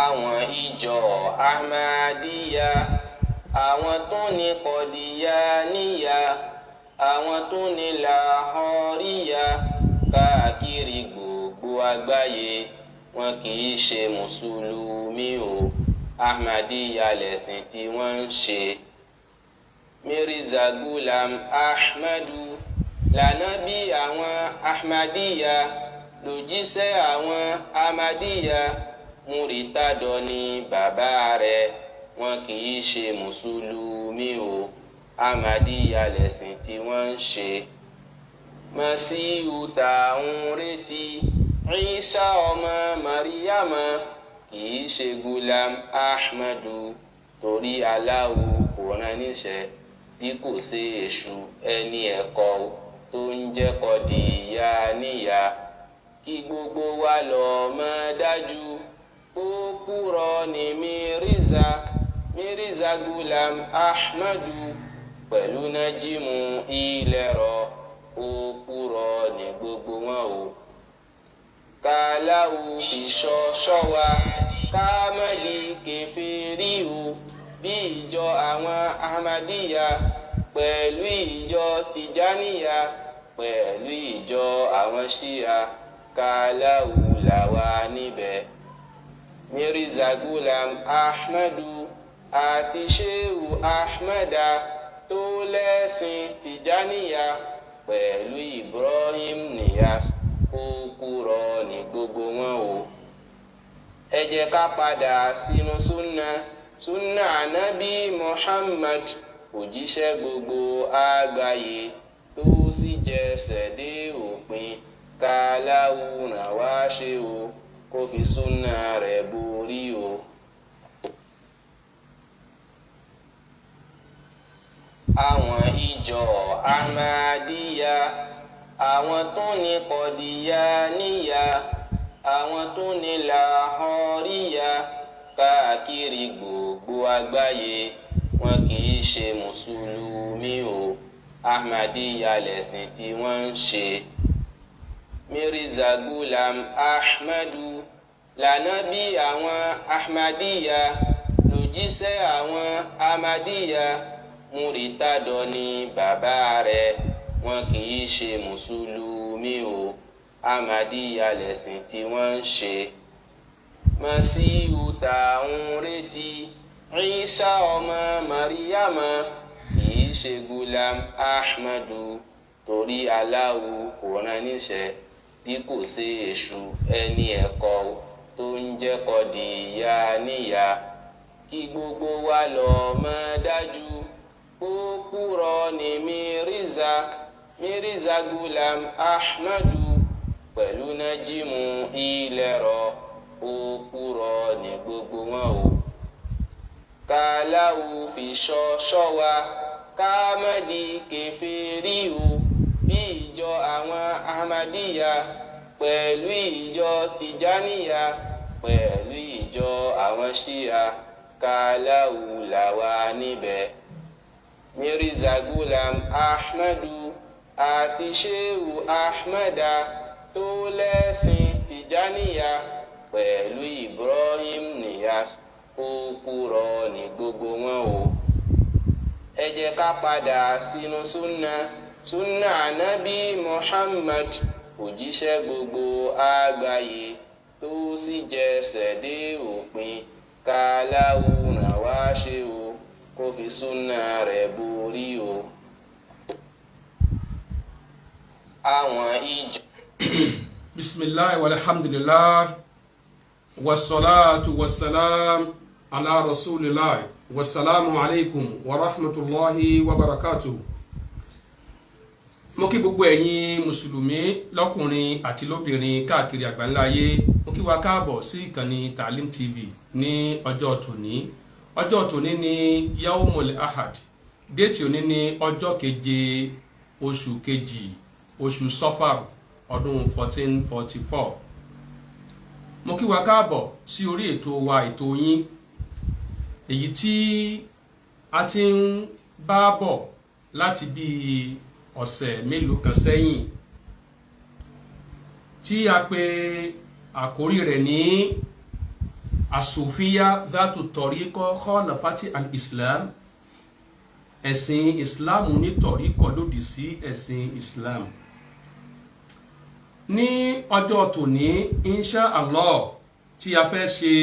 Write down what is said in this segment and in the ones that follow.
Àwọn ìjọ Ahmadiyya, àwọn tó ní Kọdíyà níyà, àwọn tó ní Làhọríyà káàkiri gbogbo àgbáyé, wọn kì í ṣe mùsùlùmí o. Ahmadiyya lẹ̀sìn tí wọ́n ń ṣe. Mirza Ghulam Ahmadu lànábì àwọn Ahmadiyya, lòjíṣẹ́ àwọn Ahmadiyya. Múritádọ ní bàbá rẹ̀. Wọn kì í ṣe mùsùlùmí o. Ahmadiyya lẹ̀sìn tí wọ́n ń ṣe. Masihu tá ń retí, Isa ọmọ Mariama, kì í ṣe Gulam Ahmadu, torí Aláwo kò rán níṣẹ́ bí kò sí èṣù ẹni ẹ̀kọ́ tó ń jẹ́ Kọdíyà níyà. Kí gbogbo wa lọ́ọ́ mọ̀ dájú, ó kúrọ ní Mirza, Mirza Gulam Ahmadu pẹ̀lú Nájímù Ilẹ̀rọ, ó kúrọ ní gbogbo wọn o. Kàláwù ìṣọ́ ṣọ́wa kámẹ́lì kẹfẹ́ríhù bí ìjọ àwọn Ahmadiyya pẹ̀lú ìjọ Tìjáníyà pẹ̀lú ìjọ àwọn Ṣíà, kàláwù làwà níbẹ̀. Mirza Gulam Ahmadu àti Sheu Ahmada tó lẹ́sìn Tìjáníyà pẹ̀lú Ibrahim Niyas, ó kúrọ ní gbogbo wọn o. Ẹ jẹ́ ká padà sínú súnà, súnà ànábì Muhammad, òjíṣẹ́ gbogbo àgbáyé tó sì jẹsẹ̀ dé òpin. Káláwù ràn wá ṣe o, kó fi súnà rẹ̀ borí o. Àwọn ìjọ Ahmadiyya, àwọn tó ní Kọdíyà níyà, àwọn tó ní Làhọríyà káàkiri gbogbo àgbáyé, wọn kì í ṣe mùsùlùmí o. Ahmadiyya lẹ̀sìn tí wọ́n ń ṣe. Mirza Gulam Ahmadu lànábì àwọn Ahmadiyya, lòjíṣẹ́ àwọn Ahmadiyya. Múritádọ ní bàbá rẹ̀. Wọn kì í ṣe mùsùlùmí o. Ahmadiyya lẹ̀sìn tí wọ́n ń ṣe. Masihu tá ń retí, Isa ọmọ Mariama, kì í ṣe Gulam Ahmadu, torí Aláwo kò rán níṣẹ́ bí kò sí èṣù ẹni ẹ̀kọ́ tó ń jẹ́ Kọdíyà níyà. Kí gbogbo wa lọ́ọ́ mọ̀ dájú, ó kúrọ ní Mirza, Mirza Gulam Ahmadu pẹ̀lú Nájímù Ilẹ̀rọ, ó kúrọ ní gbogbo wọn o. Kàláwù fi ṣọ́ ṣọ́wa kámẹ́dì kẹfẹ́ríhù bí ìjọ àwọn Ahmadiyya pẹ̀lú ìjọ Tìjáníyà pẹ̀lú ìjọ àwọn Ṣíà, kàláwù làwà níbẹ̀. Mirza Gulam Ahmadu àti Sheu Ahmada tó lẹ́sìn Tìjáníyà pẹ̀lú Ibrahim Niyas, ó kúrọ ní gbogbo wọn o. Ẹ jẹ́ ká padà sínú súnà, súnà ànábì Muhammad, òjíṣẹ́ gbogbo àgbáyé tó sì jẹsẹ̀ dé òpin. Káláwù ràn wá ṣe o, kó fi súnà rẹ̀ borí o. Àwọn ìjọ. Bisimilahi walhamdulilah, wasalaatu wasalaam ala rasulillah, wasalaamu alaykum wa rahmatulahi wa barakatuhu. Mo kí gbogbo ẹ̀yin mùsùlùmí lọ́kùnrin àti lóbìnrin káàkiri àgbáńlá ayé. Mo kí wa káàbọ̀ sí ìkànnì Taalim TV ní ọjọ́ tòní. Ọjọ́ tòní ní yaumul ahad. Déètì òní ní ọjọ́ keje oṣù kejì, oṣù Sọfar, ọdún 1444. Mo kí wa káàbọ̀ sí orí ètò wa, ètò yín, èyí tí a ti ń bá bọ̀ láti bí ọ̀sẹ̀ mélòó kan sẹ́yìn, tí a pè àkórí rẹ̀ ní Asòfíà dhatu tọ̀ríkọ́ khalafati al-Islam, ẹ̀sìn Islam ní tọ̀ríkọ̀ lòdì sí ẹ̀sìn Islam. Ní ọjọ́ tòní, insha Allah, tí a fẹ́ ṣe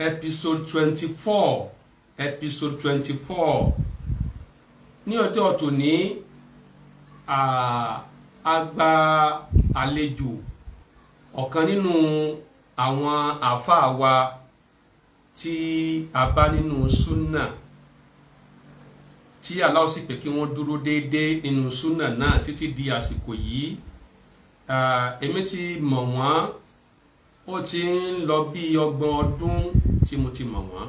episode 24, episode 24 ní ọjọ́ tòní, a gba àlejò ọ̀kan nínú àwọn àáfàá wa tí a bá nínú súnà, tí Allah sì pé kí wọ́n dúró déédéé nínú súnà náà títí di àsìkò yìí. Èmi ti mọ̀ wọ́n, ó ti ń lọ bí 30 ọdún tí mo ti mọ̀ wọ́n.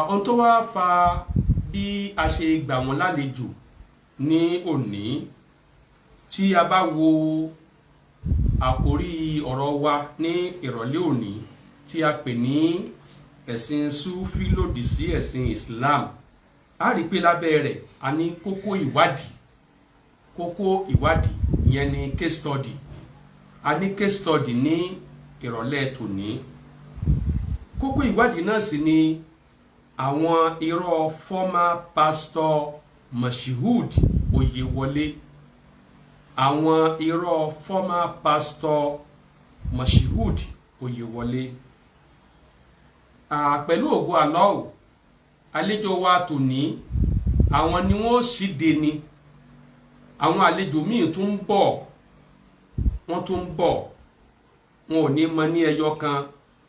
Ohun tó wá fa bí a ṣe gbà wọ́n lálejò ní òní, tí a bá wo àkórí ọ̀rọ̀ wa ní ìrọ̀lẹ́ òní tí a pè ní ẹ̀sìn Súfí lòdì sí ẹ̀sìn Islam, a rí pé lábẹ́ rẹ̀ a ní kókó ìwádìí. Kókó ìwádìí ìyẹn ni case study. A ní case study ní ìrọ̀lẹ́ tòní. Kókó ìwádìí náà sì ni àwọn irọ́ former pastor Moshood Oyewole. Àwọn irọ́ former pastor Moshood Oyewole. Pẹ̀lú ògo Allah, àlejò wa tòní, àwọn ni wọ́n ṣíde ni. Àwọn àlejò míì tún ń bọ̀, wọ́n tún ń bọ̀. Wọn ò ní mọ ní ẹyọ kan,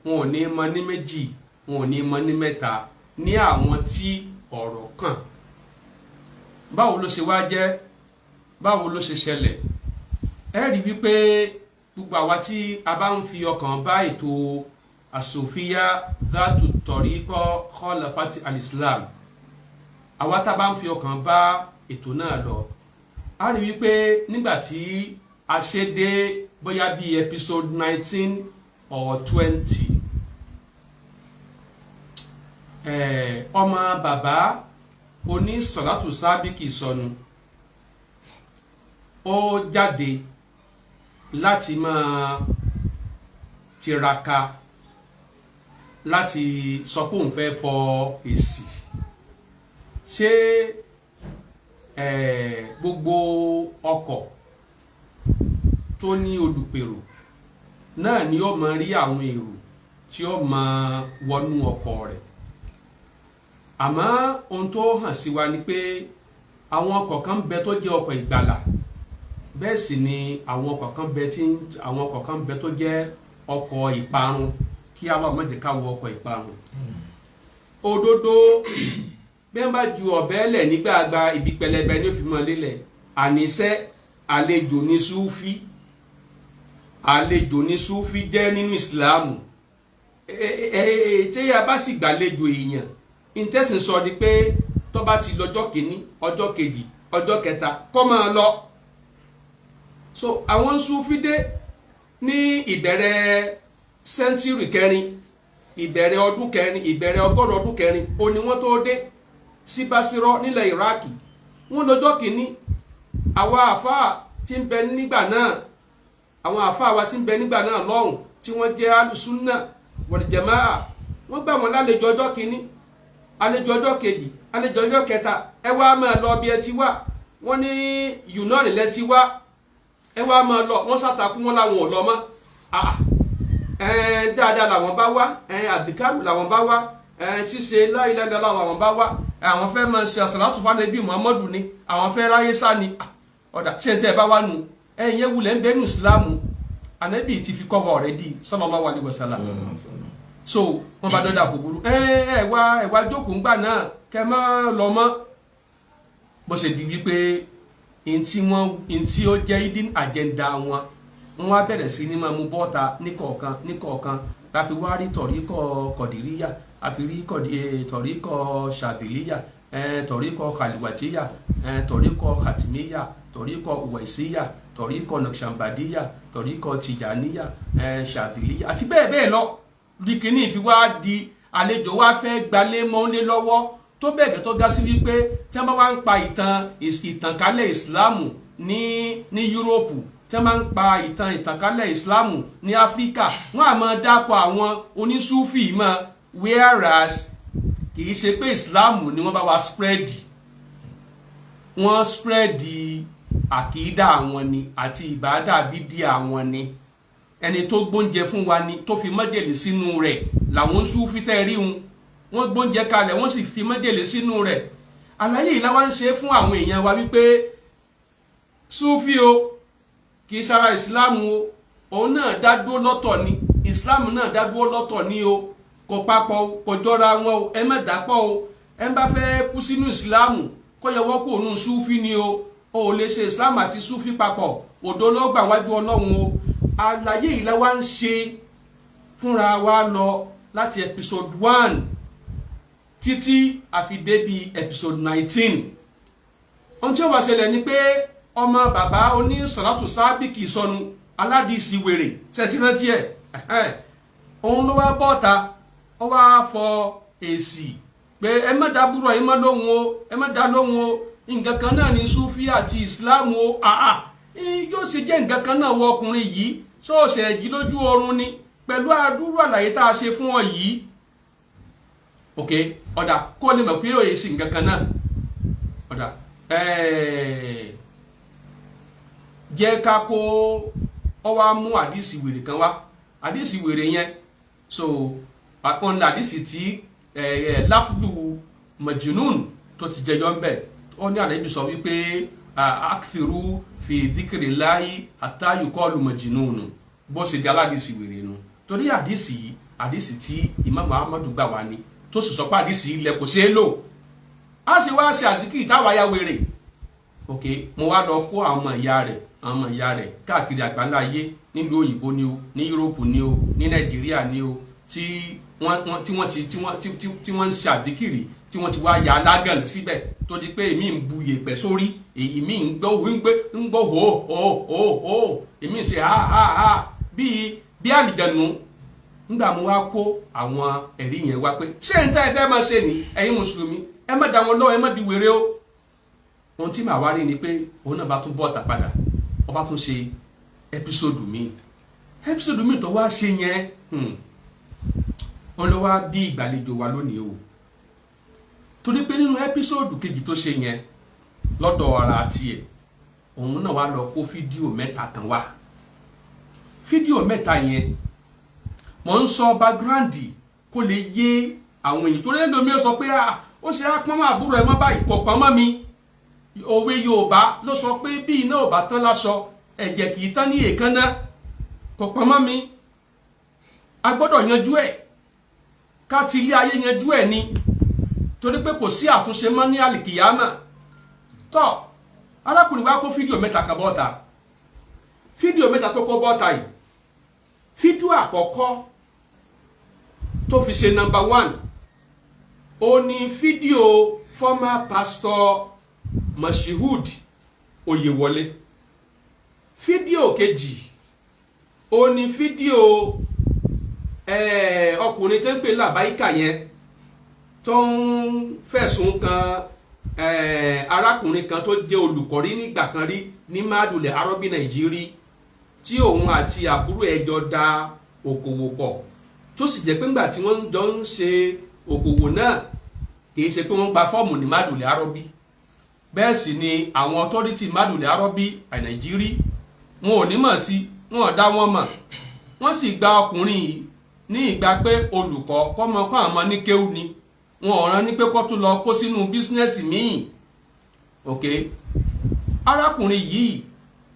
wọn ò ní mọ ní méjì, wọn ò ní mọ ní mẹ́ta, ní àwọn tí ọ̀rọ̀ kàn. Báwo ló ṣe wá jẹ́? Báwo ló ṣe ṣẹlẹ̀? Ẹ rí wípé gbogbo àwa tí a bá ń fi ọkàn bá ètò Asòfíà dhatu tọ̀ríkọ́ khalafati al-Islam, àwa tá a bá ń fi ọkàn bá ètò náà lọ, a rí wípé nígbà tí a ṣe dé bóyá bíi episode 19 or 20, ọmọ bàbá oní sọ̀látù sábìkì sọnù, ó jáde láti máa tiraka láti sọ pé òun fẹ́ fọ èsì. Ṣé gbogbo ọkọ̀ tó ní olùpèrò náà ni ó máa rí àwọn èrò tí ó máa wọnú ọkọ̀ rẹ̀? Àmọ́ ohun tó hàn sí wa ni pé àwọn ọkọ̀ kan bẹ tó jẹ́ ọkọ̀ ìgbàlà, bẹ́ẹ̀ sì ni àwọn ọkọ̀ kan bẹ tí àwọn ọkọ̀ kan bẹ tó jẹ́ ọkọ̀ ìparun. Kí Allah má jẹ́ ká wọ ọkọ̀ ìparun. Òdodo, bí wọ́n bá ju ọ̀bẹ lẹ̀ nígbàgbà, ibi pẹlẹbẹ ní ó fi mọ́ lélẹ̀. Àníṣe àlejò ní súfí, àlejò ní súfí jẹ́ nínú ìsìláàmù. Tí a bá sì gbàlejò èèyàn, ìtẹ̀sìn sọ ni pé tó bá ti lọ́jọ́ kìíní, ọjọ́ kejì, ọjọ́ kẹta, kó máa lọ. So àwọn súfí dé ní ìbẹ̀rẹ̀ sẹ́ńtírì kẹrin, ìbẹ̀rẹ̀ ọdún kẹrin, ìbẹ̀rẹ̀ 100 ọdún kẹrin ó ní wọ́n tó dé sí Basirọ nílẹ̀ Iraki. Wọ́n lọ́jọ́ kìíní, àwa àfáà tí ń bẹ nígbà náà, àwọn àfáà wa tí ń bẹ nígbà náà lọ́hùn, tí wọ́n jẹ́ alùsùnà wal jamaa, wọ́n gbà wọ́n lálejò ọjọ́ kìíní, àlejò ọjọ́ kejì, àlejò ọjọ́ kẹta. Ẹ wá máa lọ bí ẹ ti wá. Wọ́n ní Yunani lẹ ti wá, ẹ wá máa lọ. Wọ́n ṣàtàkùn, wọn làwọn ò lọ mọ́. Dáadáa làwọn bá wá, àdìkárù làwọn bá wá, ṣíṣe láìláìlá làwọn bá wá. Àwọn fẹ́ máa ṣe àsàlátù fánẹ́bí Muhammadu ni, àwọn fẹ́ ráyé sá ni. Ọ̀dà ṣé n tẹ́ ẹ bá wá nu ẹ̀yìn yẹn wulẹ̀ ń bẹ́nu ìsìlámù, ànábì ti fi kọ́ wa already, sallallahu alaihi wasallam. So wọ́n bá dọ́dà kò burú, ẹ ẹ wá, ẹ wá jókòó ńgbà náà, kẹ má lọ mọ́. Bó ṣe di wípé ntí wọn, ntí ó jẹ́ hidden agenda wọn, wọ́n wá bẹ̀rẹ̀ sí ní máa mú bọ́ta níkọ̀ọ̀kan níkọ̀ọ̀kan, láfi wá rí tọ̀ríkọ̀ kọ̀dìríyà, àfi rí tọ̀ríkọ̀ ṣàdìlíyà, tọ̀ríkọ̀ kàlùwàtíyà, tọ̀ríkọ̀ kàtìmíyà, tọ̀ríkọ̀ wẹ̀síyà, tọ̀ríkọ̀ nàkṣàmbàdíyà, tọ̀ríkọ̀ tìjàníyà, ṣàdìlíyà àti bẹ́ẹ̀ bẹ́ẹ̀ lọ. Bí kìíní fi wá di àlejò wá fẹ́ gbalé mọ́lé lọ́wọ́, tó bẹ́ẹ̀ gẹ́ tó ga sí wípé tí wọ́n bá wá ń pa ìtàn ìtànkálẹ̀ ìsìláàmù ní Yúróòpù, tí tí wọ́n máa ń pa ìtàn ìtànkálẹ̀ ìsìláàmù ní Áfíríkà, wọ́n á máa dákọ̀ àwọn onísúfì mọ́, whereas kì í ṣe pé ìsìláàmù ni wọ́n bá wa spread. Wọ́n spread àkìdá àwọn ni àti ìbádà bídí àwọn ni. Ẹni tó gbóúnjẹ fún wa ni tó fi májèlé sínú rẹ̀ làwọn Súfì tẹ́ rí un. Wọ́n gbóúnjẹ kalẹ̀, wọ́n sì fi májèlé sínú rẹ̀. Àlàyé yìí la wá ń ṣe fún àwọn èèyàn wa wípé Súfì o, kì í ṣara ìsìláàmù o, òun náà dá dúró lọ́tọ̀ ni, ìsìláàmù náà dá dúró lọ́tọ̀ ni o. Kò papọ̀ o, kò jọra wọn o, ẹ má dàpọ̀ o. Ẹ bá fẹ́ kú sínú ìsìláàmù, kó yọwọ́ kó òun Súfì ni o. O ò lè ṣe ìsìláàmù àti Súfì papọ̀, òdo ló gbà wájú Ọlọ́run o. Àlàyé yìí la wá ń ṣe fúnra wa lọ láti episode 1 títí àfi débi episode 19. Ohun tí ó wá ṣẹlẹ̀ ni pé ọmọ bàbá oní sàlátù sábìkì sọnù aládìsí wèrè ṣe ti rántí ẹ, òun ló wá bọ́ta, ó wá fọ èsì pé ẹ má dá búrọ̀, ẹ má lóhùn o, ẹ má dá lóhùn o, nǹkan kan náà ní Súfì àti ìsìláàmù o. Àà, yóò ṣe jẹ́ nǹkan kan náà wọ ọkùnrin yìí? Ṣọ́ọ̀ṣì ẹ̀jí lójú oorun ni pẹ̀lú àdúrú àlàyé tá a ṣe fún ọ yìí? Ok, ọ̀dà, kó lè mọ̀ pé òye sí nǹkan kan náà. Ọ̀dà, jẹ́ ká kó ọ wá mú àdìsí wèrè kan wá. Àdìsí wèrè yẹn, so àwọn àdìsí tí láfùlù majnun tó ti jẹyọ ń bẹ̀, ó ní àlejò sọ wípé akthiru fi dhikrillahi hatta yuqalu majnun. Bó ṣe di aládìsí wèrè nu, torí àdìsí yìí, àdìsí tí Imam Ahmadu gbà wá ni, tó sì sọ pé àdìsí ilẹ̀ kò ṣeé lò. Á ṣe wá ṣe àsìkí ìtawà ya wèrè. Ok, mo wá lọ kó àwọn ọmọ ìyá rẹ̀, àwọn ọmọ ìyá rẹ̀ káàkiri àgbáńlá ayé, nílùú òyìnbó ni o, ní Yúróòpù ni o, ní Nàìjíríà ni o, tí wọ́n tí wọ́n ti tí wọ́n tí wọ́n ń ṣe àdíkìrì, tí wọ́n ti wá ya alágàn síbẹ̀, tó di pé èmi ń bu yèpẹ̀ sórí, èmi ń gbọ́ ń gbé ń gbọ́ hó hó hó hó, èmi ń ṣe ha ha ha bíi bí àlìjẹnu. Nígbà mo wá kó àwọn ẹ̀rí yẹn wá pé ṣé n tẹ́ ẹ fẹ́ máa ṣe ni, ẹ̀yin mùsùlùmí, ẹ má dá wọn lọ́wọ́, ẹ má di wèrè o. Ohun tí màá wá rí ni pé òun náà bá tún bọ́ọ̀tà padà, ó bá tún ṣe episode míì. Episode míì tó wá ṣe yẹn, òun ló wá bí ìgbàlejò wa lónìí o, torí pé nínú episode kejì tó ṣe yẹn lọ́dọ̀ ara tiẹ̀, òun náà wá lọ kó fídíò mẹ́ta kan wá. Fídíò mẹ́ta yẹn, mò ń sọ background kó lè yé àwọn èèyàn, torí ẹlòmí ó sọ pé ó ṣe á pọ́n mọ́ àbúrò ẹ̀ mọ́ báyìí. Kò pọ́n mọ́ mi. Òwe Yorùbá ló sọ pé bí iná ò bá tán láṣọ, ẹ̀jẹ̀ kì í tán ní èékánná. Kò pọ́n mọ́ mi. A gbọ́dọ̀ yanjú ẹ̀, ká ti ilé ayé yanjú ẹ̀ ni, torí pé kò sí àtúnṣe mọ́ ní àlìkìyámà. Tọ́ arákùnrin wa kó fídíò mẹ́ta kan bọ́ta. Fídíò mẹ́ta tó kó bọ́ta yìí, fídíò àkọ́kọ́ tó fi ṣe number 1, ó ní fídíò former pastor Moshood Oyèwọlé. Fídíò kejì, ó ní fídíò ọkùnrin tó ń pè Làbáìkà yẹn, tó ń fẹ̀sùn kan arákùnrin kan tó jẹ́ olùkọ́ rí nígbà kan rí ní Madulẹ̀ Arọ́bí Nàìjírí, tí òun àti àbúrò ẹ̀ jọ da òkòwò pọ̀, tó sì jẹ́ pé ńgbà tí wọ́n jọ ń ṣe òkòwò náà, kì í ṣe pé wọ́n gba fọ́ọ̀mù ní Madulẹ̀ Arọ́bí. Bẹ́ẹ̀ sì ni àwọn authority Madulẹ̀ Arọ́bí Nàìjírí, wọn ò ní mọ̀ sí, wọn ò dá wọn mọ̀. Wọ́n sì gba ọkùnrin yìí ní ìgbà pé olùkọ́ kọ́mọ kọ́ àwọn ọmọ ní kéwú ni. Wọn ò rán ní pé kó tún lọ kó sínú business míì. Ok, arákùnrin yìí,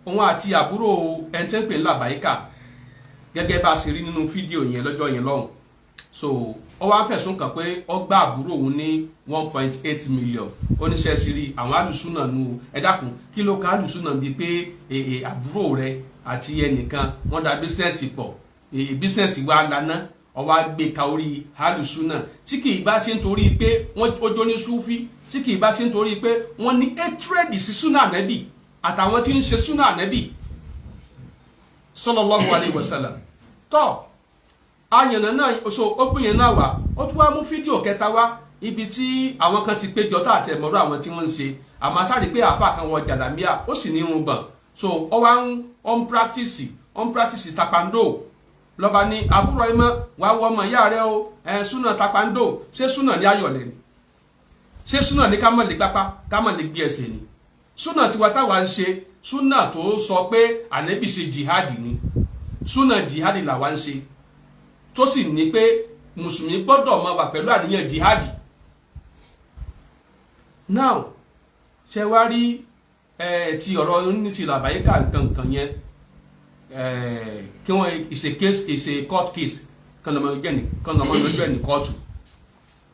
òun àti àbúrò ẹni tí ń pè ní Làbáìkà, gẹ́gẹ́ bá a ṣe rí nínú fídíò yẹn lọ́jọ́ yẹn lọ́hùn, so ó wá fẹ̀sùn kàn pé ó gbá àbúrò òun ní 1.8 million. Oníṣẹ́ sí rí àwọn alùsùnà nu. Ẹ dákun, kí ló ka alùsùnà bíi pé àbúrò rẹ àti ẹnìkan wọ́n da business pọ̀, business wa lana, ó wá gbé ka orí alùsùnà, tí kì í bá ṣe nítorí pé wọ́n ó jó ní súfí, tí kì í bá ṣe nítorí pé wọ́n ní hatred sí súnà ànẹ́bì àtàwọn tí ń ṣe súnà ànẹ́bì sallallahu alayhi wa sallam. Tọ́ ayànnà náà, so ó gbìyànjú náà wá, ó tún wá mú fídíò kẹta wá, ibi tí àwọn kan ti péjọ tá àti ẹ̀mọ́rọ́ àwọn tí wọ́n ń ṣe, àmọ́ sáré pé àáfàá kan wọ jàlámíà, ó sì ní irùngbọ̀n. So ọ wá ń on practice, on practice taekwondo. Lọ́ba ní àbúrò ẹ mọ́ wàá wọ ọmọ ìyá rẹ o, ẹ súnà taekwondo. Ṣé súnà ní ayọ̀lẹ̀ ni? Ṣé súnà ní ká má lè gbápá, ká má lè gbé ẹsẹ̀ ni? Súnà tiwa táwa ń ṣe, súnà tó sọ pé ànábì ṣe jihad ni. Súnà jihad làwa ń ṣe, tó sì ní pé mùsùlùmí gbọ́dọ̀ máa wà pẹ̀lú àníyàn jihad. Now, ṣe wá rí ẹ ti ọ̀rọ̀ ní ti làbáyékà nǹkan yẹn, kí wọ́n, is a case, is a court case, kan lọ́mọ ojú ẹni, kan lọ́mọ ojú ẹni kóòtù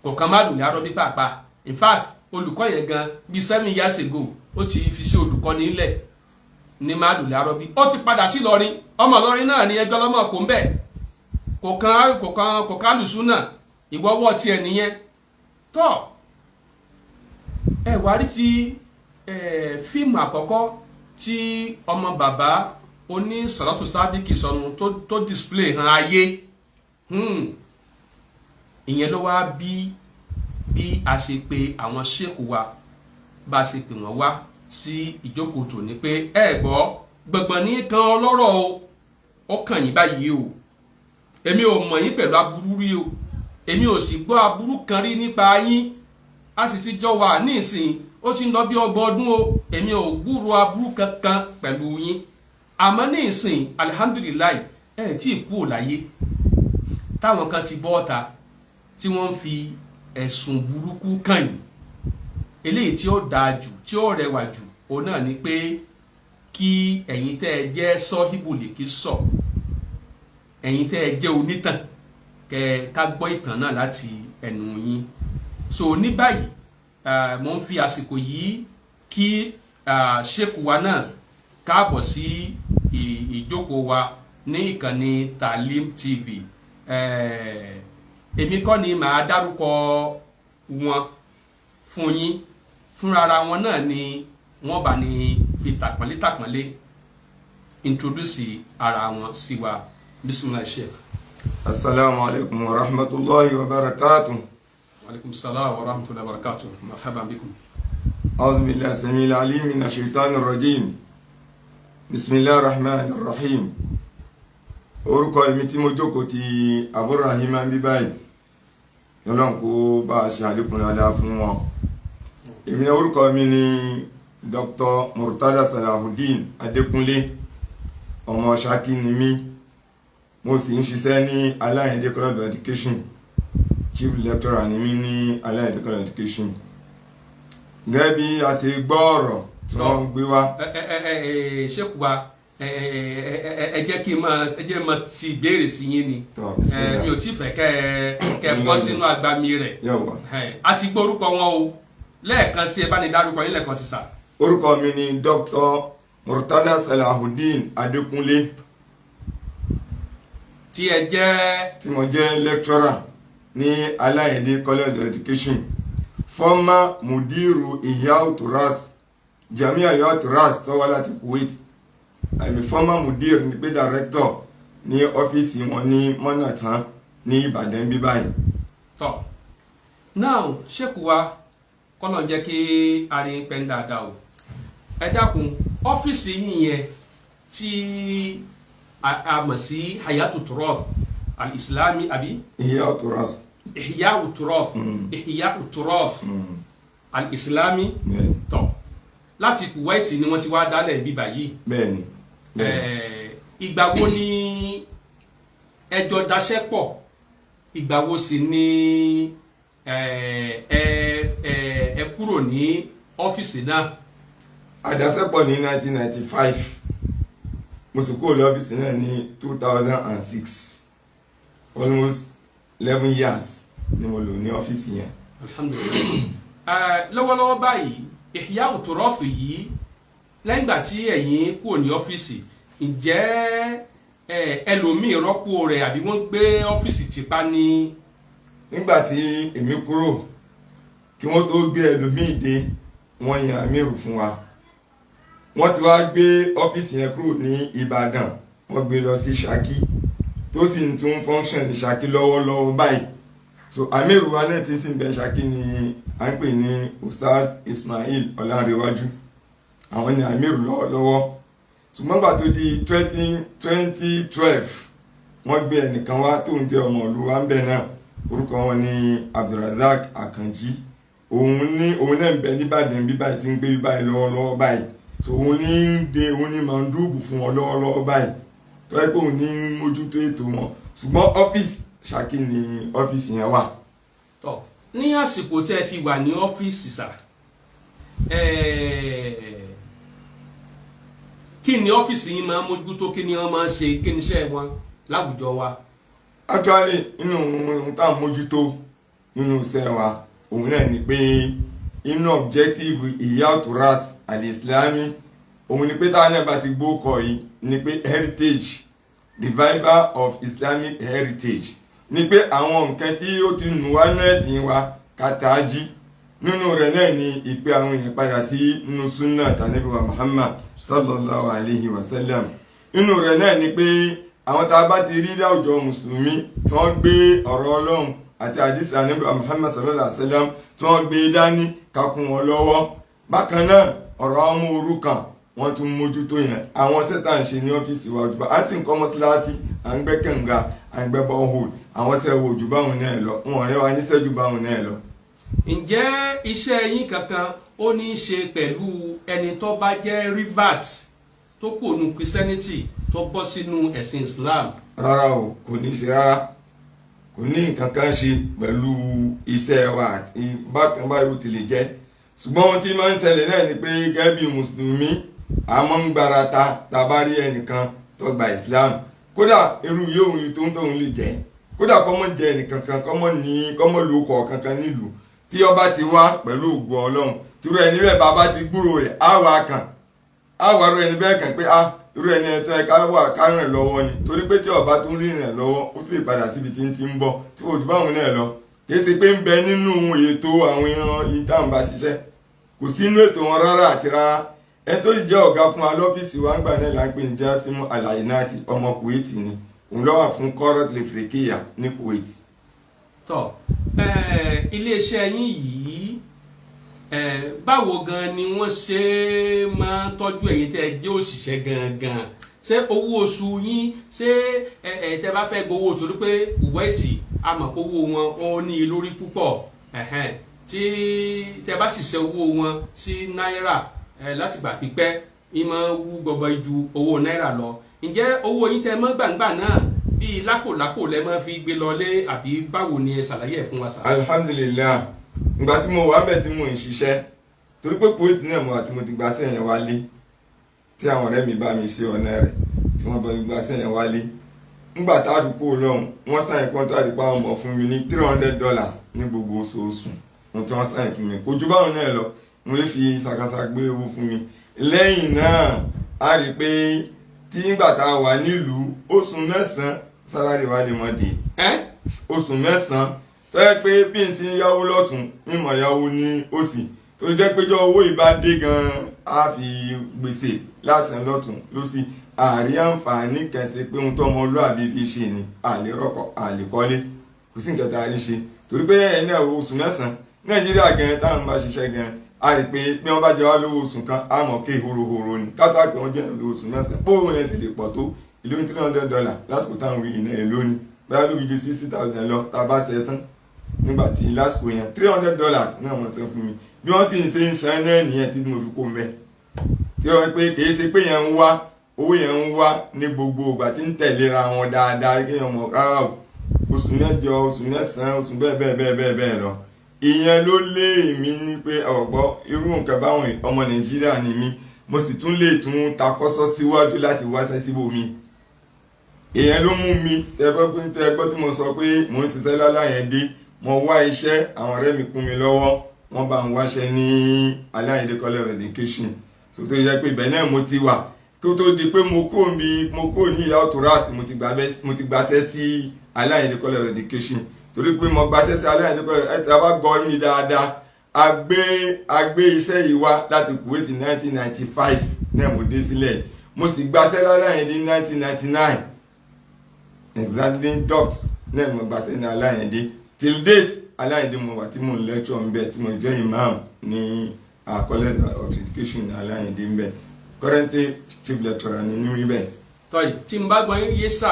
kọ̀ọ̀kan má lù ní arọ́ bí pàápàá. In fact, olùkọ́ yẹn gan bíi 7 years ago, ó ti fi sí olùkọ́ nílẹ̀ ní má lù ní arọ́ bí. Ó ti padà sí Ìlọrin, ọmọ Ìlọrin náà ní ẹjọ́ lọ́mọ kò ń bẹ̀, kò kan, kò kan, kò kan lùsùn náà ìwọ́wọ́ tiẹ̀ nìyẹn. Tọ́ ẹ wá rí ti fíìmù àkọ́kọ́ tí ọmọ bàbá oní Sàlátù Sádìkì sọnù tó display hàn ayé, ìyẹn ló wá bí bí a ṣe pé àwọn ṣéèkù wa, bá a ṣe pè wọ́n wá sí ìjókòó tòní pé ẹ gbọ́ gbọ̀ngbọ̀n ní kan ọlọ́rọ̀ o, ó kàn yín báyìí o. Èmi ò mọ̀ yín pẹ̀lú aburú rí o, èmi ò sì gbọ́ aburú kan rí nípa yín. A sì ti jọ wà ní ìsìn, ó ti ń lọ bí 30 ọdún o, èmi ò gbúrò aburú kankan pẹ̀lú yín. Àmọ́ ní ìsìn, alihamdulilayi, ẹ tí ì kú ò láyé, táwọn kan ti bọ́ ọ̀ta tí wọ́n ń fi ẹ̀sùn burúkú kàn yín. Eléyìí tí ó dáa jù, tí ó rẹwà jù, òun náà ni pé kí ẹ̀yin tẹ́ ẹ jẹ́ sọ́híbù lè kí sọ, ẹ̀yin tẹ́ ẹ jẹ́ onítàn, kẹ́ ká gbọ́ ìtàn náà láti ẹnu yín. So ní báyìí, mo ń fi àsìkò yìí kí ṣéèkù wa náà káàbọ̀ sí ìjókòó wa ní ìkànnì Taalim TV. Èmi kọ́ ni màá dárúkọ wọn fún yín, fúnra wọn náà ni wọ́n bá ní fi tàpọ́nlé tàpọ́nlé introduce ara wọn sí wa. Bisimilahi, sheikh. Assalamu alaikum wa rahmatullahi wa barakatuh. Wa alaikum salam wa rahmatullahi wa barakatuh. Marhaban bikum. أعوذ بالله السميع العليم من الشيطان الرجيم. بسم الله الرحمن الرحيم. Orúkọ èmi tí mo jókòó ti Abu Rahima ń bí báyìí, Ọlọ́run kó bá a ṣe àlékún dáadáa fún wọn. Èmi náà, orúkọ mi ni Dr. Murtada Salahudeen Adékúnlé, ọmọ Ṣakí ni mí. Mo sì ń ṣiṣẹ́ ní Aláyẹ̀dé College of Education. Chief lecturer ni mí ní Aláyẹ̀dé College of Education. Gẹ́gẹ́ bí a ṣe gbọ́ ọ̀rọ̀ tí wọ́n ń gbé wá. Ẹ ẹ ẹ ẹ ṣéèkù wa, ẹ ẹ ẹ jẹ́ kí n máa, ẹ jẹ́ máa ti ìbéèrè sí yín ni. Tọ́, Mi ò tí fẹ́ kẹ́ ẹ bọ́ sínú agbami rẹ̀. Yọ̀wọ̀. A ti gbọ́ orúkọ wọn o. Lẹ́ẹ̀kan sí, ẹ bá ní dárúkọ yín lẹ́ẹ̀kan sí sà. Orúkọ mi ni Dr. Murtada Salahudeen Adékúnlé. Tí ẹ jẹ́? Tí mo jẹ́ lecturer ní Aláyẹ̀dé College of Education, former mudiru Ihya Turas, Jamia Ihya Turas tó wá láti Kuwait. I'm a former mudir, ní pé director ní ọ́fíìsì wọn ní Mọ́nàtán ní Ìbàdàn bí báyìí. Tọ́, now, ṣéèkù wa, kọ́nà jẹ́ kí arin pẹ́ ń dáadáa o. Ẹ dákun, ọ́fíìsì yín yẹn tí a mọ̀ sí Hayatu Turath al-Islami, àbí? Ihya Turas. Ihya Turath. Ihya Turath al-Islami. Bẹ́ẹ̀ni. Tọ́, láti Kuwait ni wọ́n ti wá dálẹ̀ bíbá yìí? Bẹ́ẹ̀ni, bẹ́ẹ̀ni. Ìgbà wo ni ẹjọ́ daṣẹ́ pọ̀? Ìgbà wo sì ni ẹ ẹ ẹ ẹ kúrò ní ọ́fíìsì náà? Àdásẹ́pọ̀ ní 1995, mo sì kúrò lọ́fíìsì náà ní 2006. Almost 11 years ni mo lò ní ọ́fíìsì yẹn. Alhamdulilayi. Lọ́wọ́lọ́wọ́ báyìí, Ihya Turath yìí, lẹ́yìn ìgbà tí ẹ̀yin kúrò ní ọ́fíìsì, ǹjẹ́ ẹlòmíì rọ́pò rẹ̀ àbí wọ́n gbé ọ́fíìsì tìpa ní? Nígbà tí èmi kúrò, kí wọ́n tó gbé ẹlòmíì dé, wọ́n yan amíru fún wa. Wọ́n ti wá gbé ọ́fíìsì yẹn kúrò ní Ìbàdàn, wọ́n gbé lọ sí Ṣakí, tó sì ń tún function ní Ṣakí lọ́wọ́lọ́wọ́ báyìí. So amíru wa náà tí sì ń bẹ Ṣakí ni à ń pè ní Ustaz Ismail Ọlárẹ̀wájú. Àwọn ni amíru lọ́wọ́lọ́wọ́. Ṣùgbọ́n gbà tó di 2012, wọ́n gbé ẹnìkan wá tó ń jẹ́ ọmọ ìlú wa ń bẹ̀ náà, orúkọ wọn ní Abdulrazak Akanji. Òun ní òun náà ń bẹ nìbàdàn bí báyìí, tí ń gbé bí báyìí lọ́wọ́lọ́wọ́ báyìí. So òun ní ń de, òun ní mandúbù fún wọn lọ́wọ́lọ́wọ́ báyìí, tó yẹ pé òun ní ń mójútó ètò wọn. Ṣùgbọ́n ọ́fíìsì Ṣakí ni ọ́fíìsì yẹn wà. Tọ́, ní àsìkò tẹ́ ẹ fi wà ní ọ́fíìsì sà, kí ni ọ́fíìsì yín máa ń mójútó? Kí ni wọ́n máa ń ṣe? Kí ni iṣẹ́ wọn láwùjọ wa? Actually, nínú ohun tá à ń mójútó nínú iṣẹ́ wa, òun náà ni pé inú objective Ihya Turath Al-Islami, òun ni pé táwọn náà bá ti gbókọ̀ yìí ni pé heritage, revival of Islamic heritage, ni pé àwọn nǹkan tí ó ti nù wá nínú ẹ̀sìn wa, kàtàájí nínú rẹ̀ náà ni ìpè àwọn èèyàn padà sí inú súnà tànàbí wa Muhammad sallallahu alayhi wa sallam. Nínú rẹ̀ náà ni pé àwọn tá a bá ti rí láwùjọ mùsùlùmí tí wọ́n gbé ọ̀rọ̀ Ọlọ́run àti àdìsí ànábì Muhammad sallallahu alayhi wa sallam tí wọ́n gbé dání, ká kún wọn lọ́wọ́. Bákan náà, ọ̀rọ̀ ọmọ òrukàn, wọ́n tún mójútó yẹn. Àwọn sẹ́tà ń ṣe ní ọ́fíìsì wa òjùbá, á sì ń kọ́ mọ́sálásí, à ń gbẹ́ kànga, à ń gbẹ́ borehole. Àwọn sẹ́wọ̀ òjò báwọn náà lọ, wọn ọ̀rẹ́ wa níṣẹ́jú báwọn náà lọ. Ǹjẹ́ iṣẹ́ yín kankan ó ní í ṣe pẹ̀lú ẹni tó bá jẹ́ revert, tó kúrò nínú Christianity, tó bọ́ sínú ẹ̀sìn Islam? Rárá o, kò ní í ṣe rárá, kò ní nǹkan kan ṣe pẹ̀lú iṣẹ́ wa àti bákan báyìí ó ti lè jẹ́. Ṣùgbọ́n ohun tí máa ń ṣẹlẹ̀ náà ni pé gẹ́gẹ́ bí mùsùlùmí, a máa ń gbarata tá a bá rí ẹnìkan tó gba Islam, kódà irú yóò tó ń tóun lè jẹ́, kódà kọ́mọ jẹ́ ẹnìkankan, kọ́mọ ní kọ́mọ lóko kankan nílùú, tí ọba ti wá pẹ̀lú ògùn Ọlọ́run, tírú ẹni bẹ́ẹ̀ bàbá ti gbúrò rẹ̀, á wà kàn, á wà rú ẹni bẹ́ẹ̀ kàn pé á irú ẹni ẹ̀tọ́ ẹ ká wà ká rìn lọ́wọ́ ni, torí pé tí ọba tó ń rí rìn lọ́wọ́, ó tún lè padà síbi tí ń ti ń bọ̀ tí òjò báwọn náà lọ. Kì í ṣe pé ń bẹ nínú ètò àwọn ìran ìtàn bá ṣiṣẹ́, kò sí inú ètò wọn rárá àti rárá. Ẹni tó sì jẹ́ ọ̀gá fún wa lọ́fíìsì wa ńgbà náà là ń pè ní Jasimu Alayinati, ọmọ Kuwait ni. Òun ló wà fún Qarat Lefrikiya ní Kuwait. Tọ, iléeṣẹ́ yín yìí, báwo gan ni wọ́n ṣe máa ń tọ́jú ẹ̀yin tẹ́ ẹ jẹ́ òṣìṣẹ́ gangan? Ṣé owó oṣù yín, ṣé ẹ ẹ tẹ́ bá fẹ́ gbowó oṣù rí pé Kuwait, a mọ̀ pé owó wọn ó ní i lórí púpọ̀, tí tẹ́ bá sì ṣe owó wọn sí náírà láti gbà pípẹ́, ìmọ̀ wú gọbọi ju owó náírà lọ. Ǹjẹ́ owó yín tẹ́ mọ́ gbàǹgbà náà bíi lápòlápò lẹ máa fi gbé lọlé, àbí báwo ni? Ẹ ṣàlàyé ẹ̀ fún wa sà. Alhamdulillahi, ìgbà tí mo wà bẹ́ẹ̀ tí mo ń ṣiṣẹ́, torí pé Kuwait náà mo àti mo ti gba sẹ́yìn wálé, tí àwọn ọ̀rẹ́ mi bá mi ṣe ọ̀nà rẹ̀ tí wọ́n bá mi gba sẹ́yìn wálé, ńgbà tá a fi kú lọ́hùn, wọ́n sign contract pa àwọn ọmọ fún mi ní $300 ní gbogbo oṣooṣù. Ohun tí wọ́n sign fún mi kò ju báwọn náà lọ. Mo lè fi ṣàkàṣà gbé owó fún mi. Lẹ́yìn náà, a rí i pé tí ńgbà tá a wà nílùú, oṣù 9 salary wa lè mọ́ dé. Oṣù 9, tó yẹ pé bí n ti ń yáwó lọ́tún, mímọ̀ yáwó ní òsì, tó jẹ́ pé jọ owó ìbá dé gan-an, á fi gbèsè lásán lọ́tún lọ́sì, àárí àǹfààní kẹsẹ̀ pé ohun tọ́mọlúàbí fi ṣe ni àlérọ́kọ̀ àlèkọ́lé, kò sí nǹkan tá a rí ṣe, torí pé ẹ̀yin náà wo oṣù 9 Nàìjíríà gan táwọn bá ṣiṣẹ́ gan, a rí i pé bí wọ́n bá jẹ wá lówó oṣù kan, á mọ̀ ké horohoro ni ká tó àpè wọ́n jẹ́ lówó oṣù 9. Bóun yẹn sì lè pọ̀ tó ìlú ní $300 lásìkò táwọn wí iná ẹ̀ lónìí, bóyá ló fi ju 60,000 lọ tá a bá ṣe tán. Nígbà tí lásìkò yẹn, $300 náà wọ́n san fún mi. Bí wọ́n sì ń ṣe ń san náà nìyẹn tí mo fi kó mẹ́, tí wọ́n pé kì í ṣe pé yẹn ń wá owó yẹn ń wá ní gbogbo ìgbà tí ń tẹ̀léra wọn dáadáa kí yẹn mọ̀ rárá o. Oṣù 8, oṣù 9, oṣù bẹ́ẹ̀ bẹ́ẹ̀ bẹ́ẹ̀ bẹ́ẹ̀ bẹ́ẹ̀ lọ. Ìyẹn ló lé mi ní pé ọ̀gbọ́ irú nǹkan báwọn, ọmọ Nàìjíríà ni mí, mo sì tún lè tún takọ́sọ́ síwájú láti wáṣẹ́ síbòmí. Ìyẹn ló mú mi tẹ́gbọ́ tí mo sọ pé mò ń ṣiṣẹ́ láláyẹn dé. Mo wá iṣẹ́, àwọn ọ̀rẹ́ mi kún mi lọ́wọ́, wọ́n bá ń wáṣẹ́ ní Aláyẹ̀dé College of Education. So tó yẹ pé ibẹ̀ náà mo ti wà kí ó tó di pé mo kúrò mi, mo kúrò ní Ìyá Òtúrásì, mo ti gbaṣẹ́ sí Aláyẹ̀dé College of Education, torí pé mo gbaṣẹ́ sí Aláyẹ̀dé College. Ẹ̀ tí a bá gbọ́ mi dáadáa, a gbé iṣẹ́ yìí wá láti Kuwait 1995 náà mo dé sílẹ̀, mo sì gbaṣẹ́ l'Aláyẹ̀dé 1999 exactly dot náà mo gbaṣẹ́ ní Aláyẹ̀dé. Till date, Aláyẹ̀dé mo wà tí mo ń lecture ń bẹ̀, tí mo jẹ́ imam ní College of Education ní Aláyẹ̀dé ń bẹ̀. Currently chief lecturer ni ní ibẹ̀. Tọ́yì tí n bá gbọ́ yín yé sà,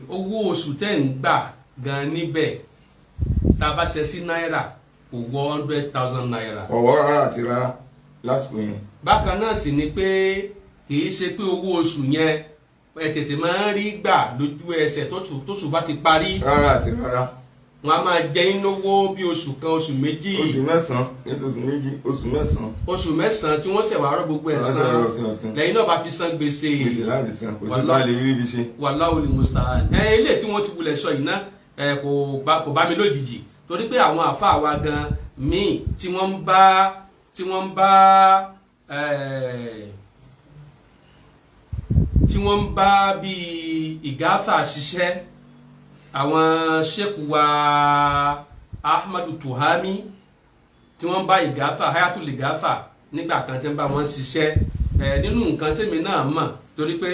owó oṣù tẹ́ ń gbà gan níbẹ̀, tá a bá ṣe sí náírà, kò wọ ₦100,000. Ọ̀wọ́ rárá àti rárá lásìkò yẹn. Bákan náà sì ni pé kì í ṣe pé owó oṣù yẹn ẹ tètè máa ń rí gbà lójú ẹsẹ̀ tóṣù bá ti parí. Rárá àti rárá. Wọn a máa jẹ yín lówó bí oṣù kan, oṣù méjì. Oṣù 9, ní oṣù méjì, oṣù 9. Oṣù 9 tí wọ́n ṣẹ̀ wá rọ́ gbogbo ẹ̀ san, lẹ́yìn náà bá fi san gbèsè. Gbèsè láti san, kò sí bá lè rí ibi ṣe. Wallahu musta'an. Ẹ ilé tí wọ́n ti wulẹ̀ sọ yìí náà kò bá mi lójijì, torí pé àwọn àfáà wa gan míì tí wọ́n ń bá tí wọ́n ń bá bíi ìgáfà ṣiṣẹ́, àwọn ṣẹ́kù wa Ahmadu Tuhami tí wọ́n bá ìgáfà Hayatul Ìgáfà nígbà kan tí wọ́n bá wọn ṣiṣẹ́ nínú nǹkan tèmi náà mọ̀, torí pé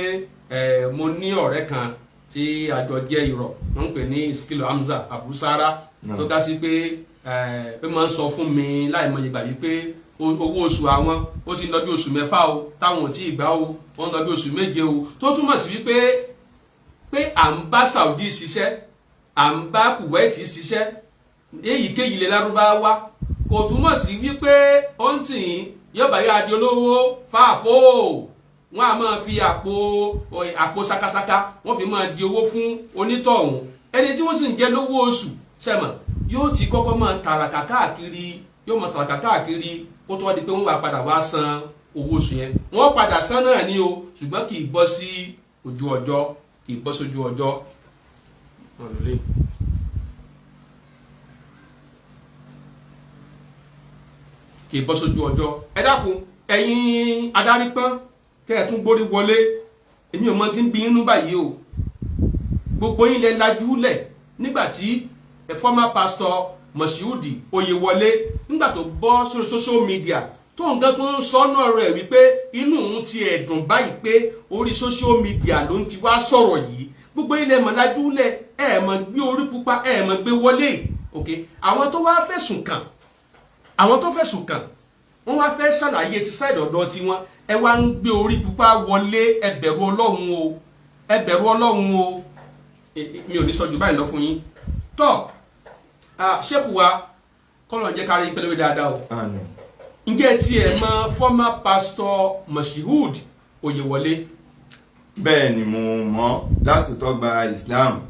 mo ní ọ̀rẹ́ kan tí àjọ jẹ́ irọ́, wọ́n ń pè ní Iskilu Hamza Abusara, tó ga sí pé pé máa ń sọ fún mi láìmọye ìgbà yìí pé owó oṣù àwọn ó ti ń lọ bí oṣù 6 o, táwọn ò tí ì gbà o, ó ń lọ bí oṣù 7 o, tó túmọ̀ sí wípé pé à ń bá Saudi ṣiṣẹ́, à ń bá Kuwait ṣiṣẹ́, èyíkéyìí ilẹ̀ Lárúbáwá, kò túmọ̀ sí wípé ó ń tì í yọ̀bà yóò adi olówó fáàfó. Wọ́n á máa fi àpò sakasaka wọ́n fi máa di owó fún onítọ̀hún. Ẹni tí wọ́n sì ń jẹ lówó oṣù sẹ́mọ̀ yóò ti kọ́kọ́ máa tàràkà káàkiri, yóò máa tàràkà káàkiri kó tó wá di pé wọ́n wá padà wá san owó oṣù yẹn. Wọ́n padà san náà ní o, ṣùgbọ́n kì í bọ́ sí ojú ọjọ́, kì í bọ́ sójú ọjọ́. Kì í bọ́ sójú ọjọ́. Ẹ dákun, ẹ̀yin adarí pọ́n tẹ́ ẹ̀ tún gbórí wọlé, èmi ò mọ tí ń bí inú báyìí o. Gbogbo yín lẹ lajú lẹ̀ nígbà tí former pastor Moshood Oyewole, nígbà tó bọ́ sórí social media, tó nǹkan tó ń sọnù ọ̀rọ̀ ẹ̀ wípé inú òun ti ẹ̀dùn báyìí pé orí social media ló ń ti wá sọ̀rọ̀ yìí. Gbogbo ilẹ̀ mọ̀lájú lẹ̀, ẹ̀ mọ̀ gbé orí pupa, ẹ̀ mọ̀ gbé wọlé. Ok, àwọn tó wá fẹ̀sùn kàn, àwọn tó fẹ̀sùn kàn wọ́n wá fẹ́ ṣàlàyé ti sáìdì ọ̀dọ̀ tiwọn, ẹ wá ń gbé orí pupa wọlé. Ẹ bẹ̀rù Ọlọ́run o, ẹ bẹ̀rù Ọlọ́run o. Mi ò ní sọ jù báyìí lọ fún yín. Tọ́ ṣéèkù wa, kọ́lọ̀ jẹ́ kárí pẹ́lẹ́wé dáadáa o. Ǹjẹ́ tí ẹ mọ̀ former pastor Moshood Oyewole? Bẹ́ẹ̀ ni mo mọ̀. Lásìkò tó gba Islam,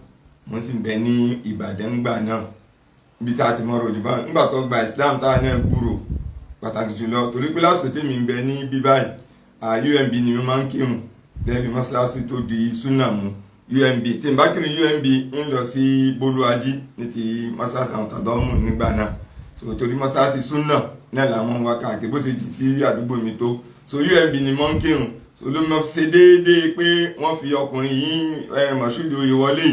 mo sì bẹ ní Ìbàdàn ńgbà náà, ibi tá a ti mọ̀ ròdì báyìí. Nígbà tó gba Islam tá a náà gbúrò pàtàkì jùlọ, torí pé lásìkò tèmi ń bẹ ní bíbáyìí, UMB ni mo máa ń kírun lẹ́bi mọ́ṣáláṣí tó di súnà mú UMB. Tí n bá kírun UMB, ń lọ sí Bolúwájí ní ti mọ́ṣáláṣí àwọn tàdọ́mù nígbà náà. So torí mọ́ṣáláṣí súnà náà làwọn wá káàkiri bó ṣe jì sí àdúgbò mi tó. So UMB ni mo ń kírun. So ló mọ ṣe déédéé pé wọ́n fi ọkùnrin yìí Moshood Oyewole,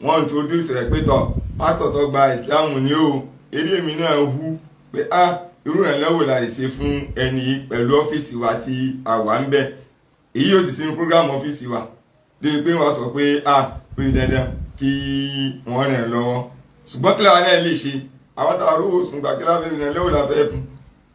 wọ́n introduce rẹ̀ pé tọ̀ pásítọ̀ tó gba Islam ni o. Eré mi náà hu pé ah, irú ìrànlọ́wọ́ la lè ṣe fún ẹni yìí pẹ̀lú ọ́fíìsì wa tí a wà ń bẹ̀. Èyí yóò sì sínú program ọ́fíìsì wa débi pé wọ́n sọ pé ah, pé dandan kí wọ́n ràn lọ́wọ́. Ṣùgbọ́n kí làwọn náà lè ṣe, àwọn tá a rówó sùn gbà kí láwọn ìrànlọ́wọ́ la fẹ́ fún.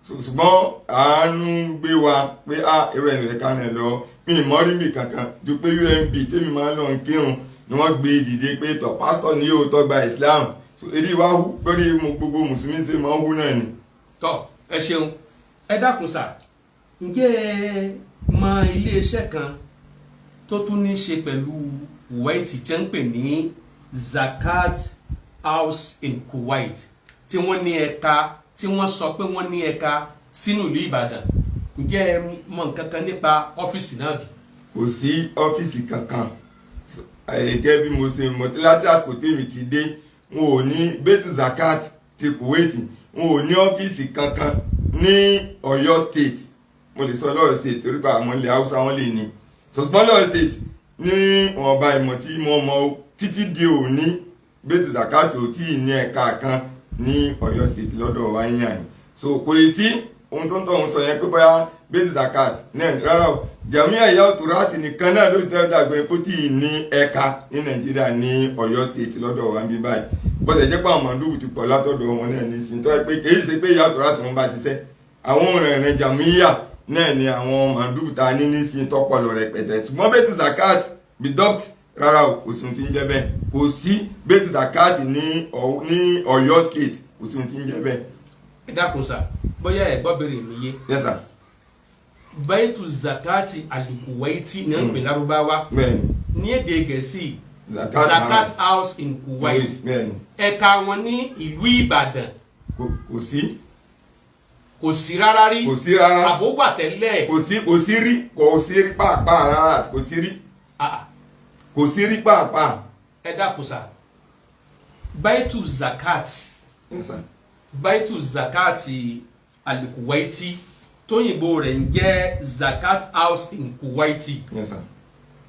Ṣùgbọ́n àánú gbé wa pé ah, irú ẹni rẹ̀ ká ràn lọ. Mi mọ́ rí mi kankan ju pé UMB tèmi máa ń lọ kírun ni wọ́n gbé dìde pé tọ̀ pásítọ̀ ni yóò tó gba Islam. So èyí wá hú lórí gbogbo mùsùlùmí ṣe máa ń hú náà ni. Tọ́ ẹ ṣeun. Ẹ dákun sà, ǹjẹ́ ẹ mọ iléeṣẹ́ kan tó tún ní ṣe pẹ̀lú Kuwait tí ń pè ní Zakat House in Kuwait, tí wọ́n ní ẹ̀ka, tí wọ́n sọ pé wọ́n ní ẹ̀ka sínú ìlú Ìbàdàn? Ǹjẹ́ ẹ mọ nǹkan kan nípa ọ́fíìsì náà bí? Kò sí ọ́fíìsì kankan. Gẹ́gẹ́ bí mo ṣe mọ̀ láti àsìkò tèmi ti dé, wọn ò ní Beit Zakat ti Kuwait, wọn ò ní ọ́fíìsì kankan ní Ọ̀yọ́ state. Mo lè sọ lọ́yọ̀ state torí pé àwọn ilẹ̀ Haúsá wọn lè ní. Ṣùgbọ́n lọ́yọ̀ state ní ọba ìmọ̀ tí mo mọ̀ títí di òní, Beit Zakat ò tí ì ní ẹ̀ka kan ní Ọ̀yọ́ state lọ́dọ̀ wa yín àyìn. So kò sí ohun tó ń tọ́ ohun sọ yẹn pé bóyá Beit Zakat náà rárá o. Jamiu Ìyá Òtúrásì nìkan náà ló ti tẹ́ dàgbẹ́ pé tí ì ní ẹ̀ka ní Nàìjíríà ní Ọ̀yọ́ state lọ́dọ̀ wa ń bí báyìí. Bọ́sẹ̀ jẹ́ pé àwọn mọ̀ndúbù ti pọ̀ látọ̀dọ̀ wọn náà ní sin tó yẹ pé kì í ṣe pé Ìyá Òtúrásì wọn bá ṣiṣẹ́. Àwọn òrìnrìn jàmíyà náà ni àwọn màdùbù ta ní nísìnyí tọpọlọ rẹpẹtẹ. Ṣùgbọ́n bẹ́ẹ̀ ti zakat bidopt rárá o, kò sí ohun tí ń jẹ́ bẹ́ẹ̀. Kò sí bẹ́ẹ̀ ti zakat ní Ọ̀yọ́ State, kò sí ohun tí ń jẹ́ bẹ́ẹ̀. Ẹ dákun sà, bóyá ẹ gbọ́ béèrè mi yé. Yes sir. Baitu Zakati Alikuwaiti ní ń pè lárúbáwá. Bẹ́ẹ̀ni. Ní èdè Gẹ̀ẹ́sì, Zakat, Zakat House in Kuwait. Bẹ́ẹ̀ni. Ẹ̀ka wọn ní ìlú Ìbàdàn? Kò sí. Kò sí rárá rí? Kò sí rárá. Àbó wà tẹ́lẹ̀? Kò sí, kò sí rí, kò sí rí pàápàá rárá, kò sí rí. Ah, Kò sí rí pàápàá. Ẹ dákun sà, Baitu Zakat, Yes sir. Baitu Zakati Alikuwaiti, tóyìnbó rẹ̀ ń jẹ́ Zakat House in Kuwaiti, Yes sir.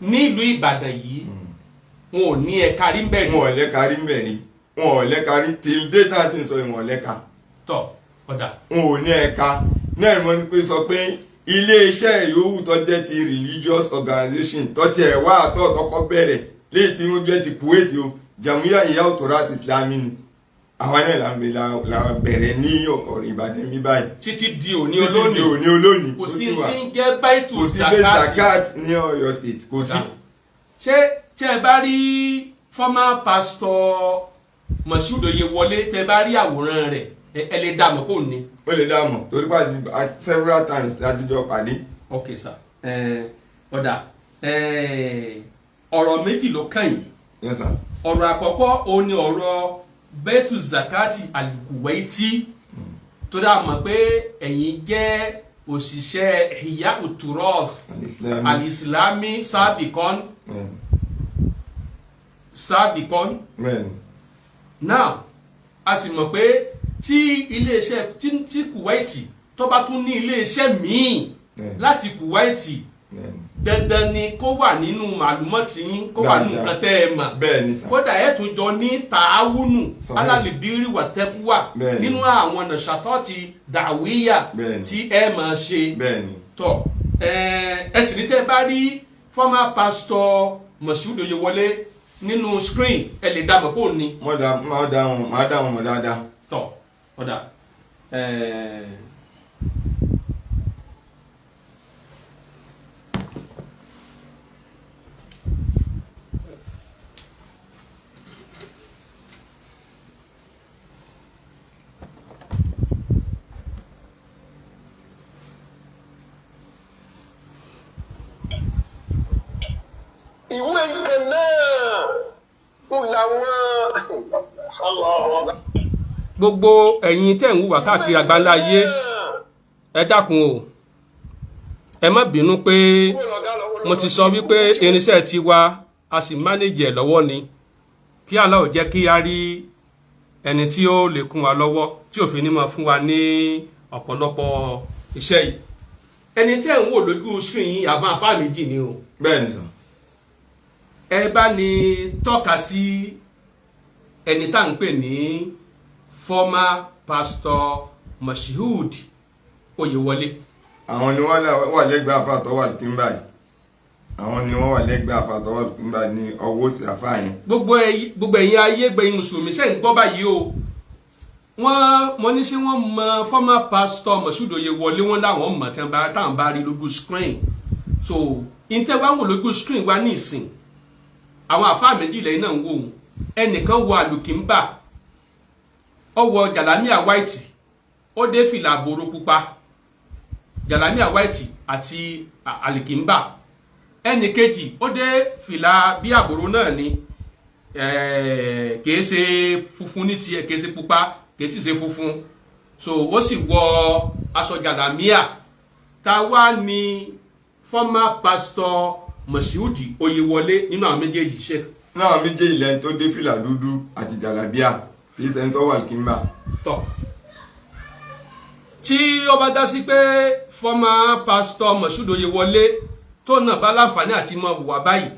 ní ìlú Ìbàdàn yìí, wọn ò ní ẹ̀ka rí ń bẹ̀rẹ̀? Wọn ò lẹ́ka rí mbẹ̀ rí, wọn ò lẹ́ka rí till date tá a ti ń sọ yìí, wọn ò lẹ́ka. Tọ, ọ̀dà. Wọn ò ní ẹ̀ka náà. Ni wọ́n ní pé sọ pé iléeṣẹ́ yòówù tó jẹ́ ti religious organization tó tiẹ̀ wá àtọ̀ tọkọ bẹ̀rẹ̀ léyìí tí wọ́n jẹ́ ti Kuwait o, Jàmúyà Ìyá Òtòrás Islami ni àwa náà là ń bẹ la bẹ̀rẹ̀ ní ọ̀rọ̀ Ìbàdàn bí báyìí. Títí di òní Títí di olónìí, òní olónìí, kò sí wà. tí ń jẹ́ Baitu Kò sí bẹ́ẹ̀ Zakati. Zakat ní Ọ̀yọ́ State, kò sí. Ṣé tẹ́ ẹ bá rí former pastor Moshood Oyewole, tẹ́ ẹ bá rí àwòrán rẹ̀, ẹ lè dá mọ̀ kó ní? Ó lè dá mọ̀ torí pé àti several times láti jọ pàdé. Ok sir, ọ̀dà, ọ̀rọ̀ méjì ló kàn yìí. Yes sir. Ọ̀rọ̀ àkọ́kọ́, òun ni ọ̀rọ̀ Baitu Zakati Alikuwaiti, tó dá mọ̀ pé ẹ̀yin jẹ́ òṣìṣẹ́ Ihya Uturoth Al-Islami. Al-Islami sábìkan. Bẹ́ẹ̀ni. Sábìkan. Bẹ́ẹ̀ni. Now, a sì mọ̀ pé tí iléeṣẹ́ tí Kuwaiti tó bá tún ní iléeṣẹ́ míì láti Kuwaiti, dandan ni kó wà nínú màlúmọ́tì yín, kó wà nínú Dáadáa. nǹkan tẹ́ ẹ mọ̀. Bẹ́ẹ̀ni sà. Kódà ẹ̀ tún jọ ní tààwùnù Sahih. alálìbírí wà tẹ́kùwà nínú àwọn nàṣàtọ́ọ̀tì dàwíyà tí ẹ máa ṣe. Tọ, ẹ sì ní tẹ́ ẹ bá rí former pastor Moshood Oyewole nínú screen, ẹ lè dá mọ̀ kó ní? Mo dá, máa dá wọn, máa dá wọn mọ̀ dáadáa. Tọ, ọ̀dà, Ìwé nǹkan náà ń làwọn. Gbogbo ẹ̀yin tẹ́ ń wùwà káàkiri àgbáńlá ayé, ẹ dákun o, ẹ má bínú pé mo ti sọ wípé irinṣẹ́ ti wa, a sì manage ẹ̀ lọ́wọ́ ni. Kí Allah ó jẹ́ kí a rí ẹni tí ó lè kún wa lọ́wọ́, tí òfin ní máa fún wa ní ọ̀pọ̀lọpọ̀ iṣẹ́ yìí. Ẹni tẹ́ ń wò lójú screen yìí, àwọn afá méjì ni o. Bẹ́ẹ̀ni sà. Ẹ bá ní tọ́ka sí ẹni tá à ń pè ní former pastor Moshood Oyewole. Àwọn ni wọ́n wà lẹ́gbẹ̀ẹ́ àfa tó wà lùkínbà yìí. Àwọn ni wọ́n wà lẹ́gbẹ̀ẹ́ àfa tó wà lùkínbà ní ọwọ́ sí àfa yẹn. Gbogbo ẹ̀yin ayé, gbẹ̀yin mùsùlùmí, ṣe ń gbọ́ báyìí o? Wọ́n mo ní ṣé wọ́n mọ former pastor Moshood Oyewole? Wọ́n láwọn mọ̀ tí wọ́n bá táwọn bá rí lójú screen. So ìtẹ́ wa ń wò lójú screen wa ní ìsìn, àwọn àfáà méjì lẹ́yìn náà ń wò ó. Ẹnìkan wọ àlùkìńbà, ó wọ jàlámíà white, ó dé fìlà àbòrò pupa, jàlámíà white àti àlùkìńbà. Ẹnì kejì, ó dé fìlà bí àbòrò náà ni, kìí ṣe funfun ní tiẹ̀, kìí ṣe pupa, kìí sì ṣe funfun. So ó sì wọ aṣọ jàlámíà. Ta wá ní former pastor Moshood Oyewole nínú àwọn méjèèjì, ṣe? Náà méjèèjì, lẹ́ni tó dé fìlà dúdú àti jàlábíà, kì í ṣẹni tó wà lùkínbà. Tọ, tí ó bá dá sí pé former pastor Moshood Oyewole tó náà bá láǹfààní àti mọ wà báyìí,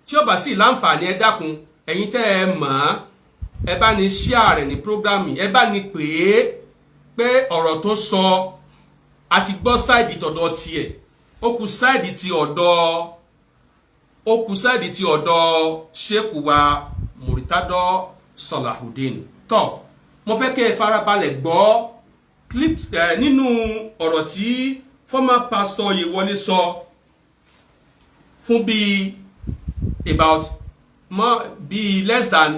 tí ó bá sì láǹfààní, ẹ dákun, ẹ̀yin tẹ́ ẹ mọ̀ ọ́n, ẹ bá ní share rẹ̀ ní program, ẹ bá ní pè é pé ọ̀rọ̀ tó sọ, a ti gbọ́ side tọ̀dọ̀ tiẹ̀, ó kù side ti ọ̀dọ̀, ó kù side ti ọ̀dọ̀ Sheikh wa Muritadọ Salahudeen. Tọ́, mo fẹ́ kẹ́ ẹ farabalẹ̀ gbọ́. Clip nínú ọ̀rọ̀ tí former pastor Oyèwọlé sọ fún bíi about more bíi less than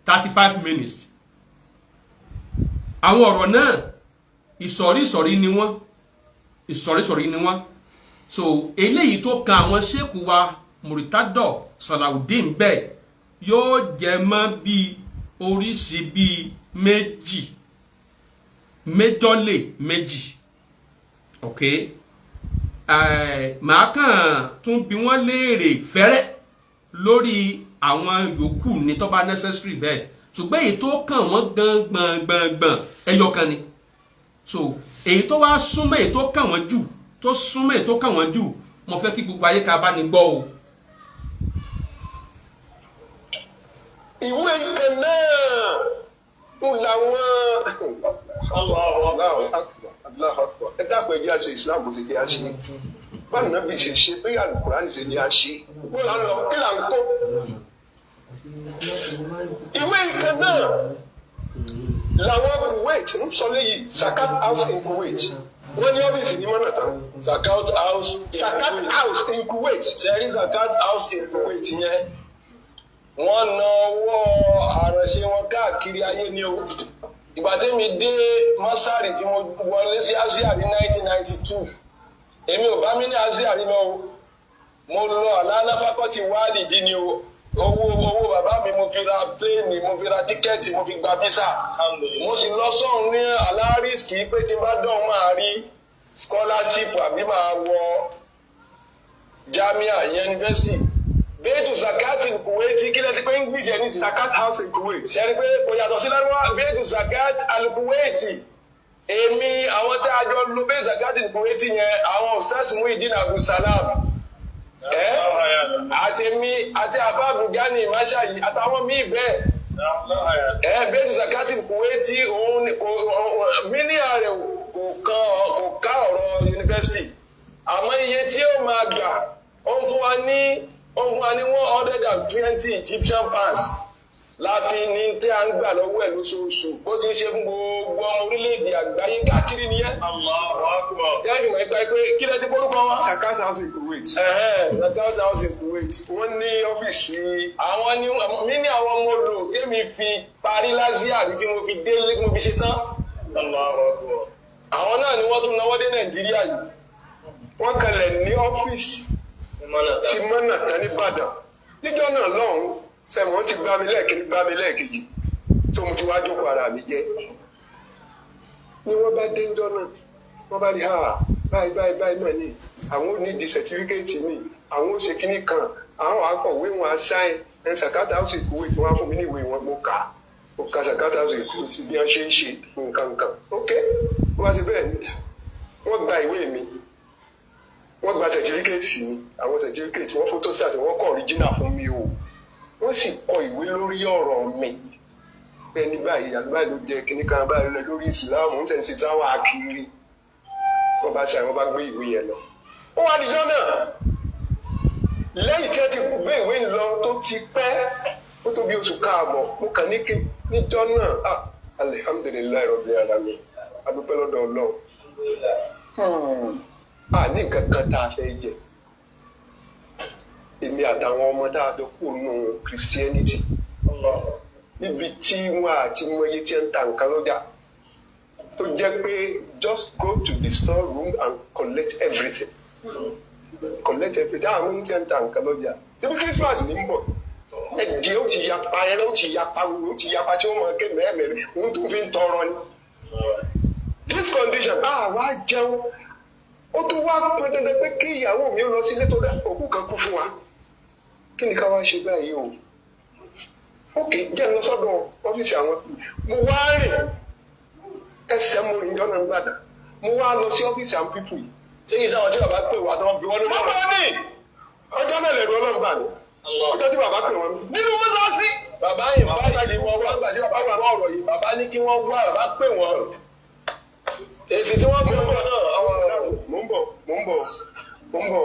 35 minutes, àwọn ọ̀rọ̀ náà, ìsọ̀rí ìsọ̀rí ni wọ́n, ìsọ̀rí ìsọ̀rí ni wọ́n. So eléyìí tó kan àwọn ṣéèkù wa Muritadọ Salawudeen bẹ́ẹ̀ yóò jẹ mọ́ bíi oríṣi bíi méjì, méjọ́lé méjì. Ok, màá kàn tún bi wọ́n léèrè fẹ́rẹ́ lórí àwọn yòókù ní tó bá necessary bẹ́ẹ̀, ṣùgbọ́n èyí tó kàn wọ́n gan gbọ̀ngbọ̀ngbọ̀n, ẹyọ kan ni. So èyí tó wá súnmọ́ èyí tó kàn wọ́n jù, tó súnmọ́ èyí tó kàn wọ́n jù, mo fẹ́ kí gbogbo ayé ká bá ní gbọ́ o. Ìwé kan náà ń làwọn. Allahu Akbar, Allahu Akbar. Ẹ dákun, ẹ jẹ́ àṣẹ Islam bó ṣe jẹ́ àṣẹ, báwo náà bí ṣe ṣe bí Alukurani ṣe ní àṣẹ, bó là ń lọ, kí là ń kó. Ìwé kan náà làwọn Kuwait ń sọ léyìí, Zakat House in Kuwait. Wọ́n ní ọ́fíìsì ní mọ́nàtàn. Zakat House in Zakat Kuwait. House in Kuwait. Ṣẹ́rí Zakat House in Kuwait yẹn, wọ́n na ọwọ́ àránṣẹ́ wọn káàkiri ayé ni o. Ìgbà tẹ́mi dé Masari, tí mo wọlé sí Asia ní 1992, èmi ò bá mi ní Asia rí lọ o. Mo lọ àlànà fakọ́tì wálìdí ni o. Owó bàbá mi, mo fi ra plane, mo fi ra ticket, mo fi gba visa. Mo sì lọ sọ́hun ní alárísìkì pé tí n bá dán, máa rí scholarship àbí máa wọ jamia university. Bẹ́ẹ̀tù Zakati Kuwaiti, kí lẹ́ẹ̀ ti pé English ẹ̀ ní sí? Zakat House in Kuwait. Ṣẹ́ni pé kò yàtọ̀ sí lárúbáwá. Bẹ́ẹ̀tù Zakat al-Kuwaiti, èmi àwọn tá a jọ lo bẹ́ẹ̀ Zakati al-Kuwaiti yẹn, àwọn Ustaz Muhyiddin Abdulsalam ẹ́ àtẹ̀mí àti àfa Abdulgani Mashayi àtàwọn míì bẹ́ẹ̀ ẹ́. Bẹ́ẹ̀tù Zakati al-Kuwaiti, òun ni kò mílíà rẹ̀ kò kan, kò ká ọ̀rọ̀ yunifásitì, àmọ́ iye tí ó máa gbà, ó ń fún wa ní 120 Egyptian pounds láfi ní tí a ń gbà lọ́wọ́ ẹ̀ lóṣooṣù. Bó ti ń ṣe fún gbogbo ọmọ orílẹ̀-èdè àgbáyé káàkiri nìyẹn. Allahu Akbar. Yẹ́n ìmọ̀ nípa pé kí lẹ́ ti porúkọ wọn? Zakat House in Kuwait. Zakat House in Kuwait. Wọ́n ní ọ́fíìsì. Àwọn ní mí ní àwọn ọmọ lò tèmi fi parí lásìá tí mo fi délé, tí mo fi ṣe tán. Allahu Akbar. Àwọn náà ni wọ́n tún náwó dé Nàìjíríà yìí. Wọ́n kalẹ̀ ní ọ́fíìsì ti mọ́nà tán nìbàdàn níjọ́ náà lọ́hùn-ún. Sẹ́mi wọ́n ti gbá mi lẹ́ẹ̀kejì, gbá mi lẹ́ẹ̀kejì tó mo ti wá jókòó ara mi jẹ́ ni wọ́n bá dé níjọ́ náà, wọ́n bá rí ha báyìí báyìí báyìí náà ni àwọn ò ní di certificate mi, àwọn ò ṣe kíní kan, àwọn akọ̀wé wọn aṣáì ẹ̀. Zakat House in Kuwait, wọ́n á fún mi ní ìwé wọn, mo kà á, mo ka Zakat House in Kuwait, bí wọ́n ṣe ń ṣe nǹkan nǹkan. Ok, wọ́n bá ṣe bẹ́ẹ̀ ni wọ́n gba ìwé mi, wọ́n gba certificate mi, àwọn certificate wọ́n photostat, wọ́n kọ original fún mi o. Wọ́n sì kọ ìwé lórí ọ̀rọ̀ mi bẹ́ẹ̀ ní báyìí àbí báyìí ló jẹ́ kíní kan báyìí lọ lórí ìsìláàmù ń sẹ̀ ń ṣe táwọn akiri. Wọ́n bá ṣe àwọn bá gbé ìwé yẹn lọ. Ó wá níjọ́ náà, lẹ́yìn tí wọ́n ti gbé ìwé lọ tó ti pẹ́, ó tó bí oṣù káàbọ̀, mo kàn ní kí níjọ́ náà, ah, alihamudulilayi rabbil alamin, adúpẹ́ lọ́dọ̀ Ọlọ́run. A ní nǹkan kan tá a fẹ́ jẹ, èmi àtàwọn ọmọ tá a jọ kó nù Christianity, níbi tí wọn àti mọ iye tí ń ta nǹkan lọ́jà, tó jẹ́ pé just go to the store room and collect everything, collect everything. Àwọn ọmọ tí ń ta nǹkan lọ́jà síbi Christmas ní ń bọ̀, ẹ̀dì ó ti yapa, ẹ̀rọ ó ti yapa, ó ti yapa, tí wọ́n máa ké mẹ́ẹ̀mẹ́rin, òun tó fi ń tọrọ ni. This condition, a wá jẹun, ó tún wá pọn dandan pé kí ìyàwó mi lọ sílé tó dá òkú kan kú fún wa. Kí ni ká wá ṣe báyìí o? Ok, jẹ́ ń lọ sọ́dọ̀ ọ́fíìsì àwọn. Mo wá rìn ẹsẹ̀, mo rìn jọ́nà gbàdá, mo wá lọ sí ọ́fíìsì àwọn people yìí. Ṣé kìí sáwọn tí bàbá pè wá tó wọ́n fi wọ́n lórí Mo ọ̀rọ̀? bọ́ ní ọjọ́ náà lẹ̀rù Ọlọ́run bà mí, ọjọ́ tí bàbá pè wọ́n nínú mọ́sáàsì. Bàbá yìí bá yìí wọ́n wá gbà tí bàbá wà ọ̀rọ̀ yìí, bàbá ní kí wọ́n wá, bàbá pè wọ́n. Èsì tí wọ́n pè wọ́n náà ọwọ́ Mò ń bọ̀, mò ń bọ̀, mò ń bọ̀.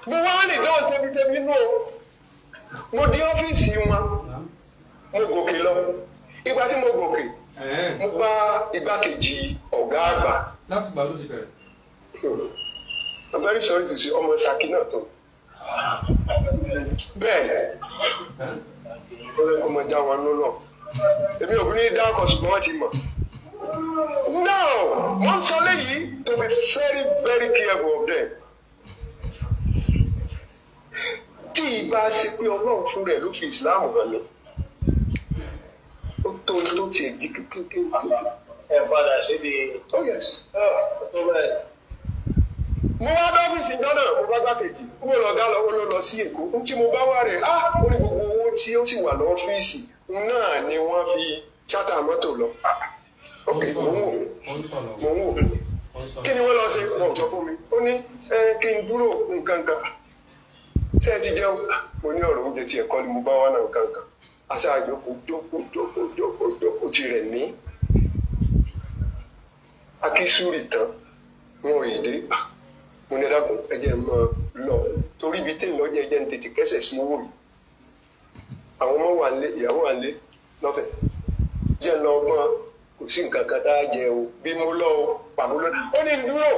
Mo wá rìn náà tẹbitẹbi nù o. Mo dé ọ́fíìsì wọn, mo gòkè lọ. Ìgbà tí mo gòkè, mo bá igbákejì ọ̀gá. Ọ̀gá àgbà. Láti gbà ló ti bẹ̀rẹ̀. I'm very sorry to say, ọmọ Ṣakí náà tó bẹ́ẹ̀ ó lè kó mọ já wọn lọ́nà. Èmi ò ní dákọ̀, ṣùgbọ́n wọ́n ti mọ̀. Now, wọ́n sọ léyìí to be very very careful of them. Tí ìbá ṣe pé Ọlọ́run fún rẹ̀ ló fi Ìsìláàmù hàn mí, ó tó tó tiẹ̀ di kékeré. Ẹ padà síbi. Oh yes. Tó bẹ́ẹ̀. Mo wá dọ́fíìsì ìjọ náà, mo bá gbàkejì mo lọ gá lọ, ó lọ lọ sí Èkó. N tí mo bá wà rẹ̀ á, ó ní gbogbo owó tí ó sì wà lọ́fíìsì náà ni wọ́n fi ṣátà mọ́tò lọ. Ah, ok, mò ń wò, Ó ń sọ̀rọ̀. mò ń wò. Ó ń sọ̀rọ̀. Kí ni wọ́n lọ ṣe? Wọ́n sọ fún mi. Ó ní ẹ kí n dúró nǹkan kan. Ṣé ẹ ti jẹun? Mo ní ọ̀rọ̀ oúnjẹ tí ẹ̀kọ́ ni mo bá wà náà, nǹkan kan. Àṣà àjòkó jókòó jókòó jókòó jókòó tirẹ̀ ní akísúrì tán, wọn ò yìí dé. Mo ní dákun, ẹ jẹ́ n máa lọ, torí ibi tí ń lọ jẹ́, jẹ́ ń tètè kẹ́sẹ̀ sí owó yìí. Àwọn ọmọ wà lé, ìyàwó wà lé lọ́fẹ̀ẹ́, jẹ́ ń lọ ọgbọ́n. Kò sí nǹkan kan tá a jẹ o. Bí mo lọ o, pàbó lọ. Ó ní n dúró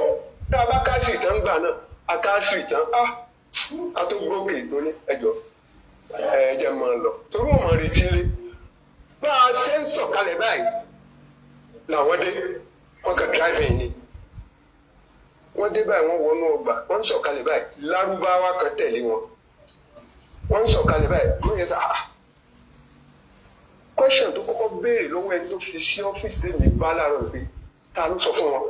tá a bá káṣí ìtàn gbà náà, a káṣí ìtàn á, a tó gbókè lóní ẹjọ́ ẹ jẹ́ n máa lọ, torí wọn máa retí lé. Bá a ṣe ń sọ̀kalẹ̀ báyìí làwọn dé. Wọn kàn driving ni wọ́n dé báyìí, wọ́n wọnú ọgbà, wọ́n ń sọ̀kalẹ̀ báyìí, lárúbáwá kan tẹ̀lé wọn. Wọ́n ń sọ̀kalẹ̀ báyìí, wọ́n yẹ sá ah, question tó kọ́kọ́ béèrè lọ́wọ́ ẹni tó fi sí ọ́fíìsì tèmi bá láàárọ̀ pé ta ló sọ fún wọn?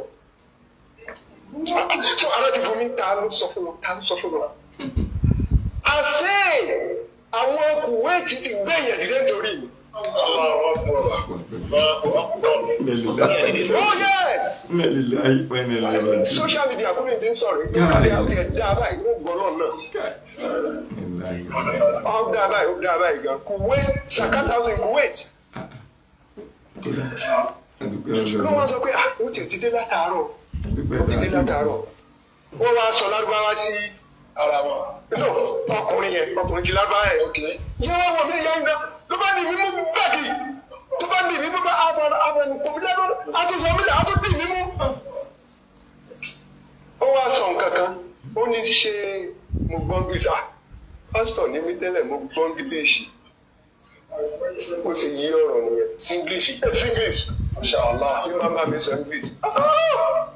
So ara ti fún mi, ta ló sọ fún wọn? Ta ló sọ fún wọn? Àṣé àwọn Kuwait ti gbẹ̀yìn dìde nítorí mi. Allahu Akbar. Allahu Akbar. Oh yes. Inna lillahi wa inna ilaihi raji'un. Social media kúrò ní ti ń sọ̀rọ̀ ìgbà àti ẹ̀dá báyìí, ó gbọ́ náà náà. Inna lillahi wa inna Ó dá báyìí, ó dá báyìí gan. Kuwait, Zakat House in Kuwait. Kódà, adúpẹ́ Ló wá Ọlọ́run. sọ pé ah, ó tiẹ̀ ti dé látàárọ̀. Adúpẹ́. Ó ti dé látàárọ̀. Wọ́n wá sọ lárúbáwá sí ara wọn. No, ọkùnrin yẹn, ọkùnrin ti lárúbáwá yẹn. Ok. Yẹ wá wọ mí yẹn náà, ló bá ní mímú báàgì, tó bá ní mímú bá àfọ̀nù kò mí lẹ́nu, àtúnṣe mi lẹ́ àtúndì mímú. Ó wá sọ nǹkan kan, ó ní ṣe mo gbọ́ English? Ah, pásítọ̀ ní mí tẹ́lẹ̀, mo gbọ́ English. Ó sì yí ọ̀rọ̀ nìyẹn Sí English. Sí English. Inshallah. Ní bá bá mi sọ English. Ah!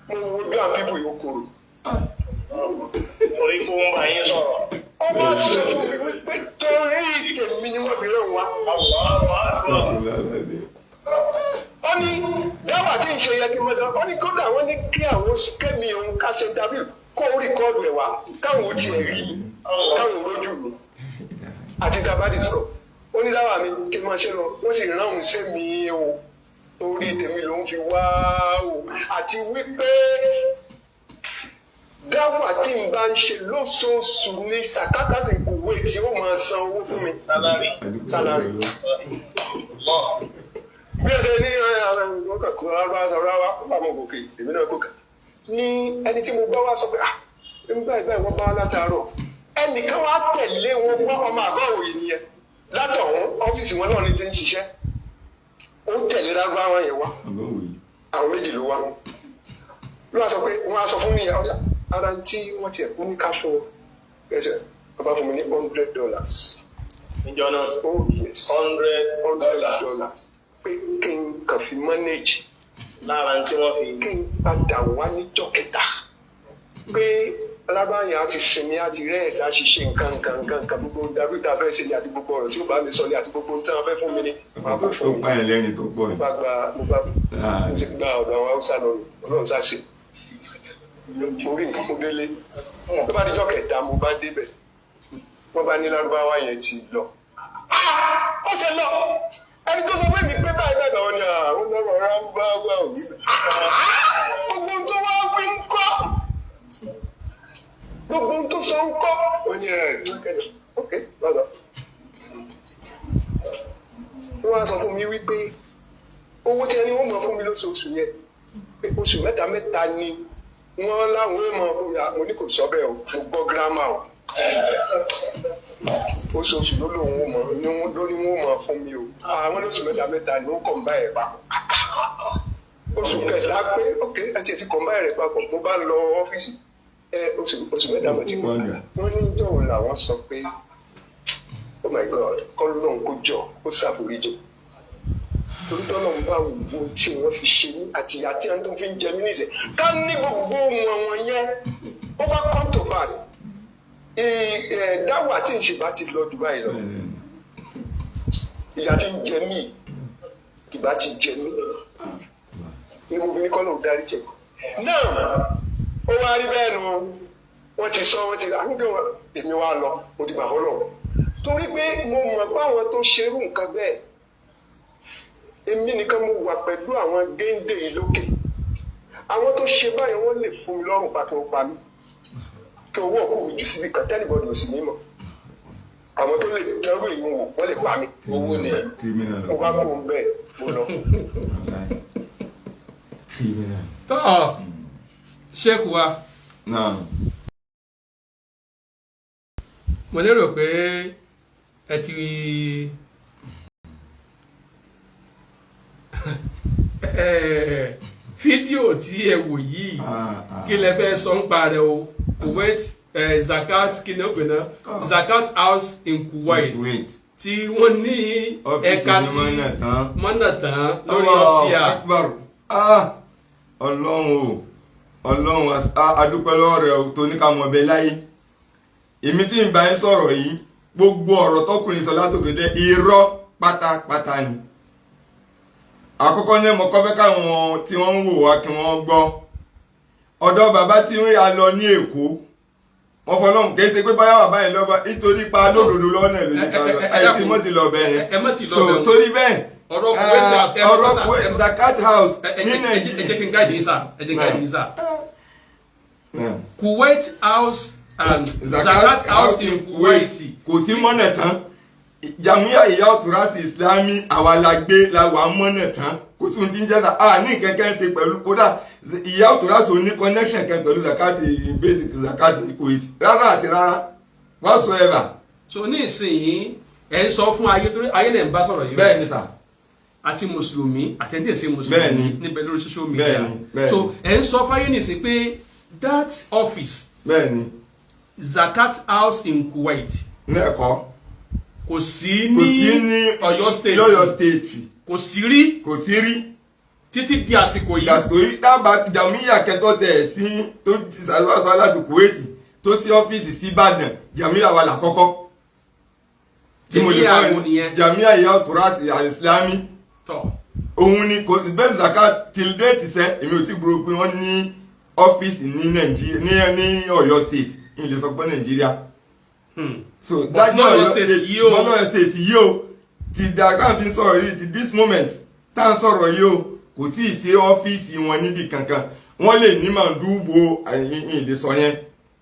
Mo wo bí àwọn pípò yóò kúrò. Torí kó ń bá yín sọ̀rọ̀. Ó wá sọ fún mi wípé torí tèmi ni wọ́n fi rán wa. Allahu Akbar. Ó ní dáwà tí ń ṣe yẹ kí n mọ sọ. Ó ní kódà wọ́n ní kí àwọn kẹ́mi òun ká ṣe interview, kó o record ẹ̀ wá, káwọn ò tiẹ̀ rí mi, káwọn ò rójú mi àti tabadi sọ̀rọ̀. Ó ní dáwà mi kí n máa ṣe lọ, wọ́n sì rán òun ṣe mi o, torí tèmi lòún fi wá o, àti wípé dáwà tí n bá ń ṣe lóṣooṣù ní sàkátàsì kòwé tí ó máa san owó fún mi. Salary. Salary. Allah. Bí ẹ ṣe ní wọn kàn kó rárá rárá, ó bá mọ gòkè, èmi náà gòkè ní. Ẹni tí mo bá wá sọ pé ah, ń báyìí báyìí, wọ́n bá wá látàárọ̀, ẹnìkan wá tẹ̀lé wọn wá, ọmọ àbá òye nìyẹn látọ̀hún, ọ́fíìsì wọn náà ní ti ń ṣiṣẹ́, ó tẹ̀lé rárá wọn yẹn wá. Àwọn méjì ló wá, ló wá sọ pé wọ́n á sọ fún mi yẹn ọ̀dà ara tí wọ́n tiẹ̀ kú ní ká fún wọn ẹsẹ̀, wọ́n bá fún mi ní $100. Níjọ́ náà. Oh yes. Hundred hundred dollars. Dollars, pé kí n kàn fi manage. Lára tí wọ́n fi. Kí n padà wá níjọ́ kẹta, pé alábàáyàn á ti sinmi, á ti rẹ́ ẹ̀sà ṣiṣẹ́ nǹkan nǹkan nǹkan nǹkan, gbogbo dábì tá a fẹ́ ṣe ni, àti gbogbo ọ̀rọ̀ tí ó bá mi sọ ni, àti gbogbo ohun tí wọ́n fẹ́ fún mi ni, máa kó Ó fún mi. pààyàn lẹ́rìn tó pọ̀ Mo ni. bá gba, mo bá mo ti gba ọ̀dọ̀ àwọn Haúsá lọ nù. Ọlọ́run sá ṣe, mo rí nǹkan, mo délé. Tó bá díjọ́ kẹta, mo bá débẹ̀, wọ́n bá ní lárúbáwá yẹn ti lọ. Ah! Ó ṣe lọ. Ẹni tó sọ fún mi pé báyìí báyìí, báwọn ni àwọn ọlọ́rọ̀ lárúbáwá ò wí. Gbogbo ohun tó wá wí ń kọ́, gbogbo ohun tó sọ ń kọ́? Ó ní ẹ̀ ok lọ́dọ̀. Wọ́n á sọ fún mi wípé owó tí ẹni wọ́n mọ̀ fún mi lóṣooṣù yẹn, pé oṣù mẹ́ta mẹ́ta ni wọ́n láwọn ò mọ̀ fún mi. Mo ní kò sọ bẹ́ẹ̀ o, mo gbọ́ gírámà o. Oṣooṣù ló lóun ò mọ̀ ní wọ́n ló ní wọ́n mọ̀ fún mi o. Àwọn lóṣù mẹ́ta mẹ́ta ni wọ́n kàn ń bá ẹ̀ papọ̀. Oṣù kẹta pé ok, àti ètí kọ̀ǹbá rẹ̀ papọ̀, mo bá lọ ọ́fíìsì ẹ oṣù 3 mo ti kọ́. Wọ́n ní jọ̀wọ́ làwọn sọ pé oh my God, kọ́ lóun kó jọ kó ṣàforíjì, torí tọ́lọ̀ ń bá wo tí wọ́n fi ṣe mí àti ìyá tí wọ́n tó fi ń jẹ mí nìṣẹ́ ká ní gbogbo wọn wọn yẹn ó bá come to pass. Dáwà tí ń ṣe bá ti lọ jù báyìí lọ, ìyá tí ń jẹ mí ìbá ti jẹ mí ni mo fi ní kọ́ lóun dárí jẹ náà. Ó wá rí bẹ́ẹ̀ nu, wọ́n ti sọ, wọ́n ti àgbẹ̀ wọn, èmi wá lọ, mo ti gbà fọlọ́, torí pé mo mọ̀ pé àwọn tó ṣerú nǹkan bẹ́ẹ̀, èmi nìkan mo wà pẹ̀lú àwọn géńdé yìí lókè. Àwọn tó ṣe báyìí, wọ́n lè fún mi lọ́rùn pa kí wọ́n pa mí, kí owó òkú mi jù síbi kan tẹ́lifọ̀dù ò sì ní mọ̀. Àwọn tó lè dẹ́rù èyí wò, wọ́n lè pa mí. Owó ni. Criminal. Mo bá kó ń bẹ́ẹ̀, mo lọ. Criminal. Tọ́ ṣéèkù wa. Náà. Mo lérò pé ẹ ti fídíò tí ẹ wò yìí, kí lẹ fẹ́ sọ ń pa rẹ̀ o? Kuwait zakat, kí ni ó pè náà, Zakat House in Kuwait. Wait. Tí wọ́n ní ẹ̀ka ọ́fíìsì sí ní mọ́nà tán. Mọ́nà tán lórí Allahu ọ́fíà. Akbar. Ah, Ọlọ́run o, Ọlọ́run, adúpẹ́ lọ́wọ́ rẹ o tó ní ká mọ̀ ọbẹ̀ láyé. Èmi tí ń bá yín sọ̀rọ̀ yìí, gbogbo ọ̀rọ̀ tọkùnrin sọ látòkè dé, irọ́ pátápátá ni. Àkọ́kọ́ ní mo kọ́ fẹ́ káwọn tí wọ́n ń wò wá kí wọ́n gbọ́. Ọ̀dọ̀ bàbá tí wọ́n yà lọ ní Èkó, wọ́n fọlọ́run, kì í ṣe pé báyà bàbá yẹn lọ́ba nítorí pa lódodo lọ́nà ìlú nípa lọ ẹ̀ tí mo ti lọ bẹ̀ yẹn. Ẹ má ti lọ So bẹ̀ wọ́n. torí bẹ́ẹ̀, Ọ̀rọ̀ Kuwait House, ẹ má ọ̀rọ̀ sà, Kuwait ẹ má- Zakat House ní ẹ jẹ́ Nàìjíríà. kí n gáàdì yín sà, ẹ jẹ́ n gáàdì yín sà. Náà. Kuwait House and Zakat House in Kuwait. Kò sí mọ́nà tán. Jàmíà Ìyá Òtúrásì Ìsìlámì, àwa la gbé la wà mọ́nà tán. Kò sí ohun tí ń jẹ́ sà á ní kẹ́kẹ́ ń ṣe pẹ̀lú. Kódà Ìyá Òtúrásì ò ní connection kan pẹ̀lú Zakat Beit Zakat Kuwait rárá àti rárá whatsoever. So ní ìsinyìí, ẹ ń sọ fún ayé, torí ayé lè ń bá sọ̀rọ̀ yìí o. Bẹ́ẹ̀ ni sà. Àti mùsùlùmí àti ẹni tí ì ṣe mùsùlùmí Bẹ́ẹ̀ni. níbẹ̀ lórí social media. Bẹ́ẹ̀ni, bẹ́ẹ̀ni. So ẹ ń sọ fáyé nìsín pé that office, Bẹ́ẹ̀ ni. Zakat House in Kuwait, Ní ẹ̀kọ́. kò sí Kò sí ní ní Ọ̀yọ́ State. Lọ́yọ̀ State. Kò sí rí. Kò sí rí. Títí di àsìkò yìí. Ìdàsìkò yìí, dábàá jàmíyà kẹtọ tẹ sí tó ti sàlùwàtò láti Kuwait tó sí ọ́fíìsì sí Ìbàdàn, jàmíyà wà lákọ́kọ́ tí mo lè Jàmíyà fọ́ wo nìyẹn? Jàmíyà Ìyá Òtúrásì Àìsílámì. Tọ. Òun ni kò bẹ́ẹ̀. Zakat till date sẹ́, èmi ò tí gbúrò pé wọ́n ní ọ́fíìsì ní Nàìjíríà, ní Ọ̀yọ́ State, ní ilé sọ pé Nàìjíríà. So But dájú ní Ọ̀yọ́ Ọ̀yọ́ State State yìí o. But Ọ̀yọ́ State yìí o, ti da káà fi ń sọ̀rọ̀ yìí, ti this moment tá à ń sọ̀rọ̀ yìí o, kò tí ì sí ọ́fíìsì wọn níbì kankan. Wọ́n lè ní màdúgbò àyìn ìlè sọ yẹn,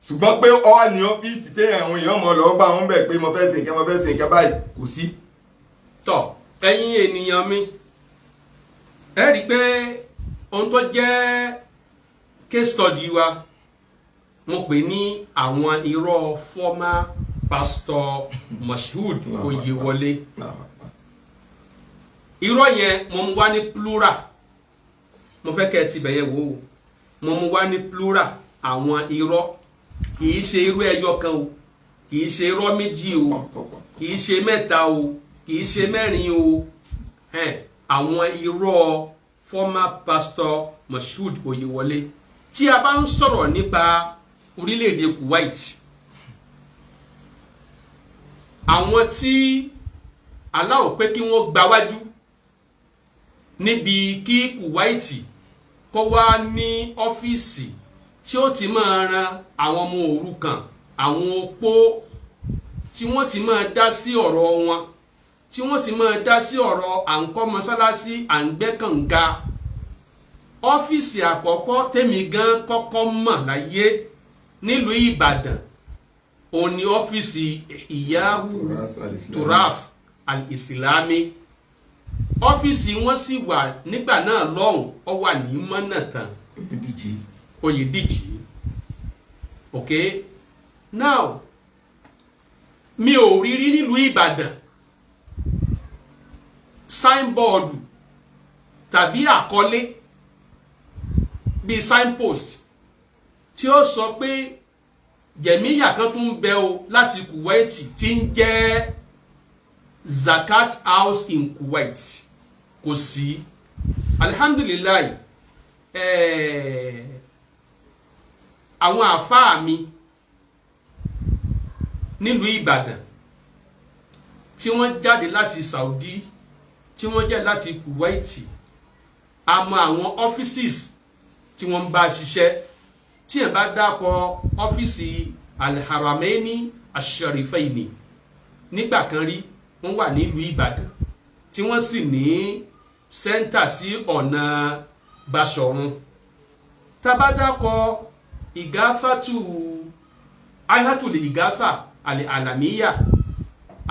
ṣùgbọ́n pé ọ wà ní ọ́fíìsì téèyàn àwọn èèyàn mọ̀ lọ́ọ́ bá wọn bẹ̀ pé mo fẹ́ ṣe nǹkan, mo fẹ́ ṣe nǹkan báyìí, kò sí. Tọ, ẹ̀yin ènìyàn mi, ẹ rí i pé ohun tó jẹ́ case study wa, mo pè ní àwọn irọ́ former pastor Moshood Oyewole. Irọ́ yẹn, mo mú wá ní plural. Mo fẹ́ kẹ́ ẹ ti bẹ̀yẹ̀ wò ó. Mo mú wá ní plural, àwọn irọ́. Kì í ṣe irú ẹyọ kan o, kì í ṣe irọ́ méjì o, kì í ṣe mẹ́ta o, kì í ṣe mẹ́rin o. Ẹn, àwọn irọ́ former pastor Moshood Oyewole. Tí a bá ń sọ̀rọ̀ nípa orílẹ̀-èdè Kuwait, àwọn tí aláwọ̀ pé kí wọ́n gbáwájú níbi kí Kuwait kó wá ní ọ́fíìsì tí ó ti máa ran àwọn ọmọ òrukàn, àwọn opó, tí wọ́n ti máa dá sí ọ̀rọ̀ wọn, tí wọ́n ti máa dá sí ọ̀rọ̀ à ń kọ́ mọ́sálásí, à ń gbẹ́ kànga, ọ́fíìsì àkọ́kọ́ tèmi gan kọ́kọ́ mọ̀ láyé nílùú Ìbàdàn, òun ni ọ́fíìsì Ìyáhù Turas Al-Islami. Turaf Al-Islami. Ọ́fíìsì wọn sì wà nígbà náà lọ́hùn, ó wà ní Mọ́nàtàn. Oyèdíjì. Oyèdíjì. Ok, now, mi ò rí rí nílùú Ìbàdàn signboard tàbí àkọlé bíi signpost tí ó sọ pé jẹ̀míyà kan tún ń bẹ o láti Kuwait tí ń jẹ́ Zakat House in Kuwait. Kò sí. Alihamdulilayi, àwọn àfáà mi nílùú Ìbàdàn tí wọ́n jáde láti Saudi, tí wọ́n jáde láti Kuwait, àmọ́ àwọn offices tí wọ́n ń bá ṣiṣẹ́, tí ẹ̀ bá dákọ̀ ọ́fíìsì Al-Haramaini Ash-Sharifaini nígbà kan rí, wọ́n wà nílùú Ìbàdàn tí wọ́n sì ní sẹ́ńtà sí ọ̀nà Basọ̀run. Tá bá dákọ̀ ìgáfàtù ayatul ìgáfà àlàmíyà,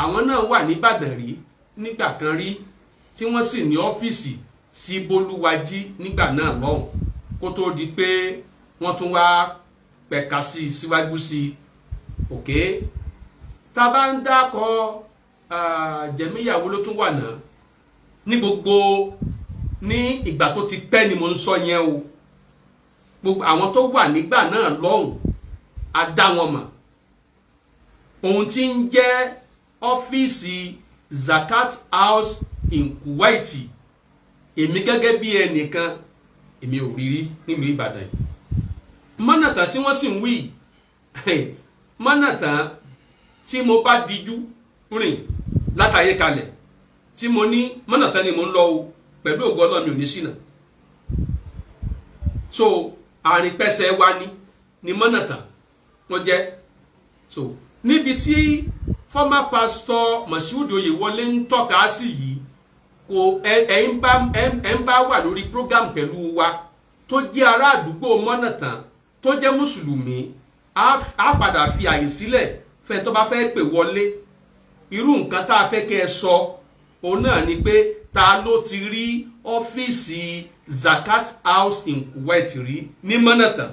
àwọn náà wà níbàdàn rí nígbà kan rí tí wọ́n sì ní ọ́fíìsì sí Bólúwájí nígbà náà lọ́hùn, kó tó di pé wọ́n tún wá pẹ̀ka sí i síwájú sí i. Òkè tá a bá ń dákọ̀ jẹ̀míyàwó ló tún wà náà ní gbogbo ní ìgbà tó ti pẹ́ ni mo ń sọ yẹn o. Gbogbo àwọn tó wà nígbà náà lọ́hùn a dá wọn mọ̀. Ohun tí ń jẹ́ ọ́fíìsì Zakat House in Kuwait, èmi gẹ́gẹ́ bí ẹnìkan èmi ò rírí nílùú Ìbàdàn yìí. Mọ́nàtàn tí wọ́n sì ń wí, mọ́nàtàn tí mo bá dijú rìn látàyè kalẹ̀ tí mo ní mọ́nàtàn ni mo ń lọ o, pẹ̀lú ògo Ọlọ́run mi ò ní ṣìnà. So àrìnpẹ̀sẹ̀ wa ni mọ́nàtàn wọ́n jẹ́. So níbi tí former pastor Moshood Oyèwọlé ń tọ́ka sí yìí, kò ẹ ń bá wà lórí program pẹ̀lú wa tó jẹ́ ará àdúgbò mọ́nàtàn tó jẹ́ mùsùlùmí, á padà fi àyè sílẹ̀ fẹ́ tó bá fẹ́ pè wọlé. Irú nǹkan tá a fẹ́ kẹ́ ẹ sọ òun náà ni pé ta ló ti rí ọ́fíìsì Zakat House in Kuwait rí ní mọ́nàtàn,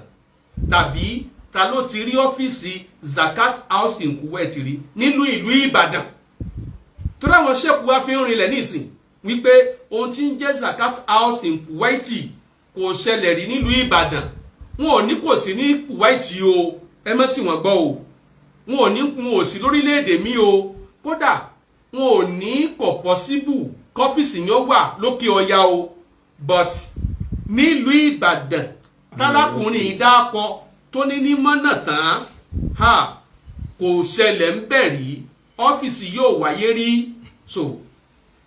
tàbí ta ló ti rí ọ́fíìsì Zakat House in Kuwait rí nínú ìlú Ìbàdàn. Torí àwọn ṣẹ́kù wa fi ń rinlẹ̀ nísìn wípé ohun tí ń jẹ́ Zakat House in Kuwait kò ṣẹlẹ̀ rí nílùú Ìbàdàn. Wọn ò ní kò sí ní Kuwait o, ẹ má sì wọ́n gbọ́ o. Wọn ò ní wọn ò sí lórílẹ̀‐èdè mi o, kódà wọn ò ní kò pọ́síbù kọ́fíìsì yẹn wà lókè ọya o, but nílùú Ìbàdàn tálákùnrin ìdákọ tó ní ní mọ́nà tán ha kò ṣẹlẹ̀ ń bẹ̀ rí, ọ́fíìsì yóò wáyé rí. So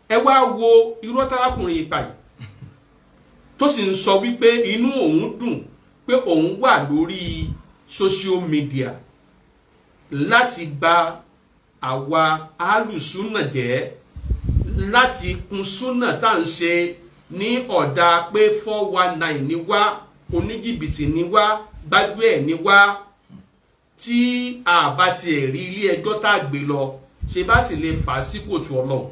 ẹ wá wo irọ́ tálákùnrin ìpa yìí tó sì ń sọ wípé inú òun dùn pé òun wà lórí social media láti bà àwa alùsùnà jẹ́, láti kun súnà tá à ń ṣe ní ọ̀dà pé 419 ni wá, oníjìbìtì ni wá, gbájúẹ̀ ni wá, tí a bá tiẹ̀ rí ilé ẹjọ́ tá a gbé lọ ṣe bá sì lè fà á sí kóòtù Ọlọ́run.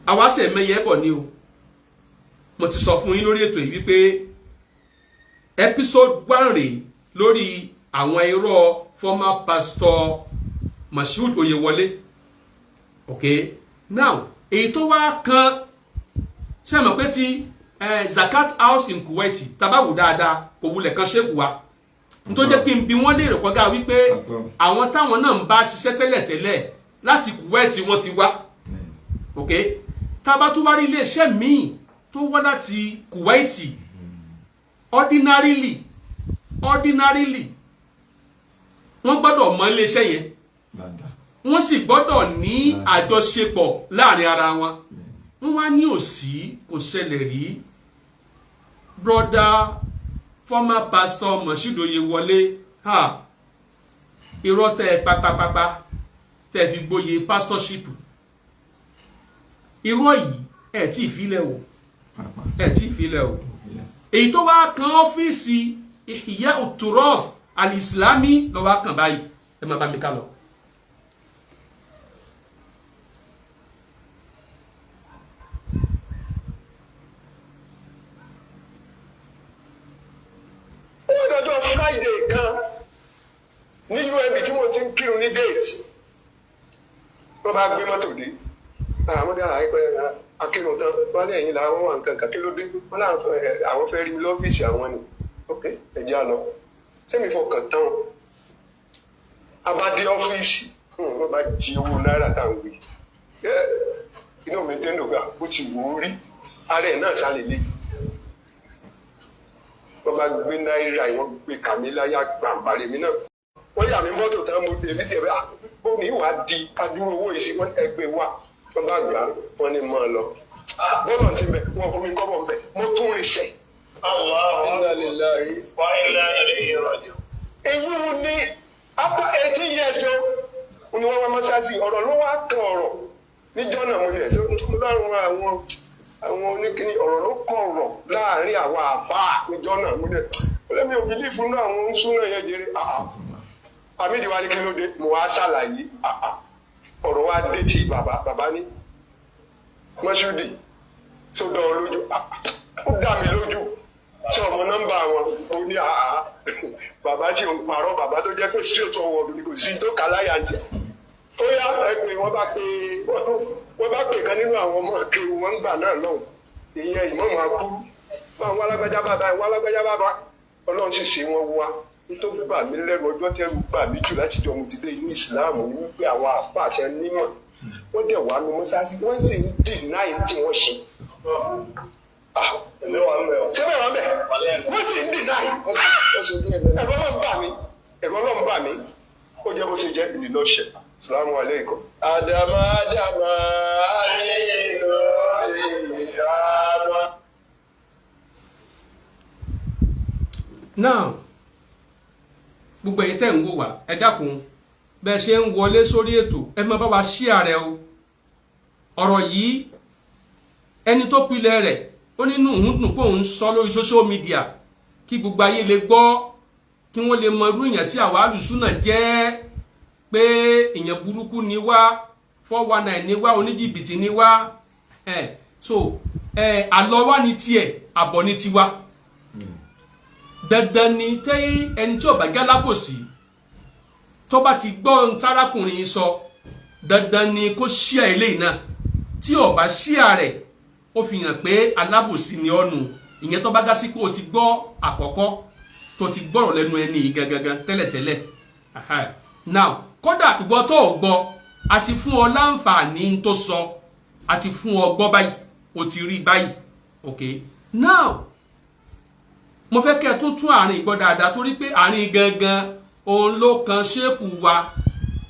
Àwa ṣe mẹyẹ bọ̀ ni o. Mo ti sọ fún yín lórí ètò yìí wípé episode 1 rèé lórí àwọn irọ́ former pastor Moshood Oyèwọlé. Ok, now èyí tó wá kan ṣe mọ̀ pé ti Zakat House in Kuwait tabawo dáadáa kò wulẹ̀ kan ṣéèkù wa, nítorí jẹ́ kí n bi wọ́n léèrè kọjá wípé àwọn táwọn náà ń bá ṣiṣẹ́ tẹ́lẹ̀tẹ́lẹ̀ láti Kuwait wọ́n ti wá. Ok, tábà tó wá rí iléeṣẹ́ míì tó wá láti Kuwait, ordinarily wọ́n gbọ́dọ̀ mọ iléeṣẹ́ yẹn, wọ́n sì gbọ́dọ̀ ní àjọṣepọ̀ láàrin ara wọn. Wọ́n wá ní òsì kò ṣẹlẹ̀ rí. Brother former pastor Moshood Oyèwọlé, ha irọ́ tẹ́ ẹ pápápápá tẹ́ ẹ fi gboyè pastorship, irọ́ yìí ẹ̀ tí ì filẹ̀ o, ẹ̀ tí ì filẹ̀ o. Èyí tó wá kan ọ́fíìsì Ihya Uturoth Al-Islami lọ́wọ́ kàn báyìí, ẹ má bá mi ká lọ. Ọjọ́ Friday kan ní UMB tí mo ti ń kírun ní date, wọ́n bá gbé mọ́tò dé, Àwọn dáhà ẹ pé akírun tán, wọ́n ní ẹ̀yìn làwọn wà nǹkan kan, kí ló dé? Wọ́n láwọn àwọn fẹ́ rí mi lọ́fíìsì àwọn ni. Ok, ẹ jẹ́ á lọ. Sẹ́mi fọkàn tán wọn. A bá dé ọ́fíìsì, wọ́n bá jí owó náírà tá à ń wí. Inú mi dé nùgbà bó ti wò ó rí, ara ẹ̀ náà sálẹ̀ lé. Wọ́n bá gbé náírà, wọ́n gbé kàmí láyà gbàǹbarè mi náà. Wọ́n yà mí mọ́tò tán, mo èmi tiẹ̀ bá bó ní ìwà di adúrú owó yìí sí, wọ́n ẹgbẹ́ wa. Wọ́n bá gbà á, wọ́n ní mọ́ ọ lọ. Bọ́lọ̀ ti bẹ̀, wọ́n fún mi kọ́bọ̀ bẹ̀, mo tún rìn sẹ̀. Allahu Inna lillahi. wa inna ilayhi raji'un. Èyí ò ní after 18 years o ni wọ́n wá mọ́sáàsì, ọ̀rọ̀ ló wá kan ọ̀rọ̀ níjọ́ náà. Mo ní ẹ̀ ṣé láàrin àwọn oníkíní, ọ̀rọ̀ ló kọ̀ ọ̀rọ̀ láàrin àwọn àfáà níjọ́ náà. Mo ní ẹ̀ ọlẹ́mi ò believe nínú àwọn oníṣúná yẹn jẹrẹ. Àmìdí wa ní kí ló dé? Mo wá ṣàlàyé. Ọ̀rọ̀ wa dé tí bàbá ní mọ́ṣúdì tó dán ọ lójú. Ó dá mi lójú. Ṣé ọmọ nọ́mbà wọn? Ó ní àá bàbá tí ò ń parọ́, bàbá tó jẹ́ pé straight forward ni, kò sí tó kà láyà jẹ. Ó yá, ẹ pé wọ́n bá pè kan nínú àwọn ọmọ akéwì wọn ń gbà náà lọ́hùn, ìyẹn ìmọ̀ọ́mù akúrú báwọn alágbájá bàbá ìwọ alágbájá bàbá. Ọlọ́run sì ṣe wọ́n wá. Nítorí bà mí lẹ́rù, ọjọ́ tẹ́rù bà mí jù láti jọ mo ti dé inú ìsìláàmù ní wípé àwọn àfáà àti onímọ̀ wọ́n dẹ̀ wá nu mọ́sáàsì, wọ́n sì ń deny tí wọ́n ṣe. Èmi wà ń bẹ̀ o. Ṣé bẹ́ẹ̀ wá bẹ̀? Wọ́n sì ń deny. Ẹ̀rọ Ọlọ́run bà mí, ẹ̀rọ Ọlọ́run bà mí. Ó jẹ́ bó ṣe jẹ́ ìlú lọ́ṣẹ̀. Salamu aleykum. Àdàmà àdàmà àlejò àmà. Now, gbogbo ẹ̀yin tẹ́ ń wò wá, ẹ dákun, bẹ́ẹ̀ ṣe ń wọlé sórí ètò, ẹ máa bá wa share rẹ̀ o. Ọ̀rọ̀ yìí, ẹni tó pilẹ̀ rẹ̀, ó nínú òun dùn pé òun sọ lórí social media kí gbogbo ayé lè gbọ́, kí wọ́n lè mọ irú èèyàn tí àwa àlùsùnà jẹ́, pé èèyàn burúkú ni wá, 419 ni wá, oníjìbìtì ni wá. Ẹ so ẹ àlọ́ wa ní tiẹ̀, àbọ̀ ní tiwa. Dandan ni tẹ́ ẹni tí ó bá jálábòsí tó bá ti gbọ́ ohun tárákùnrin yìí sọ, dandan ni kó ṣíà eléyìí náà. Tí ó bá ṣíà rẹ̀, ó fi hàn pé alábòsí ni ọ́nu. Ìyẹn tó bá dá sí pé o ti gbọ́ àkọ́kọ́, tó ti gbọ́rọ̀ lẹ́nu ẹni yìí gangan tẹ́lẹ̀tẹ́lẹ̀. Now, kódà ìwọ tó o gbọ́, a ti fún ọ láǹfààní tó sọ, a ti fún ọ gbọ́ báyìí, o ti rí báyìí. Ok, now, mo fẹ́ kẹ́ ẹ tún tún àárín ìgbọ́ dáadáa, torí pé àárín gangan òun ló kan ṣéèkù wa,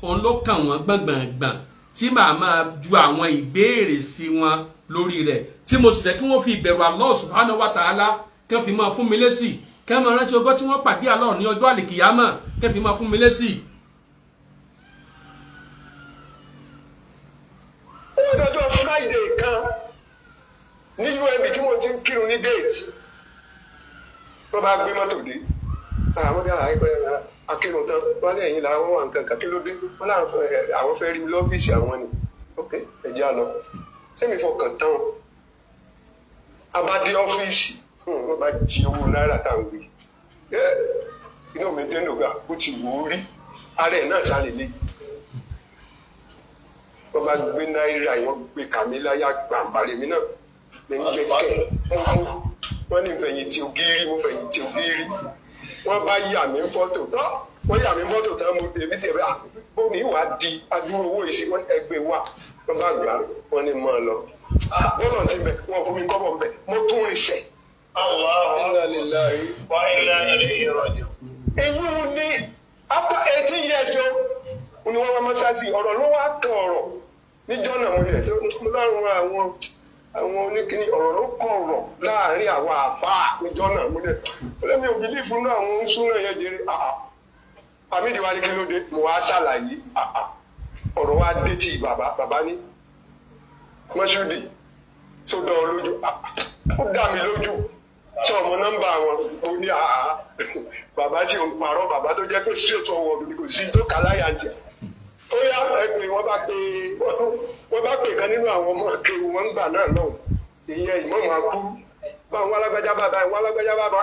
òun ló kàn wọ́n gbọ̀ngbọ̀ngbọ̀n, tí màá máa ju àwọn ìbéèrè sí wọn lórí rẹ̀, tí mo sì fẹ́ kí wọ́n fi ìbẹ̀rù Allah subhanahu wa ta'ala kí wọ́n fi máa fún mi lésì, kí wọ́n máa rántí ọgọ́ tí wọ́n pàdé Allah ní ọjọ́ àlìkìyámà, kí wọ́n fi máa fún mi lésì. Ó dọjọ́ Friday kan ní UMB tí mo ti ń kírun ní gate, wọ́n bá gbé mọ́tò dé. Àwọn dáhà ẹ pé akírun tán, wọ́n ní ẹ̀yìn làwọn wà nǹkan kan, kí ló dé? Wọ́n láwọn àwọn fẹ́ rí mi lọ́fíìsì àwọn ni. Ok, ẹ jẹ́ á lọ. Sẹ́mi fọkàn tán wọn. A bá dé ọ́fíìsì, wọ́n bá jí owó náírà tá à ń wí. Inú mi dé nùgbà bó ti wò ó rí, ara ẹ̀ náà sálẹ̀ lé. Wọ́n bá gbé náírà, wọ́n gbé kàmí láyà gbàǹbarè mi náà ní gbẹ́kẹ̀. Wọ́n ní fẹ̀yìntì ògiri, mo fẹ̀yìntì ògiri. Wọ́n bá yà mí fọ́tò tán, wọ́n yà mí fọ́tò tán, mo èmi tiẹ̀ bá bó ní ìwà di adúrú owó yìí sí, wọ́n ẹgbẹ́ wa. Wọ́n bá gbà á, wọ́n ní mọ́ ọ lọ. Bọ́lọ̀ ti bẹ̀, wọ́n fún mi kọ́bọ̀ bẹ̀, mo tún rìn sẹ̀. Allahu Inna lillahi. wa inna ilayhi raji'un. Èyí ní after 18 years o ni wọ́n wá mọ́sáàsì, ọ̀rọ̀ ló wá kan ọ̀rọ̀ níjọ́ náà. Mo ní ẹ̀ ṣé láàrin àwọn oníkíní, ọ̀rọ̀ ló kọ̀ ọ̀rọ̀ láàrin àwọn àfáà níjọ́ náà. Mo ní ẹ̀ ọlẹ́mi ò believe nínú àwọn oníṣúná yẹn jẹrẹ. Àmìdí wa ní kí ló dé? Mo wá ṣàlàyé. Ọ̀rọ̀ wa dé tí bàbá ní mọ́ṣúdì tó dán ọ lójú. Ó dá mi lójú. Ṣé ọmọ nọ́mbà wọn? Ó ní àá bàbá tí ò ń parọ́, bàbá tó jẹ́ pé straight forward ni, kò sí tó kà láyà jẹ. Ó yá, ẹ pé wọ́n bá pè kan nínú àwọn ọmọ akéwì wọn ń gbà náà lọ́hùn, ìyẹn ìmọ̀ọ́mù akúrú báwọn alágbájá bàbá ìwọ alágbájá bàbá.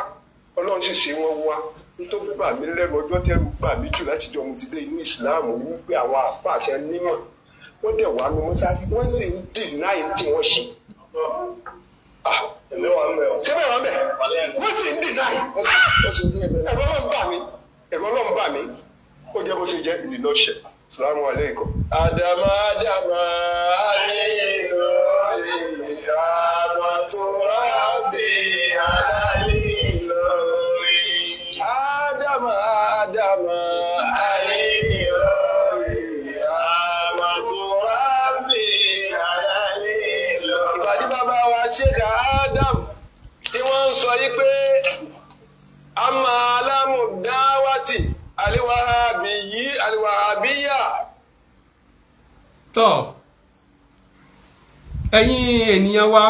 Ọlọ́run sì ṣe wọ́n wá. Nítorí bà mí lẹ́rù, ọjọ́ tẹ́rù bà mí jù láti jọ mo ti dé inú ìsìláàmù ní wípé àwọn àfáà àti onímọ̀ Wọ́n dẹ̀ wà nù mọ́sáàsì, wọ́n sì ń deny tí wọ́n ṣe. Ah, Èmi wà ń bẹ̀ o. ṣé bẹ́ẹ̀ wọ́n bẹ̀? Wọ́n sì ń deny. Ó ṣe díẹ̀ bẹ́ẹ̀. Ẹ̀rọ Ọlọ́run bà mí, ẹ̀rọ Ọlọ́run bà mí. Ó jẹ́ bó ṣe jẹ́ ìnìlọ ṣẹ̀. Salamu aleykum. Àdàmà àdàmà àlè lórí àmàtúrábì àlàlí lórí. Àdàmà àdàmà àlè lórí àmàtúrábì àlàlí lórí. Ìbàdí bàbá wa Ṣéka Adam tí wọ́n ń sọ yí pé àmà alámù dáwàtì àlìwàhábì yìí àlìwàhábíyà. Tọ́, ẹ̀yin ènìyàn wa,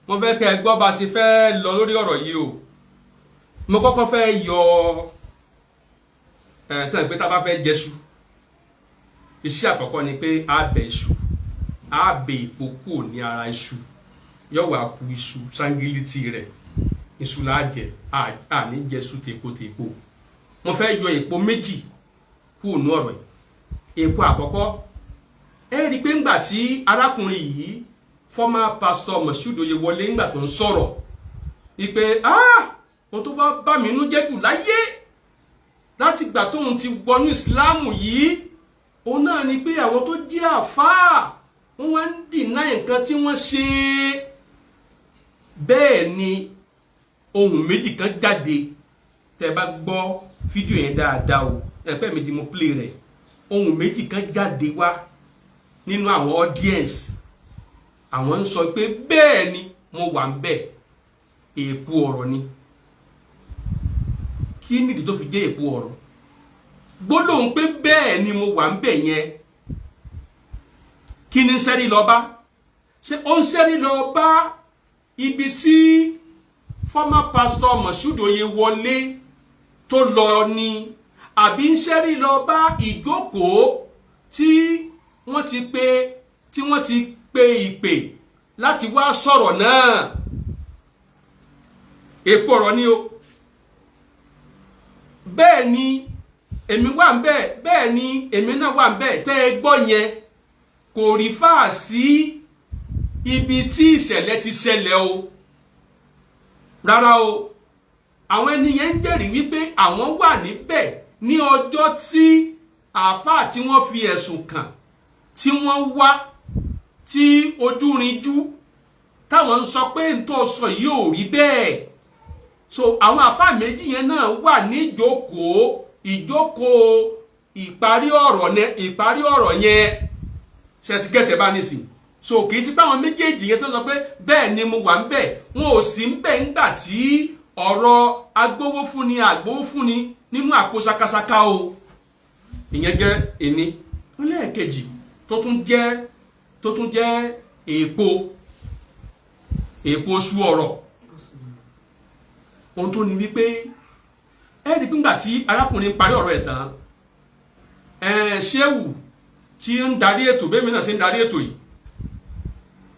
mo fẹ́ kẹ́ ẹ gbọ́ bá a ṣe fẹ́ lọ lórí ọ̀rọ̀ yìí o. Mo kọ́kọ́ fẹ́ yọ ẹ sẹ́yìn pé tá a bá fẹ́ jẹṣu, iṣẹ́ àkọ́kọ́ ni pé a bẹ iṣu, a bẹ èpo kúrò ní ara iṣu, yóò wá ku iṣu sángílítì rẹ̀. Iṣu là á jẹ, a ní jẹṣu tèpo-tèpo. Mo fẹ́ yọ èpo méjì kúrò ní ọ̀rọ̀ yìí. Èpo àkọ́kọ́, ẹ rí i pé ńgbà tí arákùnrin yìí, former pastor Moshood Oyewole, ńgbà tó ń sọ̀rọ̀ wípé, ah, ohun tó bá bá mi inú jẹ́ jù láyé láti gbà tóun ti wọnú ìsìláàmù yìí, òun náà ni pé àwọn tó jẹ́ àfáà, wọ́n wá ń dìná nǹkan tí wọ́n ṣe. Bẹ́ẹ̀ ni ohun méjì kan jáde. Tẹ́ bá gbọ́ fídíò yẹn dáadáa o, ẹ̀pẹ́ mi di mo play rẹ̀, ohun méjì kan jáde wá nínú àwọn audience. Àwọn ń sọ pé bẹ́ẹ̀ ni mo wà ń bẹ̀. Èèpo ọ̀rọ̀ ni. Kí nìdí tó fi jẹ́ èèpo ọ̀rọ̀? Gbólóhùn pé bẹ́ẹ̀ ni mo wà ń bẹ̀ yẹn, kí ni ń sẹ́rí lọ bá? Ṣé ó ń sẹ́rí lọ bá ibi tí former pastor Moshood Oyewole tó lọ ni, àbí ń sẹ́rí lọ bá ìjókòó tí wọ́n ti pe ìpè láti wá sọ̀rọ̀ náà? Èpo ọ̀rọ̀ ni o. Bẹ́ẹ̀ ni èmi wà ń bẹ́ẹ̀, bẹ́ẹ̀ ni èmi náà wà ń bẹ́ẹ̀ tẹ́ ẹ gbọ́ yẹn, kò rí fáà sí ibi tí ìṣẹ̀lẹ̀ ti ṣẹlẹ̀ o, rárá o. Àwọn ẹni yẹn ń jẹ́rìí wípé àwọn wà níbẹ̀ ní ọjọ́ tí àáfàá tí wọ́n fi ẹ̀sùn kàn, tí wọ́n wá, tí ojú rinjú, táwọn ń sọ pé ntọ́ sọ yìí ò rí bẹ́ẹ̀. So àwọn àáfàá méjì yẹn náà wà ní ìjókòó ìparí ọ̀rọ̀ yẹn. Ṣe ti gẹ̀tẹ̀ bá nísìn? So kì í sí pé àwọn méjèèjì yẹn tó sọ pé bẹ́ẹ̀ ni mo wà ń bẹ̀, wọn ò sí ń bẹ̀ ńgbà tí ọ̀rọ̀ agbówó fúnni nínú àpò ṣakaṣaka o. Ìyẹn jẹ́ ẹni lẹ́ẹ̀kejì tó tún jẹ́ èèpo oṣù ọ̀rọ̀. Ohun tó ní wípé ẹ rí pé ńgbà tí arákùnrin parí ọ̀rọ̀ ẹ̀ tán, ẹ̀ ṣéwù tí ń darí ètò, bẹ́ẹ̀ mi náà ṣe ń darí ètò yìí,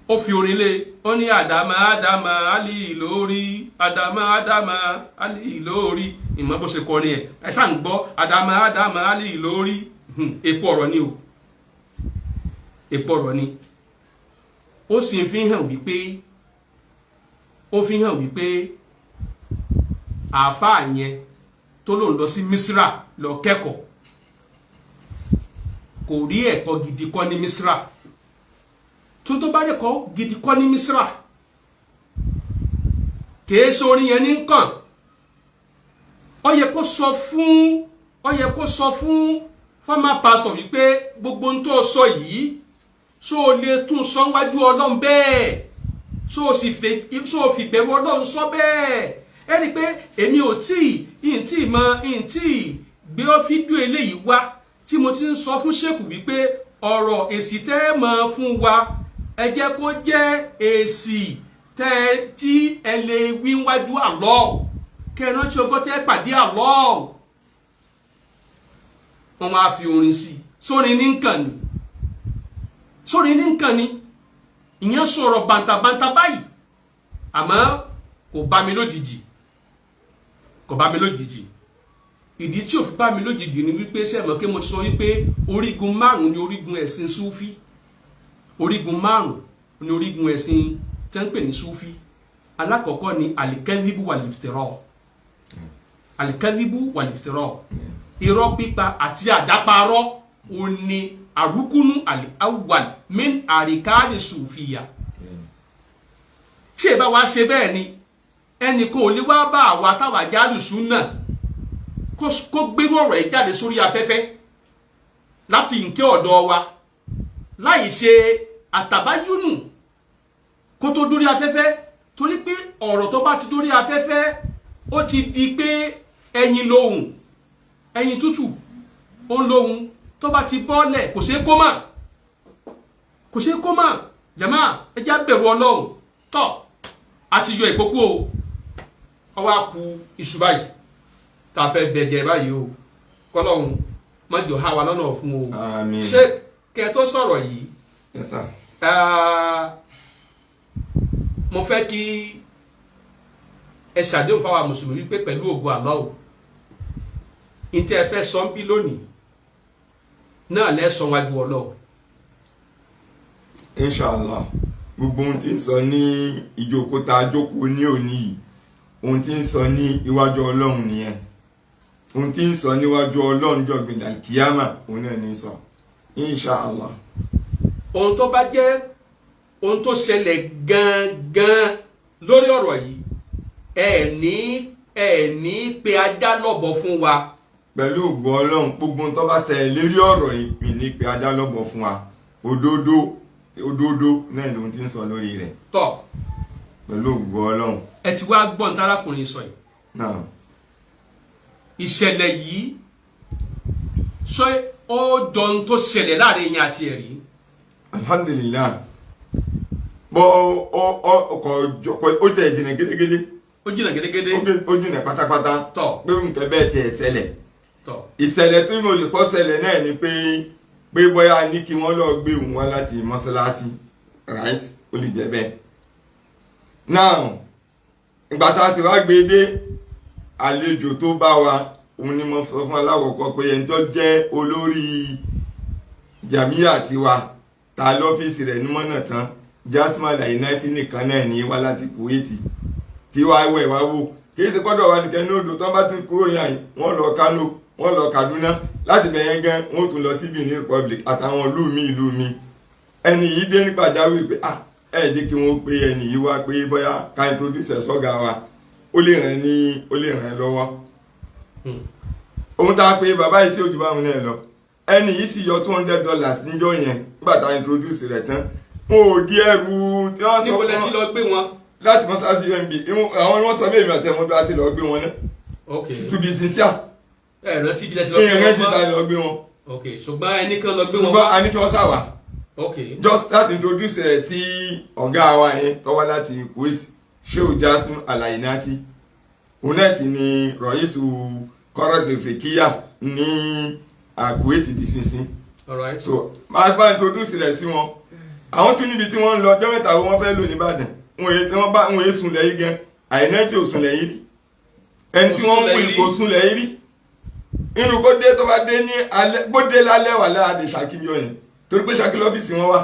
ó fi orin lé. Ó ní àdàmà àdàmà àlì lórí, àdàmà àdàmà àlì lórí. Ìmọ̀ bó ṣe kọrin ẹ̀, ẹ ṣáà ń gbọ́ àdàmà àdàmà àlì lórí. Èpo ọ̀rọ̀ ni o, èpo ọ̀rọ̀ ni. Ó sì fi hàn wípé, ó fi hàn wípé àáfàá yẹn tó lòun lọ sí Misra lọ kẹ́kọ̀ọ́, kò rí ẹ̀kọ́ gidi kọ́ ní Misra. Tó bá rẹ̀kọ́ gidi kọ́ ní Misra, kìí ṣe orin yẹn ní kàn. Ó yẹ kó sọ fún former pastor wípé gbogbo ohun tó sọ yìí, ṣó o lè tún sọ wájú Ọlọ́run bẹ́ẹ̀? Ṣó o fi bẹ̀rù Ọlọ́run sọ bẹ́ẹ̀? Ẹ rí i pé èmi ò tí ì tí ì mọ ì tí ì gbé fídíò eléyìí wá tí mo ti ń sọ fún ṣèkù wípé ọ̀rọ̀ èsì tẹ́ ẹ mọ̀ fún wa, ẹ jẹ́ kó jẹ́ èsì tẹ́ tí ẹ lè wí wájú àlọ́, kẹ́ ẹ rántí ọgọ́ tẹ́ pàdé àlọ́. Wọ́n máa fi orin sí i. Sórin ní nǹkan ni, sórin ní nǹkan ni. Ìyẹn sọ̀rọ̀ bàǹtàbàǹtà báyìí, àmọ́ kò bá mi lójijì, kò bá mi lójijì. Ìdí tí ò fi bá mi lójijì ni wípé ṣe mọ̀ pé mo ti sọ wípé orígun márùn ni orígun ẹ̀sìn Súfí. Orígun márùn ni orígun ẹ̀sìn tí wọ́n ń pè ní Súfí. Alákọ̀ọ́kọ́ ni alikẹ́líbù wàlìfìtìrọ̀. Alikẹ́líbù wàlìfìtìrọ̀, irọ́ pípa àti àdáparọ́, ó ní àrùkúnú al-awwal min àríkáàlì sùfìyà. Tí ẹ bá wá ṣe bẹ́ẹ̀ ni, ẹnìkan ò lè wá bá àwa táwa jálù súnà kó gbérú ọ̀rọ̀ yìí jáde sórí afẹ́fẹ́ láti nkẹ́ ọ̀dọ̀ wa láì ṣe àtàbáyúnù kó tó dórí afẹ́fẹ́, torí pé ọ̀rọ̀ tó bá ti dórí afẹ́fẹ́, ó ti di pé ẹyin lóhùn, ẹyin tútù ó ń lóhùn, tó bá ti bọ́lẹ̀ kò ṣeé kó mà, kò ṣeé kó mà. Jàmá, ẹ jẹ́ á bẹ̀rù Ọlọ́run. Tọ́ a ti yọ ìkókó o, ọwọ́ á ku iṣu báyìí tá a fẹ́ bẹ̀jẹ̀ báyìí o. Kọ́lọ́hún mọ́jọ há wa lọ́nà fún o. Àmín. Ṣé kẹ́ ẹ tó sọ̀rọ̀ yìí, Yes, sir. Mo fẹ́ kí ẹ ṣàdéhùn fáwọn mùsùlùmí wípé pẹ̀lú ògo Allah o, ntẹ́ ẹ fẹ́ sọ ń bí lónìí náà lẹ́sàn wájú Ọlọ́run. Inshallah, gbogbo ohun tí ń sọ ní ìjókòó tá a jókòó ní òní yìí, ohun tí ń sọ ní iwájú Ọlọ́run nìyẹn. Ohun tí ń sọ níwájú Ọlọ́run jọ̀gbìn kíyámà, òun náà ní sọ, inshallah. Ohun tó bá jẹ́ ohun tó ṣẹlẹ̀ gangan lórí ọ̀rọ̀ yìí, ẹ ní pé ajá lọ́bọ̀ fún wa. Pẹ̀lú ògo Ọlọ́run, gbogbo ohun tó bá ṣẹlẹ̀ lérí ọ̀rọ̀ yìí, mi ní pé ajá lọ́bọ̀ fún wa. Òdodo, òdodo náà lóhun tí ń sọ lórí rẹ̀. Tọ́. Pẹ̀lú ògo Ọlọ́run. Ẹ ti wá gbọ́n tárákùnrin sọ yìí. Náà. Ìṣẹ̀lẹ̀ yìí, ṣé ó jọ ohun tó ṣẹlẹ̀ láàrin yín àti ẹ̀rí? Alhamdulillahi, bọ́ ọ ọ ọkọ̀ ó tẹ̀ jìnnà gédégédé. Ó jìnnà gédégédé. Ó jìnnà pátápátá. Tọ́. Pé nǹkan bẹ́ẹ̀ tiẹ̀ ṣẹlẹ̀. Tọ́. Ìṣẹ̀lẹ̀ tó mo lè kọ́ ṣẹlẹ̀ náà ni pé bóyá ní kí wọ́n lọ gbé òun wá láti mọ́ṣáláṣí, right? Ó lè jẹ́ bẹ́ẹ̀. Now, ìgbà tá a sì wá gbé dé, àlejò tó bá wa, òun ni mo sọ fún aláwọ̀kọ́ pé ẹni tó jẹ́ olórí jàmíyà tiwa ta lọ́fíìsì rẹ̀ ní mọ́nà tán, Jasmine Ainati nìkan náà ní wá láti Kuwait tí wàá wẹ̀ wá wò. Kì í ṣe gbọ́dọ̀ wà nìkan ní odò tó bá tún kúrò yàn yìí, wọ́n lọ Kano, wọ́n lọ Kaduna, láti bẹ̀yẹn gan wọ́n tún lọ sí Benin Republic àtàwọn ìlú mi ìlú mi. Ẹni yìí dé ní pàjáwìrì pé, ah, ẹ jẹ́ kí wọ́n pe ẹni yìí wá pé bóyá ká introduce ẹ̀ sọ́gà wa, ó lè ràn ní ó lè ràn lọ́wọ́. Ohun tá a pe bàbá yìí sí ojú báwọn náà lọ, ẹni yìí sì yọ $200 níjọ́ yẹn nígbà tá a introduce rẹ̀ tán. Wọn ò di ẹrù tí wọ́n sọ. Níbo lẹ ti lọ gbé wọn? Láti mọ́sáàsì UMB. Àwọn wọ́n sọ bẹ́ẹ̀, mi àti ẹ̀mọ́ bí a ṣe lọ gbé wọn náà. To be sincere, Ẹ rántí ibi lẹ ti lọ gbé ìrìn wọn ti mọ́? ta lọ gbé wọn. Ok, ṣùgbọ́n ẹnì kan lọ gbé wọn Ṣùgbọ́n wá. a ní kí wọ́n sá wà just láti introduce rẹ̀ sí ọ̀gá wa yẹn tó wá láti Kuwait, Shehu Jasim Alainati. Òun náà sì ni rọ̀yìsù kọ́rọ̀dẹ̀fẹ̀kíyà ní Kuwait di sísìn. So máa bá introduce rẹ̀ sí wọn. Àwọn tún níbi tí wọ́n ń lọ, ọjọ́ 3 wọ́n fẹ́ lò nìbàdàn. Wọn èyí tí wọ́n bá wọn èyí sùn lẹ́yìn gan, Àìnẹ́tì ò sùn lẹ́yìn rí. Ẹni tí wọ́n ń wí kò sùn lẹ́yìn rí inú kó dé, tó bá dé ní alẹ́, kó dé lálẹ́, wà láàdé Ṣakí yọ yẹn, torí pé Ṣakí lọ́fíìsì wọn wà.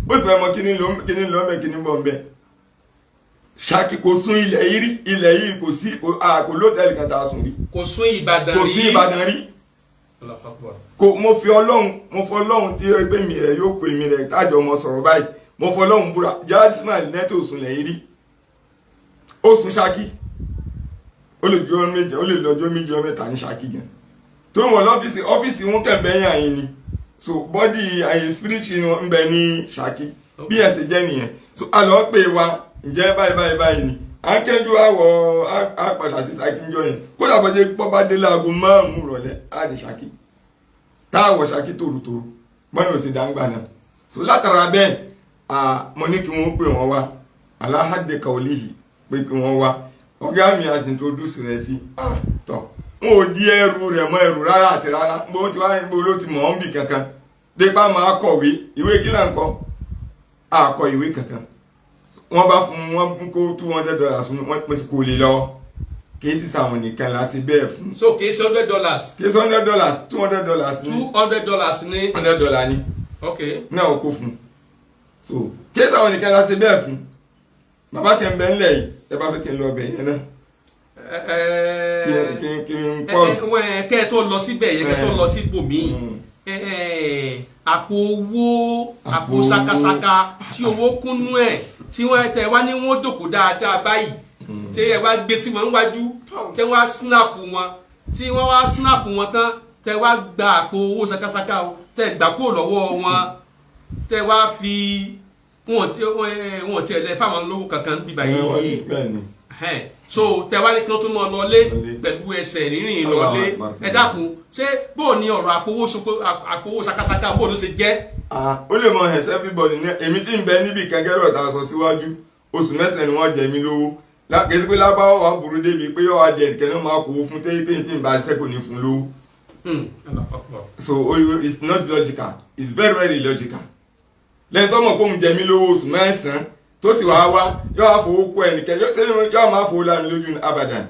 Ó sì fẹ́ mọ kíní ló kíní ló mẹ́ kíní bọ̀ ń bẹ́. Ṣakí kò sún ilẹ̀ yìí rí, ilẹ̀ yìí kò sí kò lótẹ́ẹ̀lì kan tá a sùn rí. Kò sún Ìbàdàn rí? Kò sún Ìbàdàn rí. Allahu Akbar. Kò. Mo fi Ọlọ́run, mo fi Ọlọ́run tí ó gbé mi rẹ̀ yóò pè mí rẹ̀ tájọ ọmọ sọ̀rọ̀ báyìí, mo fi Ọlọ́run búra, Jasmine nẹ́tò sùn lẹ́yìn rí. Ó sùn Ṣakí, ó lè ju ọdún 7, ó lè lọ́jọ́ 2 ọ 3 ní Ṣakí gan, torí wọn lọ́fíìsì, ọ́fíìsì wọn kẹ̀mbẹ́ yàn yín ni. So body àyè spirit wọn ń bẹ ní Ṣakí bí ẹ̀ ṣe jẹ́ nìyẹn. So a lọ pè wa, ǹjẹ́ báyìí báyìí báyìí ni à ń kẹ́jú àwọ̀ á padà sí Ṣakí ńjọ́ yẹn. Kódà bọ́jẹ́ pọ́ bá dé láago 5 rọ̀lẹ́, á dé Ṣakí, táàwọ̀ Ṣakí tòrútòrú bọ́nà òsì dáńgbà náà. So látara bẹ́ẹ̀, mo ní kí wọ́n pè wọ́n wá aláhàdé kàólìhì pé kí wọ́n wá ọ̀gá mi àti introduce rẹ̀ sí. Tọ̀, wọn ò di ẹrù rẹ̀ mọ́ ẹrù rárá àti rárá. Bó ti wá bó ló ti mọ̀ ọ́n bì kankan dépa máa kọ̀wé ìwé kí là ń kọ́, àkọ ìwé kankan. Wọ́n bá fún wọn fún kó $200 wọ́n pèsè kò lè lọ. Kì í sì sàwọn nìkan la ṣe bẹ́ẹ̀ fún. So kì í ṣe $100. Kì í ṣe $100, $200 ní. $200 ní. $100 ní. Ok. Náà ó kó fún. So kì í sàwọn nìkan la ṣe bẹ́ẹ̀ fún. Bàbá kẹ́ ń bẹ ńlẹ̀ yìí, ẹ bá fẹ́ kí n lọ bẹ̀ yẹn náà. Kí n pause. Kẹ́ ẹ tó lọ síbẹ̀ yẹn, kẹ́ ẹ tó lọ síbòmíì, àpò owó, àpò sakasaka tí owó kúnnú ẹ̀ tí wọ́n tẹ wá ní wọ́n dòkó dáadáa báyìí, tí ẹ wá gbé sí wọn níwájú, tẹ wá snap wọn, tí wọ́n wá snap wọn tán, tẹ wá gba àpò owó sakasaka o, tẹ gbà kúrò lọ́wọ́ wọn, tẹ wá fi wọn tí ẹ lẹ fáwọn lówó kankan bíbá yìí. So tẹ wá ní kí wọ́n tún mọ lọlé pẹ̀lú ẹsẹ̀ rírìn lọlé. Ẹ dákun, ṣé bóò ni ọ̀rọ̀ àpòwó sakasaka bóò ló ṣe jẹ́? Ó lè mọ ẹ̀sẹ̀ everybody ní èmi tí ń bẹ níbi kẹgẹ́rẹ́ ọ̀tá sọ síwájú, oṣù mẹ́sàn-án ni wọ́n jẹ mí lówó. Kì í sí pé lábáwọ̀ wà burú débi pé yóò wá jẹ nìkan ló máa kó fún tẹ́yí pé tí ń bá iṣẹ́ kò ní fún lówó. So it's not logical, it's very very illogical. Lẹ́yìn tó mọ̀ pé òun jẹ mí lówó oṣù mẹ́sàn-án tó sì wá wá yóò wá fowó kó ẹnìkan, yóò máa fowó lámi lójú abadan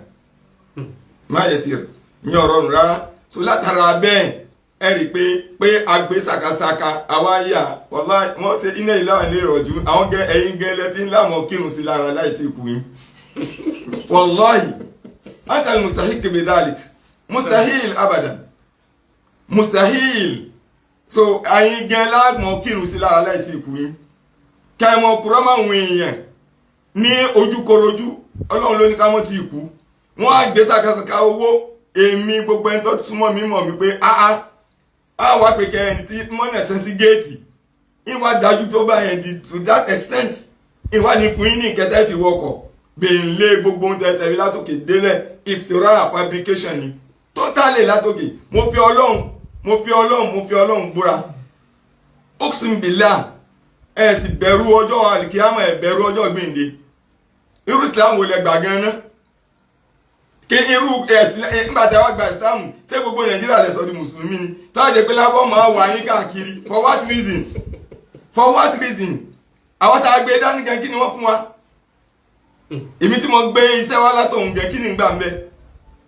má yẹ sí rẹ ní ọ̀rọ̀ nù rárá. So látara bẹ́ẹ̀ ẹ rí i pé agbé sakasaka àwa yà wàlá wọ́n ṣe iná ìlànà ilé ìrọ̀jú àwọn gẹ ẹ̀yin gẹ lẹ́fí ńlá mọ̀ kírun sí lára láì tí kú yín. Wàláhì anta mustahil bidhalik mustahil abadan mustahil. So ẹ̀yin gẹ láàmọ̀ kírun sí lára láì tí kú yín. Kẹmọ kúrọ́ máa ń èèyàn ní ojúkorojú, ọlọ́run ló ní ká mọ́ ti kú. Wọ́n á gbé sakasaka owó èmi gbogbo ẹni tó súnmọ́ mi mọ̀ mi pé áá á wá pé kẹrin tí mọ́nà tẹ́ sí géètì ìwà dájú tó bá yẹn di to that extent ìwà ní fún yín ní ìkẹtẹ́ fi wọkọ̀ gbèǹlé gbogbo ohun tẹ̀tẹ̀ rí látòkè délẹ̀ ìfìtòrà fabrication ni totally látòkè. Mo fi ọlọ́run mo fi ọlọ́run mo fi ọlọ́run búra oxen billah. Ẹ sì bẹ̀rù ọjọ́ àlìkíyàmọ̀, ẹ bẹ̀rù ọjọ́ gbèǹde. Irú islam wo lẹ gbà gan-an? Kí irú nígbà tí a wá gba islam, ṣé gbogbo nàìjíríà lẹ sọ di mùsùlùmí ni? Táwọn jẹ pé lábọ́ máa wà yín káàkiri for what reason? For what reason? Àwọn tá a gbé dání gan kí ni wọ́n fún wa? Èmi tí mo gbé iṣẹ́ wá látọ̀hún gan kí ni gbà ń bẹ?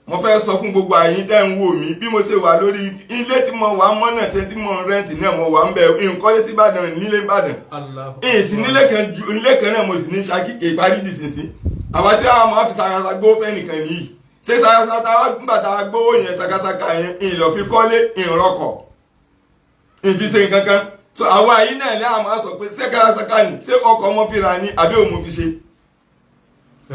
Mo fẹ́ sọ fún gbogbo àyín tẹ́ ń wò mí bí mo ṣe wà lórí ilé tí mo wà mọ́nà tẹ́ tí mo ń rẹ́ǹtì náà mo wà ń bẹ nkọ́lé sí Ìbàdàn nílé Ìbàdàn èyí nílé kan ju ilé kan náà mo sì ní Ṣakí ìparí dìsinsìn. Àwa tí a máa fi sakasa gbówó fẹ́ nìkan nìyí. Ṣé sakasa nígbà tá a gbówó yẹn sakasaka yẹn ìlọ fi kọ́lé ìrọkọ̀ ìfi ṣe nǹkan kan. So àwa yìí náà ní a máa sọ pé ṣé sakasaka ni, ṣé ọkọ̀ ọmọ fi ra ni àbí òun mo fi ṣe?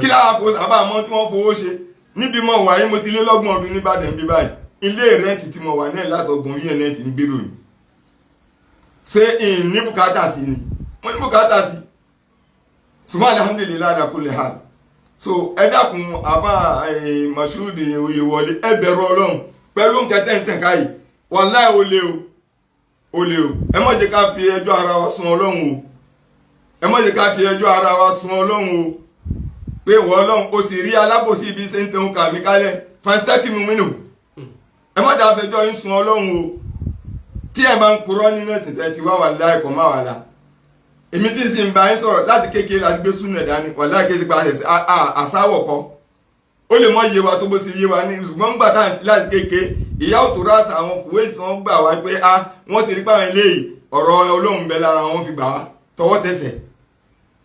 Kí lára àbá àmọ́ tí wọ́n fowó ṣe? Níbi mo wà yín mo ti lé lọ́gbọ̀n ọdún nìbàdàn bí báyìí, ilé rẹ́ǹtì tí mo wà náà látọgbọ̀n uns ń gbèrò ni. Ṣé ìní bùkátà sí ni? Mo ní bùkátà sí, ṣùgbọ́n alhamdulillahi ala kulli hal. So ẹ dákun àbá Mashood Oyèwọlé, ẹ bẹ̀rù ọlọ́run pẹ̀lú nǹkan tẹ̀ǹtẹ̀ káyìí. Wàláhì ó lé o, ó lé o. Ẹ má jẹ́ ká fi ẹjọ́ ara wa sun ọlọ́run o, ẹ má jẹ́ ká fi ẹjọ́ ara wa sun ọlọ́run o. Pé ìwọ ọlọ́run o sì rí alábòsí ibi ṣe ń tẹun kàmí kálẹ̀ fantaki mímínú. Ẹ má dáa fẹjọ́ yín sun ọlọ́run o. Tí ẹ máa ń purọ́ nínú ẹ̀sìn tẹ́ ti wá wà láìkọ́ má wà lá. Èmi tí ń sì ń bá yín sọ̀rọ̀ láti kékeré láti gbé súnà dání wà láì kéde pa àsáwọ̀ kọ́. Ó lè mọ iye wa tó bó ṣe yé wa ní ṣùgbọ́n gbà tá láti kékeré ìyá òtò ráṣà àwọn kùwé tí wọ́n gbà wá pé a wọ́n ti rí pàwọn eléyìí ọ̀rọ̀ olóhùn bẹ lára wọn fi gbà wá tọwọ́ tẹsẹ̀.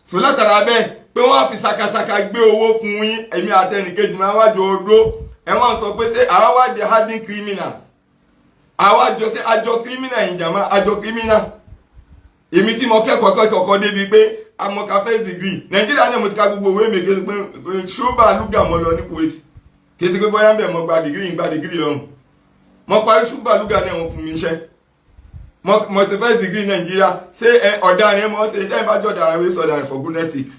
So látara bẹ́ẹ̀ pé wọ́n á fi sakasaka gbé owó fún yín, èmi àtẹnìkejì máa wájú odó. Ẹ wọ́n sọ pé ṣé àwa wá di hardened criminals, àwa jọ ṣe àjọ criminal ìjàmbá àjọ criminal. Èmi tí mo kẹ́kọ̀ọ́ kẹ́kọ̀ọ́ débi pé amọ̀ka first degree nàìjíríà náà mo ti ka gbogbo òwe mi kí pé ṣúbà lúgà mo lọ ní Kuwait, kí ṣe pé bóyá ń bẹ̀ mo gba degree ń gba degree lọ́hùn. Mo parí ṣúbà lúgà náà wọ́n fún mi iṣẹ́. Mo ṣe first degree nàìjíríà. Ṣé ọ̀daràn mo ṣe tẹ́ ẹ bá jọ ọ̀daràn wí sọ̀daràn for goodness sake.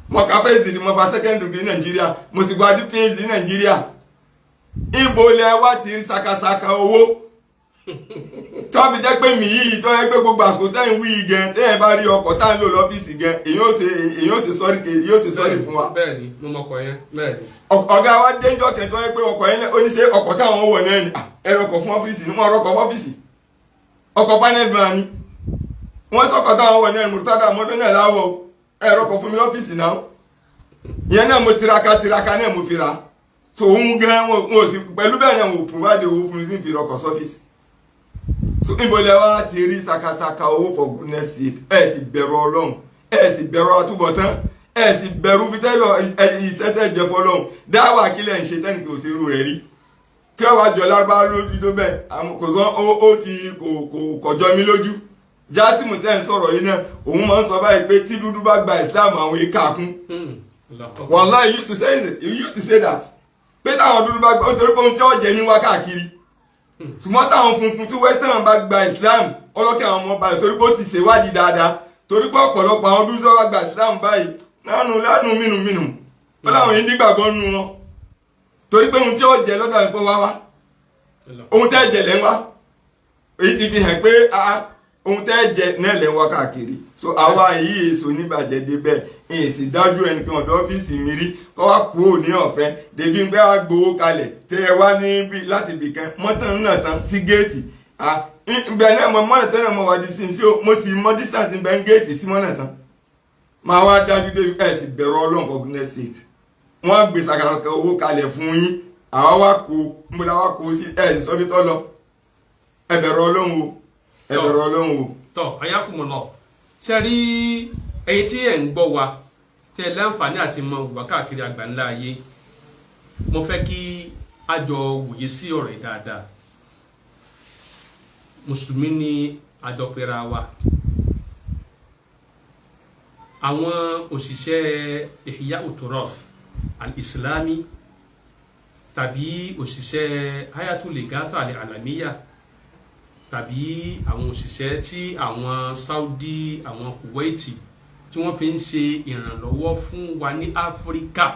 Mo ka first degree, mo fa second degree nàìjíríà, mo sì gba PhD nàìjíríà. Ibo lẹ wá ti rí sakasaka owó tó fi jẹ́ pé mi yìí tó yẹ pé gbogbo àsìkò tẹ́ ń wí gan tẹ́ ẹ bá rí ọkọ̀ tá ń lò lọ́fíìsì gan èyí ó ṣe sọ́rí èyí ó ṣe sọ́rí fún wa. Bẹ́ẹ̀ni mo mọ ọkọ̀ yẹn bẹ́ẹ̀ni. Ọ̀gá wa dénjọ́ kẹtọ́ yẹ pé ọkọ̀ yẹn ó ní ṣe ọkọ̀ táwọn wọ̀ náà ni ẹ ọkọ̀ fún ọ́fíìsì ni wọ́n rọkọ̀ ọ́fíìsì ọkọ̀ panel van ni wọ́n sọ̀kọ̀ táwọn wọ̀ náà Murtada mọ́tò náà láwọ̀ ẹ rọkọ̀ fún mi lọ́fíìsì náà. Ìyẹn náà mo tiraka tiraka náà mo fi ra. So òun gan wọn ò sì pẹ̀lú bẹ́ẹ̀ náà, wọn ò provide owó fún mi sí fi rọkọ̀ sọ́fíìsì. So níbo lẹ wá ti rí sakasaka owó? For goodness sake, ẹ sì bẹ̀rù Ọlọ́run, ẹ sì bẹ̀rù àtúbọ̀tán, ẹ sì bẹ̀rù bí tẹ́lọ̀ iṣẹ́ tẹ́ jẹ fọlọ́run. Dáwà kílẹ̀ ń ṣe tẹ́nìkì òṣèlú rẹ̀ rí tí wọ́n wá jọ lárúbá lójú tó bẹ́ẹ̀? Kò sọ ó ti kò kọjọ mi lójú. Jásìmù tẹ́ ń sọ̀rọ̀ yìí náà, òun máa ń sọ báyìí pé tí dúdú bá gba Islam, àwọn èèkà kún. Wallahi, he used to say that pé táwọn dúdú bá gba, ó torí pé ohun tí ó jẹ ní wá káàkiri, ṣùgbọ́n táwọn funfun tí western bá gba Islam, ọlọ́kẹ́ àwọn ọmọ balẹ̀, torí pé ó ti ṣèwádìí dáadáa, torí pé ọ̀pọ̀lọpọ̀ àwọn dúdú tó bá gba Islam báyìí nánú lánú mínú mínú, ó láwọn yìí nígbàgbọ́ nínú wọn, torí pé ohun tí ó jẹ lọ́dọ̀ àìpé wá wá, ohun tẹ́ jẹ lẹ́ ń wá. Èyí ti fi hàn pé ohun tẹ́ jẹ náà lẹ́ ń wá káàkiri. So àwa yìí èso oníbàjẹ́ débẹ̀, èyí sì dájú ẹnìkan ọ̀dọ̀ ọ́fíìsì mi rí kọ́ wá kúrò ní ọ̀fẹ́ débi pé wá gbowó kalẹ̀ tẹ́ ẹ wá níbi láti ibìkan mọ́tàn náà tán sí géètì ibẹ̀ náà. Mo mọ́nà tán náà, mo wà di sí o, mo sì mọ distance ibẹ̀ ń géètì sí mọ́nà tán, máa wá dájú débi. Ẹ̀ sì bẹ̀rù Ọlọ́run, for goodness sake. Wọ́n gbé sàkàkà owó kalẹ̀ fún yín, àwa wá kó ń bọ́lá wá kó sí, ẹ̀ sì sọ́bí tọ́ lọ. Ẹ bẹ̀rù Ọlọ́run o, ẹ bẹ̀rù Ọlọ́run o. Tọ, ayakumulọ. Ṣe rí ẹ̀yin tí ẹ ń gbọ́ wa, tẹ ẹ láǹfààní àti mọ wà káàkiri àgbáńlá ayé, mo fẹ́ kí a jọ wòye sí ọ̀rọ̀ yìí dáadáa. Mùsùlùmí ni àjọpẹ̀ra wa. Àwọn òṣìṣẹ́ Ihya Uturoth al-Islami tàbí òṣìṣẹ́ Hayatul Igatha al-Alamiya tàbí àwọn òṣìṣẹ́ tí àwọn Saudi, àwọn Kuwaiti tí wọ́n fi ń ṣe ìrànlọ́wọ́ fún wa ní Áfíríkà,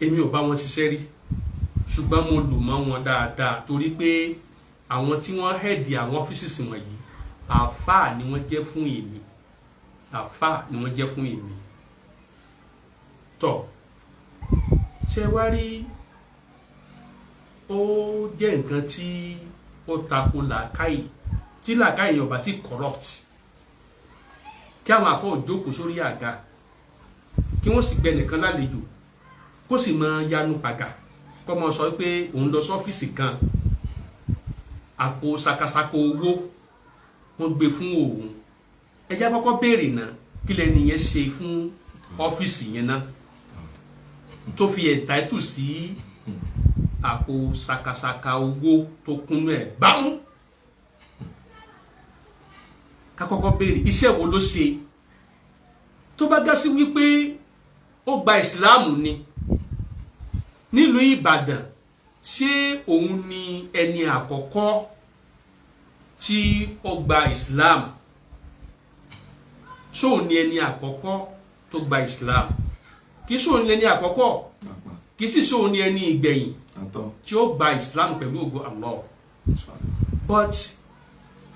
èmi ò bá wọn ṣiṣẹ́ rí, ṣùgbọ́n mo lò mọ́ wọn dáadáa, torí pé àwọn tí wọ́n hẹ̀dì àwọn ọ́fíìsì wọ̀nyí, àáfàá ni wọ́n jẹ́ fún èmi, àáfàá ni wọ́n jẹ́ fún èmi. Tọ́, ṣe wá rí, ó jẹ́ nǹkan tí ó tako làákàyè, tí làákàyè yẹn ò bá ti corrupt, kí àwọn àfọ òjókòó sórí àga, kí wọ́n sì gbẹ nìkan lálejò, kó sì máa yanu pàgà, kó máa sọ pé òun lọ sọ́fíìsì kan, àpò sakasako owó wọ́n gbé fún òun. Ẹ jẹ́ kọ́kọ́ béèrè náà, kí lẹni yẹn ṣe fún ọ́fíìsì yẹn náà tó fi ẹ̀ńtáìtù sí àpò sakasaka owó tó kúnnú ẹ̀ bámú? Ká kọ́kọ́ béèrè, iṣẹ́ wo ló ṣe? Tó bá gá sí wípé ó gba ìsìláàmù ni nílùú Ìbàdàn, ṣé òun ni ẹni àkọ́kọ́ tí ó gba ìsìláàmù? Ṣóun ni ẹni àkọ́kọ́ tó gba ìsìláàmù? Kì í ṣóun ni ẹni àkọ́kọ́, kì í sì ṣóun ni ẹni ìgbẹ̀yìn tí ó gba islam pẹ̀lú ògo Allah. But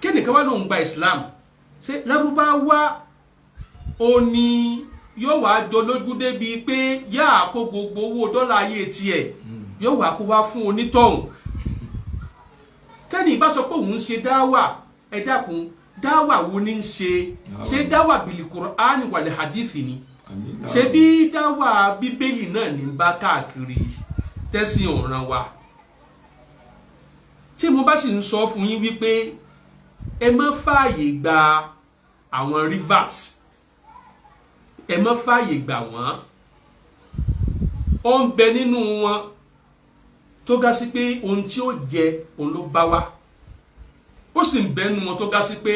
kẹ́nìkan wá lóun gba islam, ṣé Lárúbáwá ó ní yóò wá jọ lójú débi pé yáà kó gbogbo owó dọ́là ayé tiẹ̀, yóò wá kó wá fún onítọ̀hún? Tẹ́nì bá sọ pé òun ń ṣe dáwà, ẹ dákun, dáwà wo ni ń ṣe? Ṣé dáwà bìlì Kùránì wàlẹ̀ hadithi ni? Ṣé bí dáwà bíbélì náà ní bá káàkiri tẹ́sí ọ̀ràn wa? Tí mo bá sì ń sọ fún yín wípé ẹ má fààyè gba àwọn rivers, ẹ má fààyè gbà wọ́n. Ó ń bẹ nínú wọn tó ga sí pé ohun tí ó jẹ òun ló bá wá, ó sì ń bẹ nínú wọn tó ga sí pé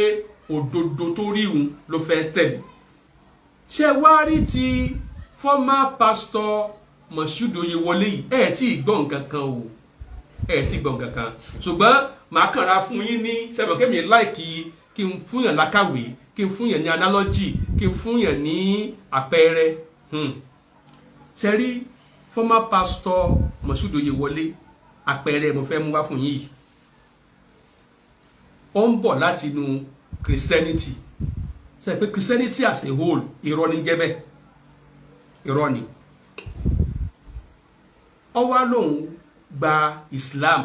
òdodo tó rí òun ló fẹ́ tẹ̀lé. Ṣé wá rí ti former pastor Moshood Oyewole yìí, ẹ tí ì gbọ́ nǹkan kan o, ẹ tí ì gbọ́ nǹkan kan, ṣùgbọ́n màá kàn ra fún yín ní sẹ́fọ̀kẹ́mi láìkí kí n fún yàn lákàwé, kí n fún yàn ní analogy, kí n fún yàn ní àpẹẹrẹ. Ṣe rí former pastor Moshood Oyewole, àpẹẹrẹ mo fẹ́ mú wá fún yín yìí, ó ń bọ̀ láti inú Christianity. Ṣe pé Christianity as a whole, irọ́ ní jẹ́ bẹ́ẹ̀, irọ́ ni. Ó wá lóun gba Islam.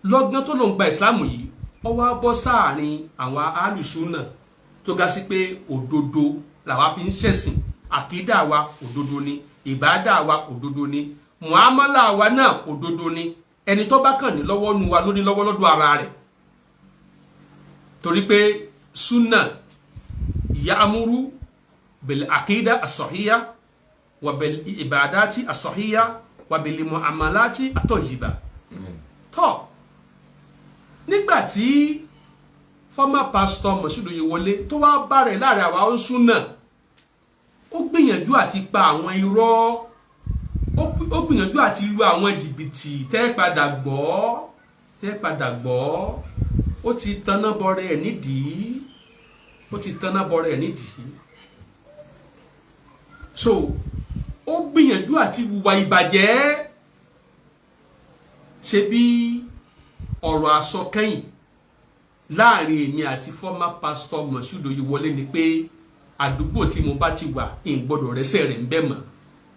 Lọ́gán tó lóun gba Islam yìí, ó wá bọ́ sáàrin àwọn alùsùnà tó ga sí pé òdodo làwa fi ń ṣẹ̀sìn. Àkídà wa òdodo ni, ìbádà wa òdodo ni, muamala wa náà òdodo ni. Ẹni tó bá kàn ní lọ́wọ́ nu wa ló ní lọ́wọ́ lọ́dọ̀ ara rẹ̀, torí pé sunna ya'muru bil àkídà as-sahihah wa bil ibadati as-sahihah wa bil muamalati at-tayyiba. Tọ́ nígbà tí former pastor Moshood Oyèwọlé tó wá bá rẹ̀ láàrin àwa ń súnà, ó gbìyànjú àti pa àwọn irọ́, ó gbìyànjú àti lu àwọn jìbìtì tẹ́ padà gbọ́, tẹ́ padà gbọ́. Ó ti taná bọrẹ ẹ̀ nídìí, ó ti taná bọrẹ ẹ̀ nídìí. So ó gbìyànjú àti hùwà ìbàjẹ́. Ṣe bí ọ̀rọ̀ àsọkẹ́yìn láàrin èmi àti former pastor Moshood Oyèwọlé ni pé àdúgbò tí mo bá ti wà, ń gbọ́dọ̀ rẹ́sẹ̀ rẹ̀ ń bẹ̀ mọ́.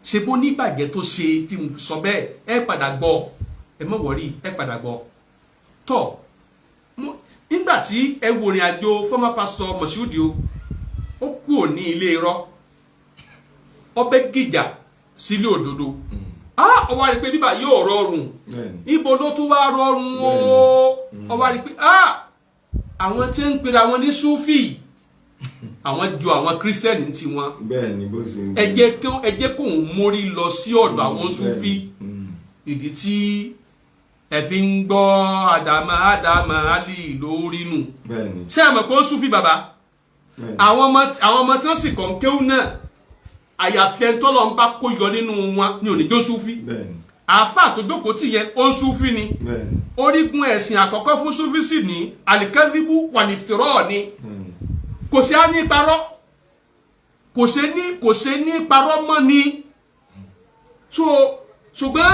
Ṣe bó ní ìbàjẹ́ tó ṣe tí mo sọ bẹ́ẹ̀? Ẹ padà gbọ́, ẹ má worry, ẹ padà gbọ́. Tọ́ nígbà tí ẹ wo ìrìn àjò former pastor Moshood o, ó kúrò ní ilé irọ́, ọbẹ̀ gìjà sílé òdodo. Ah, ó wá rí pé bíbà yóò rọrùn. Ibo ló tún wá rọrùn o? Ó wá rí pé ah, àwọn tí ń pera wọn ní Súfì, àwọn ju àwọn Kírísítẹ́nì tí wọn. Bẹ́ẹ̀ ni, bó ṣe. Ẹ jẹ́ kóun mórí lọ sí ọ̀dọ̀ àwọn Súfì. Ìdí tí ẹ fi ń gbọ́ Àdàmà Àdàmà Ali lórí nù. Ṣé ẹ mọ̀ pé ó Súfì bàbá? Àwọn ọmọ tí wọ́n sì kàn kéwú náà, àyàfi ẹni tọ́lọ́ ń bá kó yọ nínú wọn ní oníjó Súfì. Àáfàá tó jókòó tì yẹn, ó ń Súfì ni. Orígun ẹ̀sìn àkọ́kọ́ fún Súfì sì ní alikẹ́díbù wàlìfìtìrọ́ ni. Kò sí á ní parọ́, kò sí ní parọ́ mọ́ ni. So ṣùgbọ́n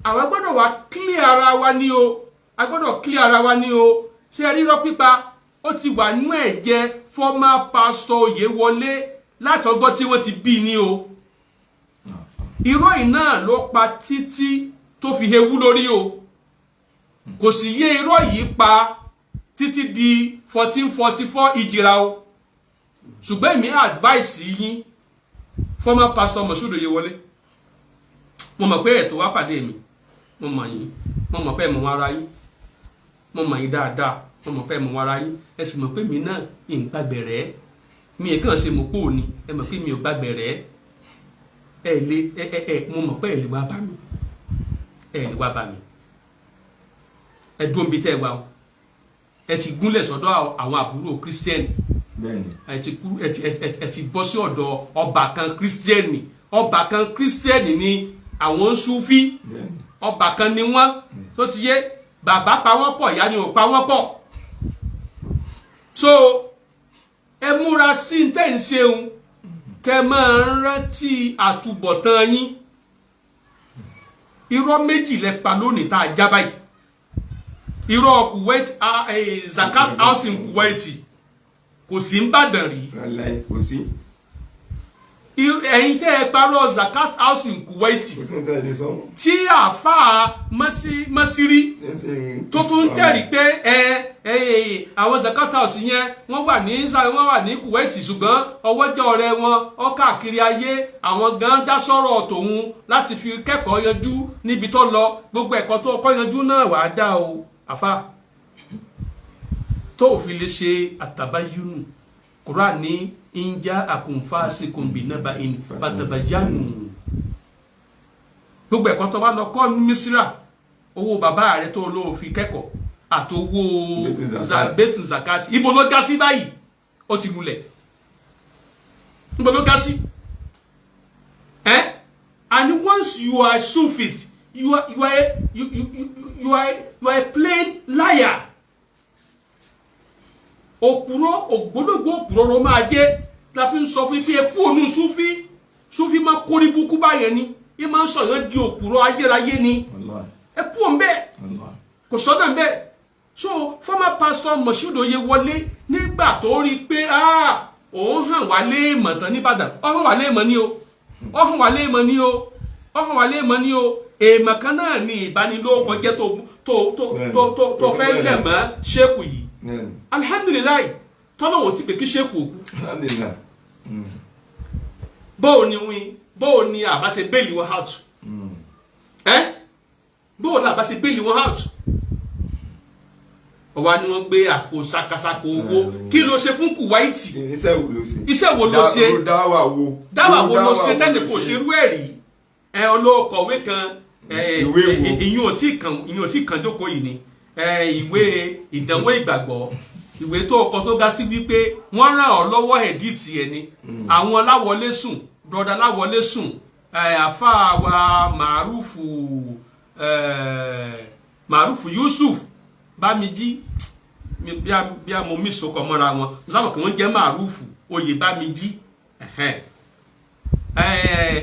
àwa gbọ́dọ̀ wá clear ara wa ní o, a gbọ́dọ̀ clear ara wa ní o. Ṣé rírọ́ pípa, ó ti wà nú ẹ̀jẹ̀ former pastor Oyèwọlé láti ọgbọ́n tí wọ́n ti bí ní o. Irọ́ yìí náà ló pa títí tó fi hewu lórí o. Kò sì yé irọ́ yìí pa títí di 1444 ìjìrà o. Ṣùgbọ́n èmi advice yín, former pastor Moshood Oyèwọlé, mo mọ̀ pé ẹ̀tọ́ wá pàdé mi, mo mọ̀ yín, mo mọ̀ pé ẹ mọ̀ wọn ara yín, mo mọ̀ yín dáadáa, mo mọ̀ pé ẹ mọ̀ wọn ara yín. Ẹ sì mọ̀ pé mi náà ń gbàgbẹ̀rẹ̀ mi ẹ̀ kàn ṣe mọ̀ pò ní. Ẹ mọ̀ pé mi ò gbàgbẹ̀rẹ̀. Ẹ lè ẹ ẹ ẹ mo mọ̀ pé ẹ lè wá bá mi, ẹ lè wá bá mi. Ẹ dúró níbi tẹ́ ẹ wà o. Ẹ ti gúnlẹ̀ sọ́dọ̀ àwọn àbúrò Kírísítẹ́nì. Ẹ ti kú, ẹ ti bọ́ sí ọ̀dọ̀ ọba kan Kírísítẹ́nì. Ọba kan Kírísítẹ́nì ni àwọn Súfí. Ọba kan ni wọ́n tó ti yé. Bàbá pa wọ́n pọ̀, ìyá ni ò pa wọ́n pọ̀. So ẹ múra sí ní tẹ́ ń ṣeun, kẹ máa ń rántí àtúbọ̀tán yín. Irọ́ méjì lẹ pa lónìí tá a já báyìí: irọ́ Kuwait, Zakat House in Kuwait kò sí ń bàdàn rí. Láíláí, kò sí. Ẹ̀yin tẹ́ ẹ parọ́ Zakat House in Kuwait, Kò sí ní tẹ́lẹ̀ sọ. tí àáfàá Mọ́sírí tí ń ṣe tó tún jẹ́rìí pé ẹ ẹ àwọn Zakat House yẹn, wọ́n wà ní Kuwait, ṣùgbọ́n ọwọ́jọ́ rẹ wọn ó káàkiri ayé. Àwọn gan dá sọ̀rọ̀ tòun láti fi kẹ́kọ̀ọ́ yanjú níbi tó lọ. Gbogbo ẹ̀kọ́ tó kọ́ yanjú náà wàá dá o, àfà tó ò fi lè ṣe àtàbáyúnù. Quran ní inja akum fasiqun binaba'in fatabayyanu. Gbogbo ẹ̀kọ́ tó bá lọ kọ́ ní Mísírà, owó bàbá rẹ tó lóò fi kẹ́kọ̀ọ́ àtowó Baitu Zakat. Baitu Zakat, ibo ló já sí báyìí? Ó ti lulẹ̀. Ibo ló já sí eh? And once you are a Sufist, you are a, you, you, you, you are you are a plain liar. Òpùrọ́, ògbólógbò òpùrọ́ ló máa jẹ́. La fi ń sọ fún pé ẹkú ònú Súfí. Súfí máa kórí búkú báyẹn ni, ẹ máa ń sọ yẹn di òpùrọ́ ayérayé ni. Wallahi. Ẹkú òun bẹ́ẹ̀. Wallahi. Kò sọ́nà bẹ́ẹ̀. So former pastor Moshood Oyèwọlé, nígbà tó rí i pé ah, òun hàn wá léèmọ̀ tán nìbàdàn, ó hàn wá léèmọ̀ ní o, ó hàn wá léèmọ̀ ní o, ó hàn wá léèmọ̀ ní o. Èèmọ̀ kan náà ni ìbanilórúkọ jẹ́ tó fẹ́ lẹ̀ mọ́ ṣéèkù yìí. Bẹ́ẹ̀ni. Alihamdulilayi, tọ́lọ́wọ̀n ti pè kí ṣéèkù òkú. Alhamdulillah. Bóò ni wín, bóò ni àbá ṣe bail wọn out? Ẹ bóò ni àbá ṣe bail wọn out? Ọwọ́ ni wọ́n gbé àpò sakasako owó. Kí ló ṣe fún Kuwaiti? Iṣẹ́ wo ló ṣe? Iṣẹ́ wo ló ṣe? Irú dáwà wo? Dáwà wo Irú ló ṣe tẹ́lẹ̀ ló kò ṣerú ẹ̀ rí? Ẹ olóòkọ̀wé kan ẹ, Ìwé wo? Ìyún ò tí kàn jókòó yìí ni ẹ, ìwé ìdánwò ìgbàgbọ́, ìwé tó kọ tó ga sí wípé wọ́n ràn ọ́ lọ́wọ́ edit ẹ̀ ni. Àwọn Láwọlé Sùn, brother Láwọlé Sùn, ẹ, àfáà wa Màrúfù, ẹ, Màrúfù Yusuf Bámijí, bí a mo mí sokọ mọ́ra wọn, mo sábà kí wọ́n jẹ́ Màrúfù Oyè Bámijí, ẹ̀hẹ́n.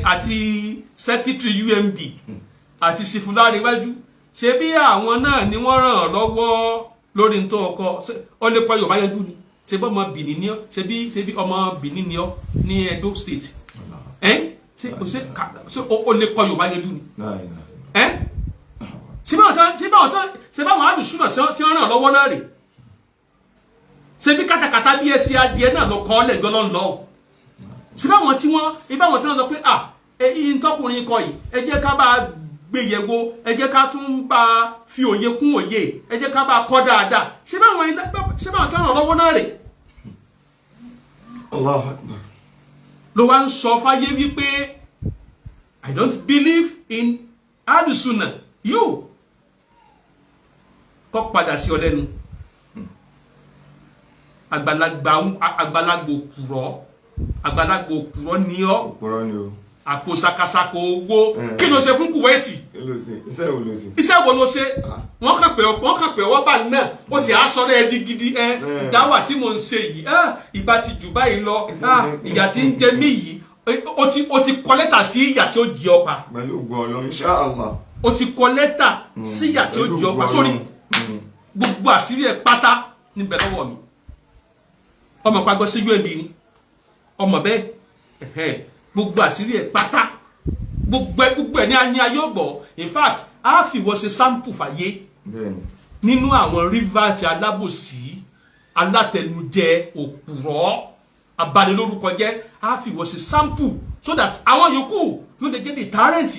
Àti secretary UMB àti Sifulárewájú, ṣe bí àwọn náà ni wọ́n ràn án lọ́wọ́ lórí ní tó ọkọ. Ó lè kọ́ Yorùbá yanjú ni. Ṣe bí ọmọ Benin ni ọ́? Ṣe bí ọmọ Benin ni ọ́ ní Edo State? Ẹ́ ṣe ṣe ṣe ó lè kọ́ Yorùbá yanjú ni? Láì, láì. Ẹ́ ṣe báwọn alùsùnà tí wọ́n ràn lọ́wọ́ náà rè? Ṣe bí kátàkátà bí ẹsẹ̀ adìẹ náà lọ kọ́ ọ́ lẹ́gbẹ́ lọ́nà? Ṣe báwọn tí wọ́n ibáwọn tí wọ́n sọ pé à ẹyìn tọkùnrin kọ yìí, ẹ jẹ́ ká bá gbé yẹ̀wò, ẹ jẹ́ ká tún bá fi òye kún òye, ẹ jẹ́ ká bá kọ́ dáadáa, ṣe báwọn tí wọ́n ràn lọ́wọ́ náà rè? Allahu Akbar. Ló wá ń sọ fáyé wípé "I don't believe in alùsùnà." You kọ́ padà sí ọ lẹ́nu. Àgbàlagbà, àgbàlagbà òkùrọ̀, àgbàlagbà òkùrọ̀ ni ọ́. Òpùrọ́ ni o. Àpò sakasako owó. Mm. Kí ló ṣe fún Kuwaiti? Kí ló ṣe? Iṣẹ́ wo ló ṣe? Iṣẹ́ wo ló ṣe? Wọ́n kàn pé ọwọ́ bá náà, ó sì á sọ̀rọ̀ ẹ di gidi ẹ. Dáwà tí mò ń ṣe yìí, ah, ìbá ti jù báyìí lọ. Ah, ìyà tí ń jẹ mí yìí, ó ti kọ lẹ́tà sí ìyà tí ó jí ọ pa. Pẹ̀lú ògo Ọlọ́run, insha Allah. Ó ti kọ lẹ́tà sí ìyà tí ó Pẹ̀lú jí ọ ògo pa sórí. Ọlọ́run. Gbogbo àṣírí ẹ pátá níbẹ̀ lọ́wọ́ mi. Ọmọ pàgọ́ sí UNB ni ọmọ bẹ́ẹ̀. Ẹ̀hẹ́n. Gbogbo àṣírí ẹ pátá, gbogbo ẹ ní ayé ọgbọ. In fact, a fi wọ́n ṣe sample fàyè Bẹ́ẹ̀ni. nínú àwọn rivers alábòsí, alátẹnujẹ, òpùrọ́, abanilórúkọjẹ́. A fi wọ́n ṣe sample so that àwọn yòókù yóò lè jẹ́ deterrent,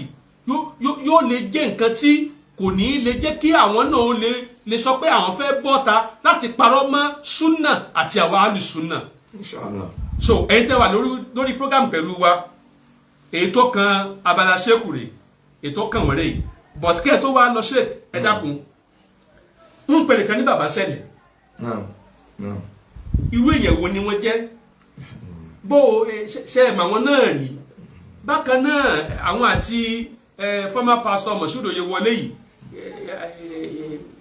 yóò lè jẹ́ nǹkan tí kò ní lè jẹ́ kí àwọn náà lè sọ pé àwọn fẹ́ bọ́ta láti parọ́ mọ́ súnà àti àwọn alùsúnà. Insha Allah. So ẹ̀yin tẹ́ wà lórí program pẹ̀lú wa, èyí tó kan abala ṣéèkù rè, èyí tó kàn wọ́n rè. But kí ẹ tó wá lọ, ṣéèkù, ẹ dákun, ń pè nìkan ní bàbá sẹ́lẹ̀. Naam. Naam. Irú èèyàn wo ni wọ́n jẹ́? Bó o ṣe ẹ̀ mà wọn náà rí bákan náà, àwọn àti former pastor Moshood Oyewole yìí,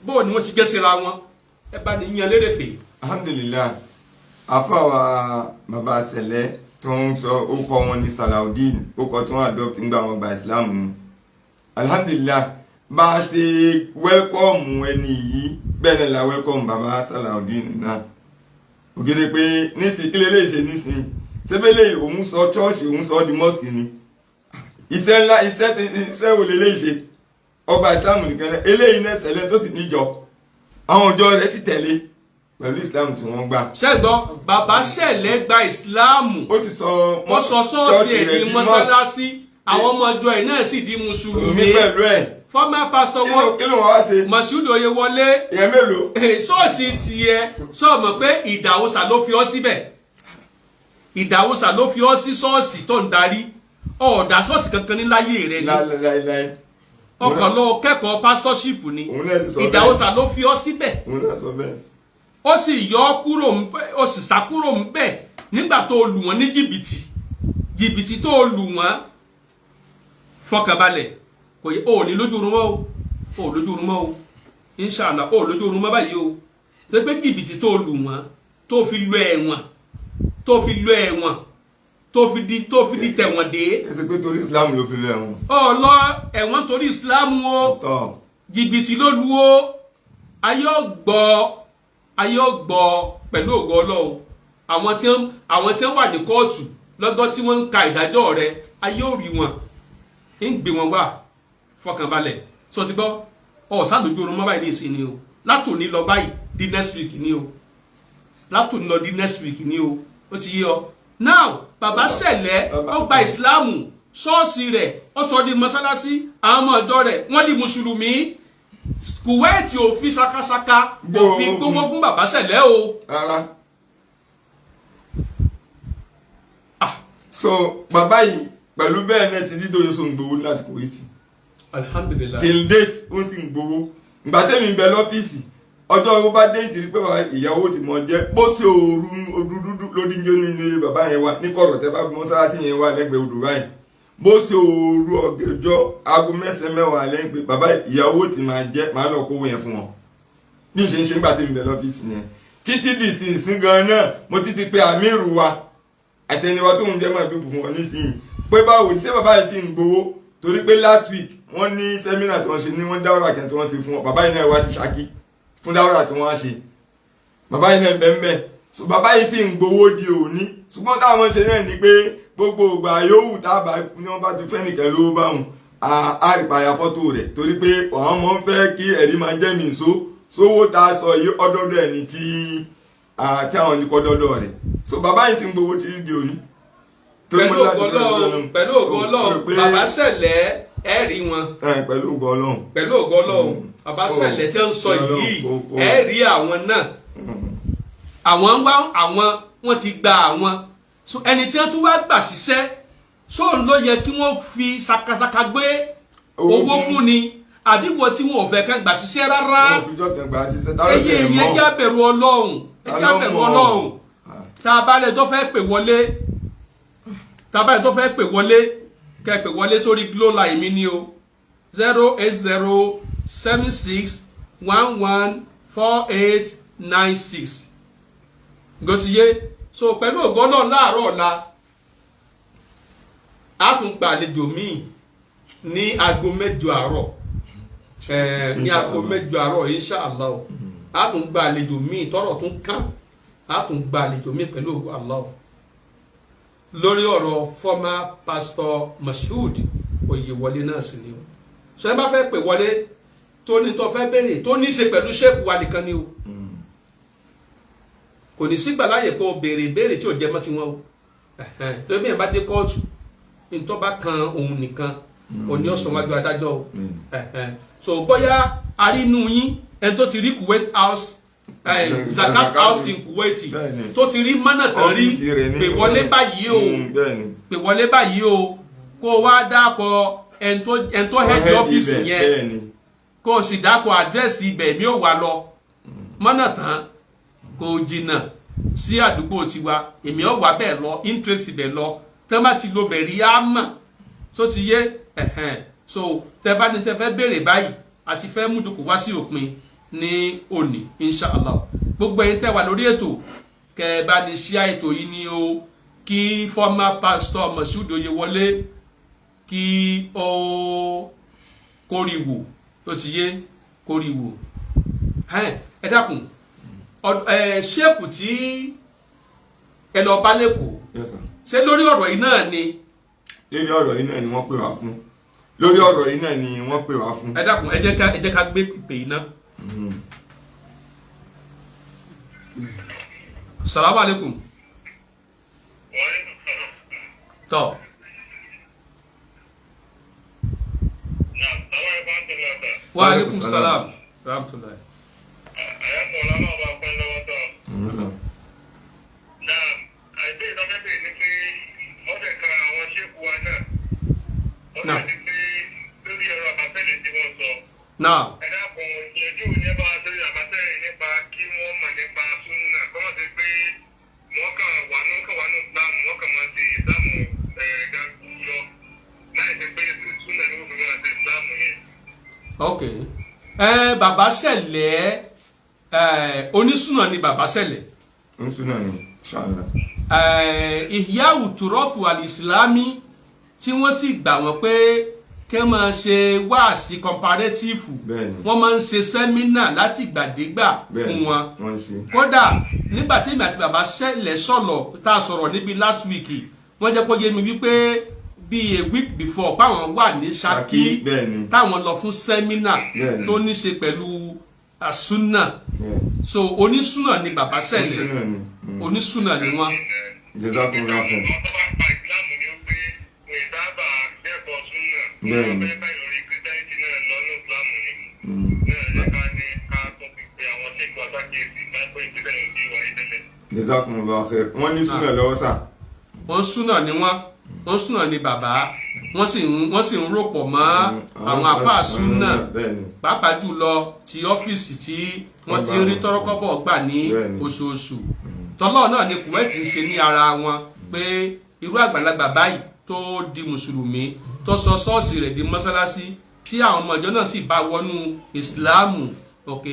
bó o ni wọ́n ti gẹ́ síra wọn? Ẹ bá ní yan lérèfé. Alhamdulillah. Àfàwà bàbá Sẹ̀lẹ̀ tó ń sọ orúkọ wọn ní Salaudeen, orúkọ tí wọ́n adopt ńgbà wọn gba Islam ni. Alhamdulillah, bá a ṣe welcome ẹni yìí, bẹ́ẹ̀ náà la welcome bàbá Salaudeen náà. Ògèdè pé nísìnyí, kí lélẹ́yìí ṣe nísìnyí? Sébélé òun sọ chọ́ọ̀ṣì, òun sọ di mosque ni. Iṣẹ́ ńlá, iṣẹ́ wo lélẹ́yìí ṣe? Ọgbà Islam nìkan náà eléyìí náà Sẹ̀lẹ̀ tó sì níjọ, àwọn ọjọ́ rẹ̀ sì tẹ̀lé pẹ̀lú Islam tí wọ́n gbà. Ṣẹ́gbọ́n, bàbá sẹ̀lẹ̀ gba ìsìláàmù. Ó sì sọ Wọ́n sọ ṣọ́ọ̀ṣì ẹ̀ rẹ̀ di mọ́sálásí, àwọn ọmọ ọjọ́ ẹ̀ náà sì di mùsùlùmí. Mùsùlùmí pẹ̀lú ẹ̀. Former pastor Kí ló wọn kí ló wọ́n wá ṣe? Moshood Oyewole. Èèyàn mélòó? Ṣọ́ọ̀ṣì tiẹ̀, sọ̀mọ̀ pé ìdàwọ́sà ló fi ọ́ síbẹ̀? Ìdàwọ́sà ló fi ọ́ sí ṣọ́ọ̀ṣì tó ń darí. Ọ̀ọ́dà ṣọ́ọ̀ṣì kankan ní láyé rẹ ni. Láíláí. Ọkàn lọ kẹ́kọ̀ọ́ pastorship ni. Òun náà sì sọ bẹ́ẹ̀. Ìdàwọ́sà ló fi ọ́ síbẹ̀. Òun náà sọ bẹ́ẹ̀. Ó sì yọ ọ́ kúrò ńbẹ̀, ó sì sá kúrò ńbẹ̀ nígbà tó lù wọ́n ní jìbìtì. Jìbìtì tó lù wọ́n, fọkànbalẹ̀, kò yẹ ó ní lójú oorun mọ́ o, ó lójú oorun mọ́ o, inshallah, ó lójú oorun mọ́ báyìí o. Ṣe pé jìbìtì tó lù wọ́n, tó fi lọ ẹ̀wọ̀n, tó fi di tẹ̀wọ̀n dé. Ẹ ṣe pé torí Islam ló fi lọ ẹ̀wọ̀n. Ó lọ ẹ̀wọ̀n torí Islam o. Tọ́. Jìbìtì ló lu o. Ayé ọgbọ, ayé ọgbọ pẹ̀lú ògo Ọlọ́run. Àwọn tí wọ́n wà ní kóòtù lọ́gọ́ tí wọ́n ń ka ìdájọ́ rẹ̀, ayé ò rí wọn, ń gbé wọn wá. Fọkànbalẹ̀, sọ ti gbọ́ ọ sálójú oorun mọ́ báyìí ní ìsìn ni o. Látòní lọ báyìí di next week ni o, látòní lọ di next week ni o. Ó ti yé ọ. Now bàbá Sẹ̀lẹ̀ ó gba ìsìláàmù, ṣọ́ọ̀ṣì rẹ̀ ó sọ di mọ́sálásí, àwọn ọmọ ọ̀dọ́ rẹ̀ wọ́n di mùsùlùmí. Kuwait ò fi ṣakaṣaka kò fi gbówó fún bàbá Sẹ̀lẹ̀ o. Rárá. So bàbá yìí pẹ̀lú bẹ́ẹ̀ náà ti dídò yóò sọ ń gbowó láti Kuwait. Alhamdulilayi. Till date ó sì ń gbowó. Ìgbà tẹ́mi ń bẹ lọ́fíìsì, ọjọ́ owó bá déètì rí pé bàbá ìyàwó ti mọ̀ jẹ́ bó ṣe òru dúdú lódíjọ́ nínú bàbá yẹn wà ní kọ̀rọ̀ tẹ́ bá mọ́sálásí yẹn wà lẹ́gbẹ̀ẹ́ odò báyìí, bó ṣe òru ọ̀gànjọ́ aago 9 mẹ́wàá lẹ́yìn pé bàbá ìyàwó ti máa jẹ́, máa lọ kówó yẹn fún wọn. Bí ṣe ń ṣe nígbà tí ń bẹ lọ́fíìsì yẹn títí dì sí ìsín gan náà, mo títí pé àmírù wa àtẹniwa tó ń jẹ́ máa dùbù fún wọn nísìnyí pé báwo ṣé bàbá yìí sì ń gbowó, torí pé last week wọ́n ní sẹ́mínà tí wọ́n ṣe ní wọ́n dáwọ́rà kẹ́ tí wọ́n ṣe fún wọn. Bàbá yìí náà wá sí Ṣakí fún dáwọ́rà tí wọ́n á ṣe, bàbá yìí náà bẹ́ẹ̀. So bàbá yìí sì ń gbowó di òní, ṣùgbọ́n táwọn ṣe náà ni pé gbogbo ìgbà yòówù tábà ní wọ́n bá ti fẹ́ nìkan lówó báwọn á rí payà fọ́tò rẹ̀, torí pé àwọn ọmọ ń fẹ́ kí ẹ̀rí máa jẹ́ mi so sówó tá a sọ yìí ọdọọdọ ẹ̀ ní tí àwọn ní kọ́ dọ́dọ̀ rẹ̀. So bàbá yìí sì ń gbowó tí di òní. Pẹ̀lú ògo Ọlọ́run, pẹ̀lú ògo Ọlọ́run, bàbá Sẹ̀lẹ̀ ẹ rí wọn. Pẹ̀lú ògo Ọlọ́run. Pẹ̀lú ògo Ọlọ́run, bàbá Sẹ̀lẹ̀ tí ń sọ yìí ẹ rí àwọn náà. Àwọn wá àwọn wọ́n ti gba àwọn ẹni tí wọ́n tún wá gbà síṣẹ́, sóun ló yẹ kí wọ́n fi ṣakaṣaka gbé owó fún ni, àbí wọ́n tí wọn ò fẹ́ kán gbà síṣẹ́ rárá. Ẹyẹ ìyẹn já bẹ̀rù Ọlọ́run, ẹ já bẹ̀rù Ọlọ́run. Tá a bá lẹ tó fẹ́ pè wọlé, tá a bá lẹ tó fẹ́ pè wọlé, kẹ́ pè wọlé sórí Glo line mi ni o, 080 76 11 48 96. Ngotiye. So pẹ̀lú ògo Ọlọ́run láàárọ̀ ọ̀la a tún gba àlejò míì ní aago 8 àárọ̀, ní aago 8 àárọ̀ inshallah. A tún gba àlejò míì tọ́rọ̀ tún kàn, a tún gba àlejò míì pẹ̀lú ògo Allah lórí ọ̀rọ̀ former pastor Moshood Oyèwọlé náà sì ni o. So ẹ bá fẹ́ pè wọlé tó ní tó fẹ́ béèrè tó ní í ṣe pẹ̀lú ṣẹ́ẹ̀kù wa nìkan ni o, kò ní sígbà láàyè kó o béèrè béèrè tí ò jẹ mọ́ tiwọn o. Tó bí ẹ̀ bá dé kóòtù nítorí bá kan òun nìkan òní ọ̀sán wájú adájọ́ o. So bóyá arínú yín ẹni tó ti rí Kuwait House, Zakat House in Kuwait, tó ti rí mọ́nà tán rí, pè wọlé báyìí o, pè wọlé báyìí o, kó o wá dákọ ẹni tó head ọ́fíìsì yẹn, kó o sì dákọ àdírẹ́sì ibẹ̀ mi ò wá lọ. Mọ́nà tán kò jìnnà sí àdúgbò tiwa, èmi ò wá bẹ́ẹ̀ lọ, interest ibẹ̀ lọ, tẹ́ bá ti lo bẹ̀rí á mọ̀ tó ti yé. So tẹ́ bá ní tẹ́ fẹ́ béèrè báyìí àti fẹ́ mú ìjókòó wá sí òpin ní òní inshallah. Gbogbo ẹ̀yin tẹ́ wà lórí ètò, kẹ́ ẹ bá ní ṣíà ètò yìí ni o, kí former pastor Moshood Oyèwọlé kí ó kórìwò tó ti yé, kórìwò. Ẹ dákun, ṣéèkù tí ẹ lọ bá lẹ́kọ̀ọ́, ṣé lórí ọ̀rọ̀ yìí náà ni? Lórí ọ̀rọ̀ yìí náà ni wọ́n pè wá fún. Lórí ọ̀rọ̀ yìí náà ni wọ́n pè wá fún. Ẹ dákun, ẹ jẹ́ ká gbé ìpè yìí náà. Salamu alaikum. Tọ́. Wa alaikum salam. Rahmatullahi. Náà. Ẹ dákun, ìyẹjú ní ẹ bá lórí àbátẹ́rẹ̀ nípa kí wọ́n mọ̀ nípa súnà, kọ́ mọ̀ sí pé wọ́n kàn wà ní ìsìlámù, wọ́n kàn máa ṣe ìsìlámù ẹ̀ẹ́dá lọ láì ṣe pé súnà ní wọ́n fi máa ṣe ìsìlámù yẹn. Ok, bàbá Sẹ̀lẹ̀ onísùnà ni bàbá Sẹ̀lẹ̀. Onísùnà ni ṣáàlà. Ìyáwó tùrọ́fù àlìsìlámì tí wọ́n sì gbà wọ́n pé kí wọ́n máa ṣe wáàsí comparative, wọ́n máa ń ṣe sẹ́mínà láti gbàdégbà fún wọn. Kódà nígbà tí èmi àti bàbá Sẹ̀lẹ̀ sọ̀rọ̀ tá a sọ̀rọ̀ níbi last week, wọ́n jẹ́ kó yé mi wípé bí a week before báwọn wà ní Ṣakí táwọn lọ fún sẹ́mínà tó ní ṣe pẹ̀lú àsúnà. So onísúnà ni bàbá Sẹ̀lẹ̀, onísúnà ni wọ́n. Jazakumullahu khair. Àwọn tó bá pa ìsìláàmù ni ó pé wọn ì sábà dẹ́kọ̀ọ́ súnà. Bẹ́ẹ̀ni. Wọ́n fẹ́ bá ìròrí kìrìsìtẹ́nìtì náà lọ́nà ìsìláàmù ni. Mm. Náà jẹ́ ká ní ká tún fi pe àwọn ṣéèkù àtàkìyèsí láìpẹ́ ìpínlẹ̀ òbí wa yìí tẹ́lẹ̀. Jazakumullahu khair. Wọ́n ní súnà lọ́wọ́ sà. Wọ́n súnà ni wọ́n, wọ́n súnà ni bàbá, wọ́n sì ń ròpọ̀ mọ́ àwọn àfáà súnà, Bẹ́ẹ̀ni. pàápàá jùlọ ti ọ́fíìsì tí wọ́n ti ń rí tọ́rọ́kọ́bọ̀ gbà ní Bẹ́ẹ̀ni. oṣooṣù. Tọ́lọ́ náà ni Kuwait ń ṣe ní ara wọn pé irú àgbàlagbà báyìí tó di mùsùlùmí, tó sọ ṣọ́ọ̀ṣì rẹ̀ di mọ́sálásí, tí àwọn ọmọ ìjọ náà sì bá wọnú ìsìláàmù. Ok,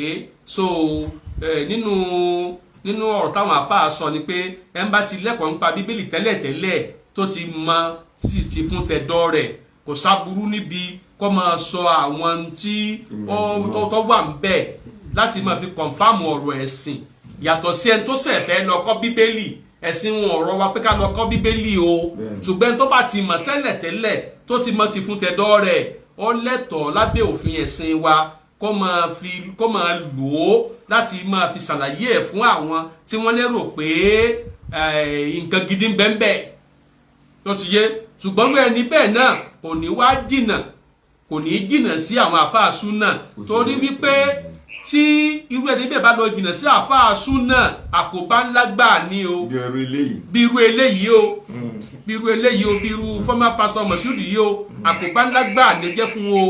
so nínú ọ̀rọ̀ táwọn àfáà sọ ni pé ẹ ń bá ti lẹ́kọ̀ọ́ nípa bíbélì tẹ́lẹ̀tẹ́lẹ̀, tó ti mọ sí ti fún tẹ̀dọ̀ rẹ̀, kò sáburú níbi kó máa sọ àwọn tí ó tó wà ń bẹ̀ láti máa fi kọ̀nfàmù ọ̀rọ̀ ẹ̀sìn, yàtọ̀ sí ẹni tó ṣẹ̀ fẹ́ lọ kọ́ bíbélì. Ẹ̀sìn wọn ọ̀rọ̀ wa pé ká lọ kọ́ bíbélì o. Bẹ́ẹ̀ni. Ṣùgbọ́n tó bá ti mọ̀ tẹ́lẹ̀tẹ́lẹ̀, tó ti mọ̀ ti fún tẹ̀dọ̀ rẹ̀, ó lẹ́tọ̀ọ́ lábẹ́ òfin ẹ̀sìn wa kó máa lò ó láti máa fi ṣàlàyé ẹ̀ fún àwọn tí wọ́n lérò pé nǹkan gidi ń bẹ ń bẹ tó ti yé. Ṣùgbọ́n bẹ́ẹ̀ ni bẹ́ẹ̀ náà kò ní wá jìnnà, kò ní jìnnà sí àwọn àfáà súnà, torí wípé tí irú ẹni bẹ́ẹ̀ bá lọ jìnnà sí àfáà súnà, àkóbá ńlá gbáà ní o. Bí ẹrú eléyìí. Bí irú eléyìí o, bí irú eléyìí o, bí irú former pastor Moshood yìí o, àkóbá ńlá gbáà ní jẹ́ fún o.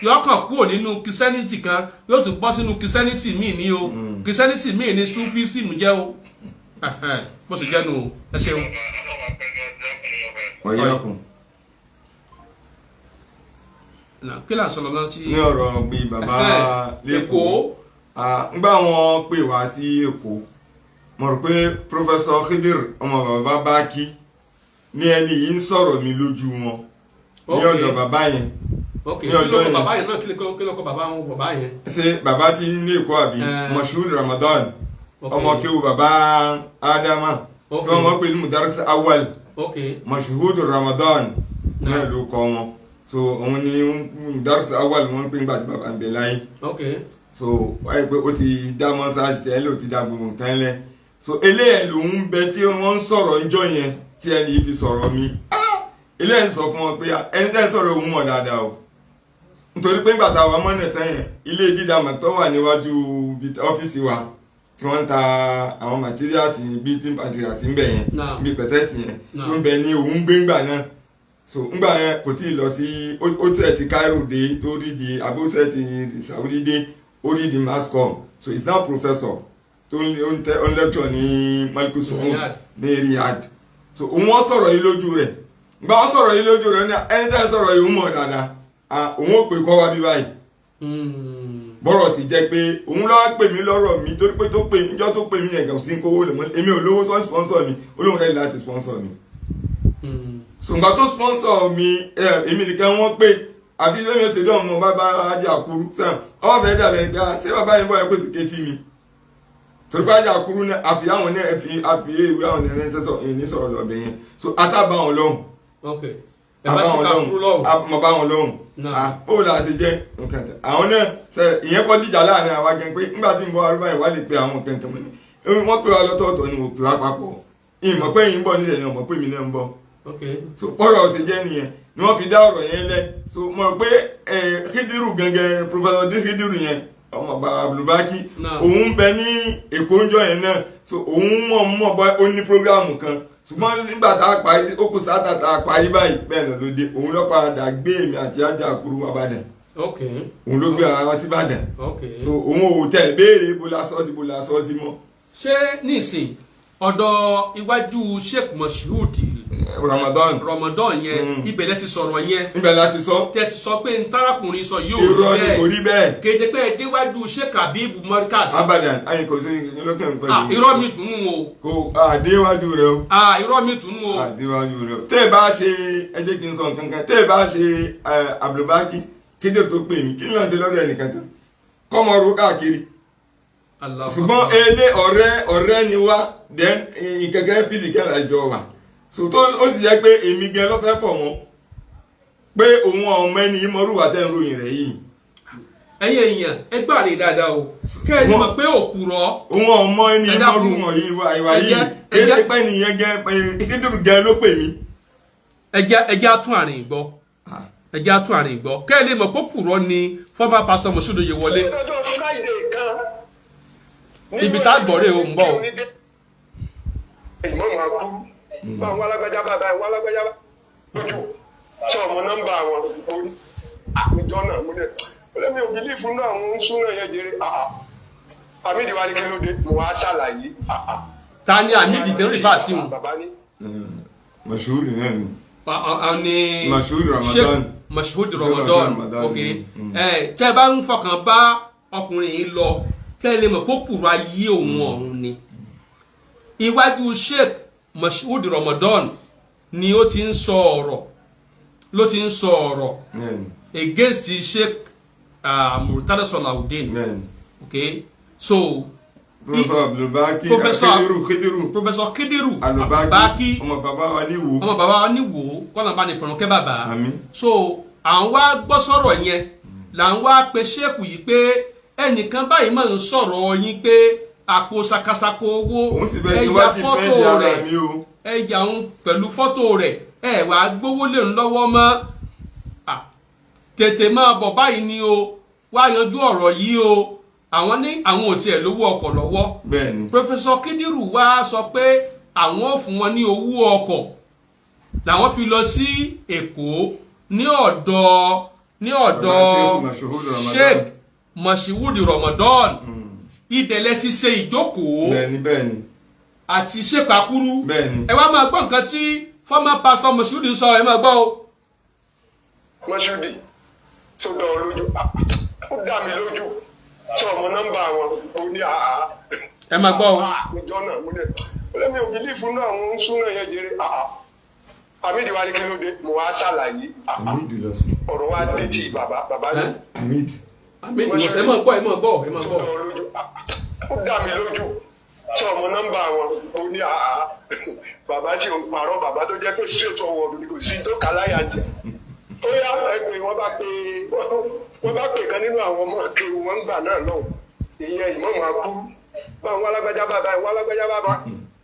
Yóò kàn kúrò nínú Christianity kan, yóò tún bọ́ sínú Christianity míì ní o. Christianity míì ní Sufism jẹ́ o. Bó ṣe jẹ́ nu o. Ẹ ṣeun. Bàbá pẹ̀lú ọjọ́ ọkùnrin ọ̀fẹ́. Ọ̀yẹ́kùn. Kí là ń sọ lọ́nà tí. Ní ọ̀rọ̀ bíi bàbá Èkó. Ah, ngbà wọn pè wá sí Èkó, mo rò pé Professor Khidir ọmọ bàbá Bákí ní ẹni yìí ń sọ̀rọ̀ mi lójú wọn ní ọ̀dọ̀ bàbá yẹn. Ok, Ní kí ló ọjọ́ kọ yẹn. bàbá yẹn náà? Kí ló kọ bàbá wọn, bàbá yẹn? Ṣé bàbá tí ní Èkó àbí? Moshood Ramadan, ọmọ kéwu bàbá Ádámà tí wọ́n mọ̀ pé ní Mudarris Awal. Moshood Ramadan náà ló kọ wọn. So òun ni Mudarris Awal wọ́n pè nígbà tí bàbá ń bẹ láyé. So wáyé pé ó ti dá mọ́sáàsì tẹ́lẹ̀, ó ti dá gbogbo nǹkan lẹ̀. So eléyẹ̀ lòún bẹ tí wọ́n ń sọ̀rọ̀ ńjọ́ yẹn tí ẹni yìí fi sọ̀rọ̀ mi. Ah! Eléyẹ̀ ń sọ fún wọn pé ẹni tẹ́ ń sọ̀rọ̀ òun mọ̀ dáadáa o, nítorí pé nígbà táwa mọ́nà tán yẹn, ilé dídá mọ̀tọ́ wà níwájú ibi ọ́fíìsì wa tí wọ́n ń ta àwọn materials, building materials ń bẹ̀ yẹn, bí pẹ̀tẹ́sì yẹn tó ń bẹ ní òun gbé ńgbà náà. So ńgbà yẹn kò tí ì lọ sí, ó tẹ̀ ti Cairo dé tó rí di àbí ó tẹ̀ ti Saudi dé, ó rí di mass com. So he's now professor tó ń ó ń tẹ ó ń lecture ní Maliku Saud Riyadh. ní Riyadh. So òun wọ́n sọ̀rọ̀ yìí lójú rẹ̀. Ńgbà wọ́n sọ̀rọ̀ yìí lójú rẹ̀, ó ní ẹni tẹ́ sọ̀rọ̀ yìí òun mọ̀ dáadáa. Ah, òun ò pè kọ́ wa bí báyìí. Bọ́rọ̀ sì jẹ́ pé òun lọ́wọ́ pè mí lọ́rọ̀ mi, torí pé tó pè mí níjọ́ tó pè mí yẹn kò sí kówó lè mọ́, èmi ò lówó sọ sponsor mi, olóhùn rẹ̀ láti sponsor mi. Ṣùgbọ́n tó sponsor mi, èmi nìkan wọ́n pè àfi lómi ó ṣe dán ọmọ bàbá ajá kúrú sẹ́wọ̀n ọwọ́ fẹ́ dàbẹ̀ nígbà ṣé bàbá yẹn bọ́ ẹ kó sì ké sí mi, torí pé ajá kúrú náà àfi àwọn náà fi àfi ewé àwọn náà ránṣẹ́ sọ ìní sọ̀rọ̀ lọ́bẹ̀ yẹn. So asábà wọn lọ́hùn. Ok, ẹ bá ṣe ká kúrú lọ́hùn. Mo bá wọn lọ́hùn. Ó là ṣe jẹ́ nǹkan tẹ̀ àwọn náà ṣe ìyẹn kọ́ díjà láàrin àwa gan pé nígbà tí n bọ arúgbó yẹn wá lè pe àwọn kankan mọ́ ni wọ́n pè wá lọ́tọ̀ọ̀tọ̀ ni mo pè wá papọ̀, ìmọ̀ pé yín ń bọ̀ nílẹ̀ ni ọmọ pé mi náà ń bọ̀. So bọ́rọ̀ ṣe jẹ́ nìyẹn ni wọ́n fi dá ọ̀rọ̀ yẹn lẹ̀. So mo rò pé Khidiru gẹ́gẹ́, Professor Khidiru yẹn, ọmọ bàbá Abdulbaki, òun bẹ ní Èkó ńjọ́ yẹn náà. So òun mọ̀ mọ̀ bọ́ ó ní programu kan, ṣùgbọ́n nígbà tá a parí, ó kù sáà tá a parí báyìí bẹ́ẹ̀ lọ ló dé, òun ló padà gbé èmi àti ajá kúrú wá Ìbàdàn. Òun ló gbé ara wá sí Ìbàdàn. So òun ò tẹ̀ béèrè ibo la sọ́ọ́sì, ibo la sọ́ọ́sì mọ́. Ṣé nísìn ọ̀dọ̀ iwájú Sheikh Moshood Ramadan Ramadan yẹn, ibẹ̀ lẹ ti sọ̀rọ̀ yẹn? Ibẹ̀ la ti sọ. Tẹ ti sọ pé ntarakùnrin sọ yóò Irọ́ ni, kò rí bẹ́ẹ̀. Kéde pé ẹ déwájú Sheikh Habib Markaz. Abadan ayin kò sí lókè pẹ̀lú. Ah, irọ́ mi tún nù o. Kò àdéwájú rẹ o. Ah, irọ́ mi tún nù o. Àdéwájú rẹ o. Tẹ́ ẹ bá ṣe, ẹ jẹ́ kí n sọ nǹkan kan, tẹ́ ẹ bá ṣe Abdulbaki kéde tó pè mí, kí ni wọ́n ṣe lọ́dọ̀ ẹnìkan kan kọ́mọ ro káàkiri. Allahu Ṣùgbọ́n Akbar. ele ọ̀rẹ́ ọ̀rẹ́ ni wá, then ìkẹ̀kẹ́ fìdí kẹ́lá ìjọ wa. So tó ó sì jẹ́ pé èmi gan ló fẹ́ fọ̀ wọ́n pé òun ọmọ ẹni yìí mọ́rùwà tẹ́ ń ròyìn rẹ̀ yìí. Ẹ̀yin èèyàn, ẹ gbọ́ àlè dáadáa o, kẹ́ ẹ ní mọ̀ pé òpùrọ́. Òun ọmọ ẹni Ẹ dákun. ìmọ̀rú wọ̀nyí ìwà ìwà Ẹ yìí ẹ kì í ṣe pé nìyẹn gẹ Kídírù gẹ ló pè mí. Ẹ jẹ́ á tún àárín ìgbọ́, ẹ jẹ́ á tún àárín ìgbọ́, kẹ́ ẹ lè mọ̀ pé òpùrọ́ ni former pastor Moshood Oyèwọlé. Ọjọ́ Friday kan. Ibi tá a gbọ́ rèé o, ń bọ̀ o. Ìmọ̀ máa kú báwọn alágbájá bá báyìí, wọn alágbájá bá lójú sọ ọmọ nọ́mbà wọn orí àmìjọ náà. Mo ní ọlẹ́mi ò believe nínú àwọn súnà yẹn jèrè. Àmìdí wa ní kí ló dé? Mo wá ṣàlàyé. Ta ni Hamid tí ń refer sí wọn? Bàbá ní Mashood náà ni. Ni Mashood Ramadan. Sheikh Mashood Ramadan. Ramadan. Ok, ẹ tẹ́ ẹ bá ń fọkàn bá ọkùnrin yìí lọ, tẹ́ ẹ lè mọ̀ pé òpùrọ́ ayé òun ọ̀run ni. Iwájú Sheikh Mashood Ramadan ni ó ti ń sọ ọ̀rọ̀, ló ti ń sọ ọ̀rọ̀ against Sheikh Murtada Salawudeen. Ok, so Professor Abdulbaki. Khidiru, Khidiru. Professor Kidiru Alubaki. Abaki. Ọmọ bàbá wa ní Ìwó. Ọmọ bàbá wa ní Wò ó, kọ́nà bá ní fọ̀rọ̀ kẹ́ bàbá. Àmín. So à ń wá gbọ́ sọ̀rọ̀ yẹn là ń wá pe ṣéèkù yìí pé ẹnìkan báyìí máa ń sọ̀rọ̀ yín pé àpò sakasako owó, Òun sì fẹ́ ẹ kí ya wá ti fẹ́ fọ́tò di ara rẹ̀, mi o. ẹ yà ń pẹ̀lú fọ́tò rẹ̀, ẹ wàá gbówó lè ń lọ́wọ́ mọ́. Ah, tètè máa bọ̀ báyìí ni o, wá yanjú ọ̀rọ̀ yìí o. Àwọn ní àwọn ò tiẹ̀ lówó ọkọ̀ lọ́wọ́. Professor Kidiru wá sọ pé àwọn ò fún wọn ní owó ọkọ̀, làwọn fi lọ sí Èkó ní ọ̀dọ̀ Bàbá Sheikh Mashood Ramadan. Sheikh Mashood Ramadan. Ibẹ̀ lẹ ti ṣe ìjókòó bẹ́ẹ̀ni bẹ́ẹ̀ni àti Sheikh Akuru. Bẹ́ẹ̀ni. Ẹ wá máa gbọ́ nǹkan tí former pastor Mashood sọ, ẹ máa gbọ́ o. Mọ́ṣúdì tó dán ọ lójú? Ah, ó dá mi lójú. Sọ ọmọ nọ́mbà wọn? Ó ní àá. Ẹ máa gbọ́ o. Níjọ́ náà mo ní ọlẹ́mi ò believe nínú àwọn súnà yẹn jèrè. Hamid wa ní kí ló dé? Mo wá ṣàlàyé. Hamid lọ sí. Ọ̀rọ̀ wa dé tí bàbá bàbá ní. Ẹ? Hamid. Hamid lọ sí. Ẹ máa gbọ́, ẹ máa gbọ́, ẹ máa tó gbọ́. dán ọ lójú? Ah, ó dá mi lójú. Sọ ọmọ nọ́mbà wọn? Ó ní àá. Bàbá tí ò ń parọ́, bàbá tó jẹ́ pé straight forward ni, kò sí tó kà láyà jẹ. Ó yá, ẹ pé wọ́n bá pè kan nínú àwọn ọmọ akéwì wọn gbà náà lọ́hùn, ìyẹn ìmọ̀ọ́mọ̀ akú báwọn alágbájá bàbá ìwọ alágbájá bàbá.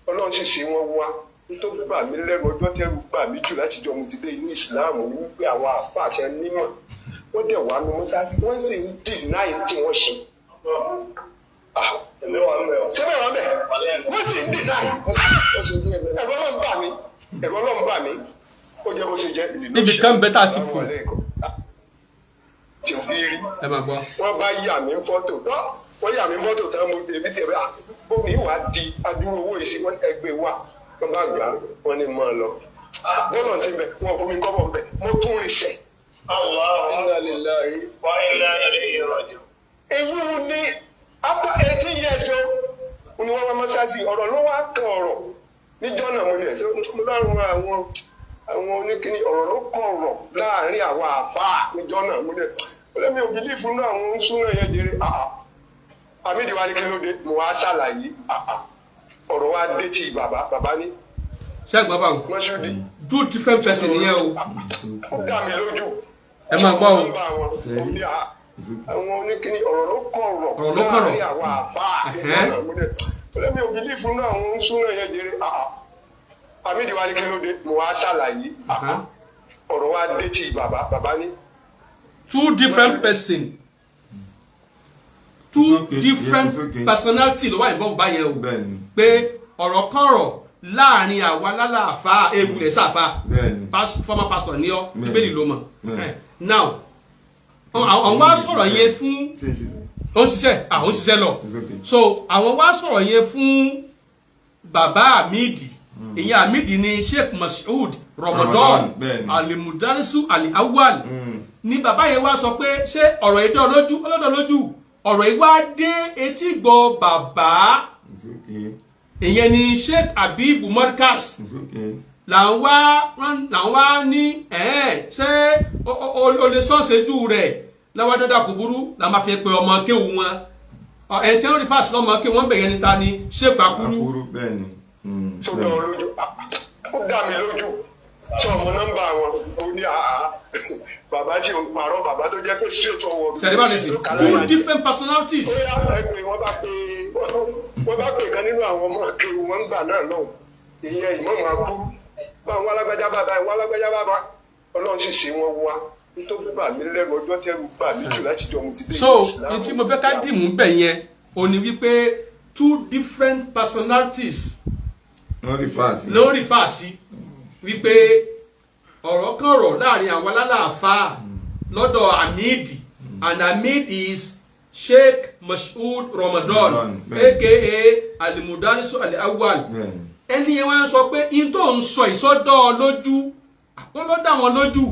Ọlọ́run sì ṣe wọ́n wá. Nítorí bà mí lẹ́rù, ọjọ́ tẹ́rù bà mí jù láti jọ mo ti dé inú ìsìláàmù ní wípé àwọn àfáà àti onímọ̀ wọ́n dẹ̀ wá nu mọ́sáàsì, wọ́n sì ń deny tí wọ́n ṣe. Èmi wà ń bẹ̀ ọ́. Síbẹ̀ wọ́n bẹ̀, wọ́n sì ń deny. Ẹ̀rọ Ọlọ́run bà mí, ẹ̀rọ Ọlọ́run bà mí. Ó jẹ́ bó ṣe jẹ́. Níbi kan bẹ́ tá a ti fò. Tí ò bí rí. Ẹ máa gbọ́. Wọ́n bá yà mí fọ́tò tán, wọ́n yà mí fọ́tò tán, mo èmi tiẹ̀ bá bómi wà di adúrú owó yìí sí. Wọ́n ẹgbẹ́ wa, wọ́n bá gbà, wọ́n ní mọ́ ọ lọ bọ́lọ̀ ti bẹ̀, wọ́n fún mi kọ́bọ̀ bẹ̀, mo tún rìn sẹ̀. Inna lillahi wa inna ilayhi raji'un. Èyí ní after 18 years o ni wọ́n wá mọ́ṣáláṣí. Ọ̀rọ̀ ló wá kan ọ̀rọ̀ níjọ́ náà. Mo ní ẹ̀ mo lárùn àwọn oníkíní, ọ̀rọ̀ ló kọ̀ ọ̀rọ̀ láàrin àwọn àfáà níjọ́ náà. Mo ní ẹ̀ ọlẹ́mi ò believe nínú àwọn súnà yẹn jèrè. Hamid wa ní kí ló dé? Mo wá ṣàlàyé. Ọ̀rọ̀ wa dé tí bàbá bàbá ní. Ṣé ẹ gbọ́ báwọn? Mọ́ṣúdì. Two different person nìyẹn o. Ó dá mi lójú. Ẹ máa gbọ́ o. Àwọn oníkíní, ọ̀rọ̀ ló kọ̀ ọ̀rọ̀ Ọ̀rọ̀ ló kọ̀rọ̀. láàrin àwọn àfáà níjọ́ náà. Mo ní ọlẹ́mi ò believe nínú àwọn súnà yẹn jèrè. Hamid wa ní kí ló dé? Mo wá ṣàlàyé. Ọ̀rọ̀ wa dé tí bàbá bàbá ní. Two different person, two It's okay. different Yeah, it's okay. personality ló wà involved báyẹn o. Pé ọ̀rọ̀ kọ̀rọ̀ láàrin àwa lálàáfáà ewu rẹ̀ sáfà. Former pastor ní ọ. Bíbélì ló mọ̀. Now àwọn wá sọ̀rọ̀ yẹn fún Ṣe ṣe. ó ń ṣiṣẹ́, àwọn ń ṣiṣẹ́ lọ. It's okay. So àwọn wá sọ̀rọ̀ yẹn fún bàbá Hamidi. Ìyẹn Hamidi ni Sheikh Mashood Ramadan. Ramadan, bẹ́ẹ̀ni. Alimudarisu Ali-Awwal ni bàbá yẹn wá sọ pé ṣé ọ̀rọ̀ yìí dán lójú ọlọ́dọ̀ lójú. Ọ̀rọ̀ yìí wá dé etí gbọ́ bàbá. It's okay. Ìyẹn ni Sheikh Habib Markaz. It's okay. Là ń wá ní ẹ̀ẹ́n ṣé o lè sọ́ọ̀ṣẹ́jú rẹ̀ lọ́wọ́ dandan kò burú la máa fi pe ọmọ kéwu wọn. Ẹ̀ tí wọ́n rí fásitì ọmọ kéwu wọn bẹ̀rẹ̀ níta ni Sheikh Akuru. Akuru, bẹ́ẹ̀ni. Tó dá ọ lójú? Ó dá mi lójú. Sọ ọmọ nọ́mbà wọn? Ó ní àá, bàbá tí ò ń parọ́, bàbá tó jẹ́ pé straight forward. Ṣẹ̀dí bá lè sìn tó kà two láyà jẹ́. different personalities. Ó yá, ẹ pé wọ́n bá pè kan nínú àwọn ọmọ akéwì wọn gbà náà lọ́hùn, ìyẹn ìmọ̀ọ́mọ̀ akú bá wọn alágbájá, bàbá wọn alágbájá, bàbá Ọlọ́run sì ṣe wọn wá. Nítorí bà mí lẹ́rù, ọjọ́ tẹ́rù bà mí jù láti jọ mo ti dé So ìlú. n tí mo fẹ́ ká dìmú bẹ̀ yẹn ò ní wípé two different personalities Wọ́n rí fáàsì. ló ń refer sí wípé ọ̀rọ̀ kan rọ̀ láàrin àwọn alálàáfáà lọ́dọ̀ Hamid, and Hamid is Sheikh Mashood Ramadan, Ramadan, bẹ́ẹ̀. aka Alimudarisu Al-Awwal. Bẹ́ẹ̀ni. Ẹni yẹn wá ń sọ pé in tó ń sọ ìsọdọ̀ lójú àwọn ló dá wọn lójú.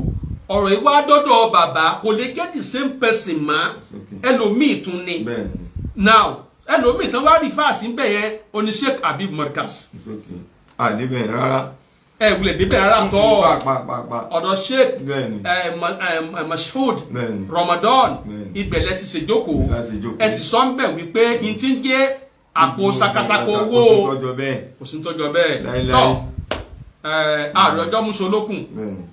Ọ̀rọ̀ yìí wá dọ́dọ̀ bàbá, kò lè jẹ́ the same person mọ́. It's okay. Ẹlòmíì tún ni. Bẹ́ẹ̀ni. Now, ẹlòmíì tán wá refer sí bẹ́ẹ̀ yẹn oní Sheikh Habib Markaz. It's okay. Àdébẹ̀ rárá. Ẹ wulẹ̀ débẹ̀ rárá tọ́. Pa pa pa. Ọ̀dọ̀ Sheikh Bẹ́ẹ̀ni. Mashood Bẹ́ẹ̀ni. Ramadan, Bẹ́ẹ̀ni. ibẹ̀ lẹ ti ṣèjókòó. Láti jókòó. Ẹ sì sọ ń bẹ̀ wípé n ti ń jẹ́ àpò sakasako owó Kò sí tọ́jọ́ bẹ́ẹ̀. Kò sí tọ́jọ́ bẹ́ẹ̀. Láíláí. Tọ́ ààrẹ ọjọ́ musolókun, Bẹ́ẹ̀ni.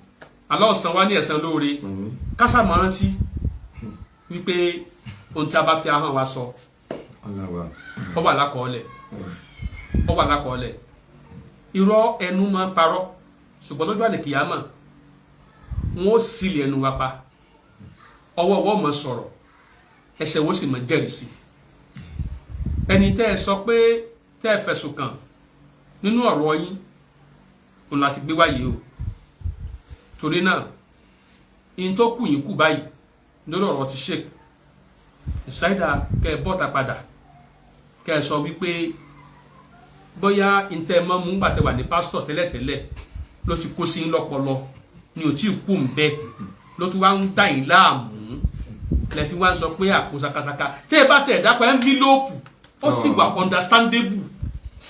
Allah san wá ní ẹ̀san lóore. Àmín. Kásá máa rántí wípé ohun tí a bá fi ahọ́n wa sọ, Ọlọ́wà. ó wà lákọọ́lẹ̀, ó wà lákọọ́lẹ̀. Irọ́ ẹnu máa ń parọ́, ṣùgbọ́n lọ́jọ́ àlèkìyámà, wọn ó sílẹ̀ ẹnu wa pa, ọwọ́ ọwọ́ mọ̀ sọ̀rọ̀, ẹsẹ̀ wo sì mọ̀ jẹ́rìí sí. Ẹni tẹ́ ẹ sọ pé tẹ́ ẹ fẹ̀sùn kàn nínú ọ̀rọ̀ yín, òun láti gbé wáyé o. Torí náà, in tó kù yín kù báyìí lórí ọ̀rọ̀ ti Sheikh ìsáídà, kẹ́ ẹ bọ́ta padà, kẹ́ ẹ sọ wípé bóyá ntẹ́ ẹ mọ́ mú gbà tẹ́ wà ní pásítọ̀ tẹ́lẹ̀tẹ́lẹ̀ ló ti kó sí yín lọ́pọlọ ni ò tí ì kú ń bẹ, ló tún wá ń dà yín láàmú, lẹ́fi wá ń sọ pé àpò sakasaka. Tẹ́ ẹ bá tẹ̀ dákọ̀ envelope, ó sì wà understandable.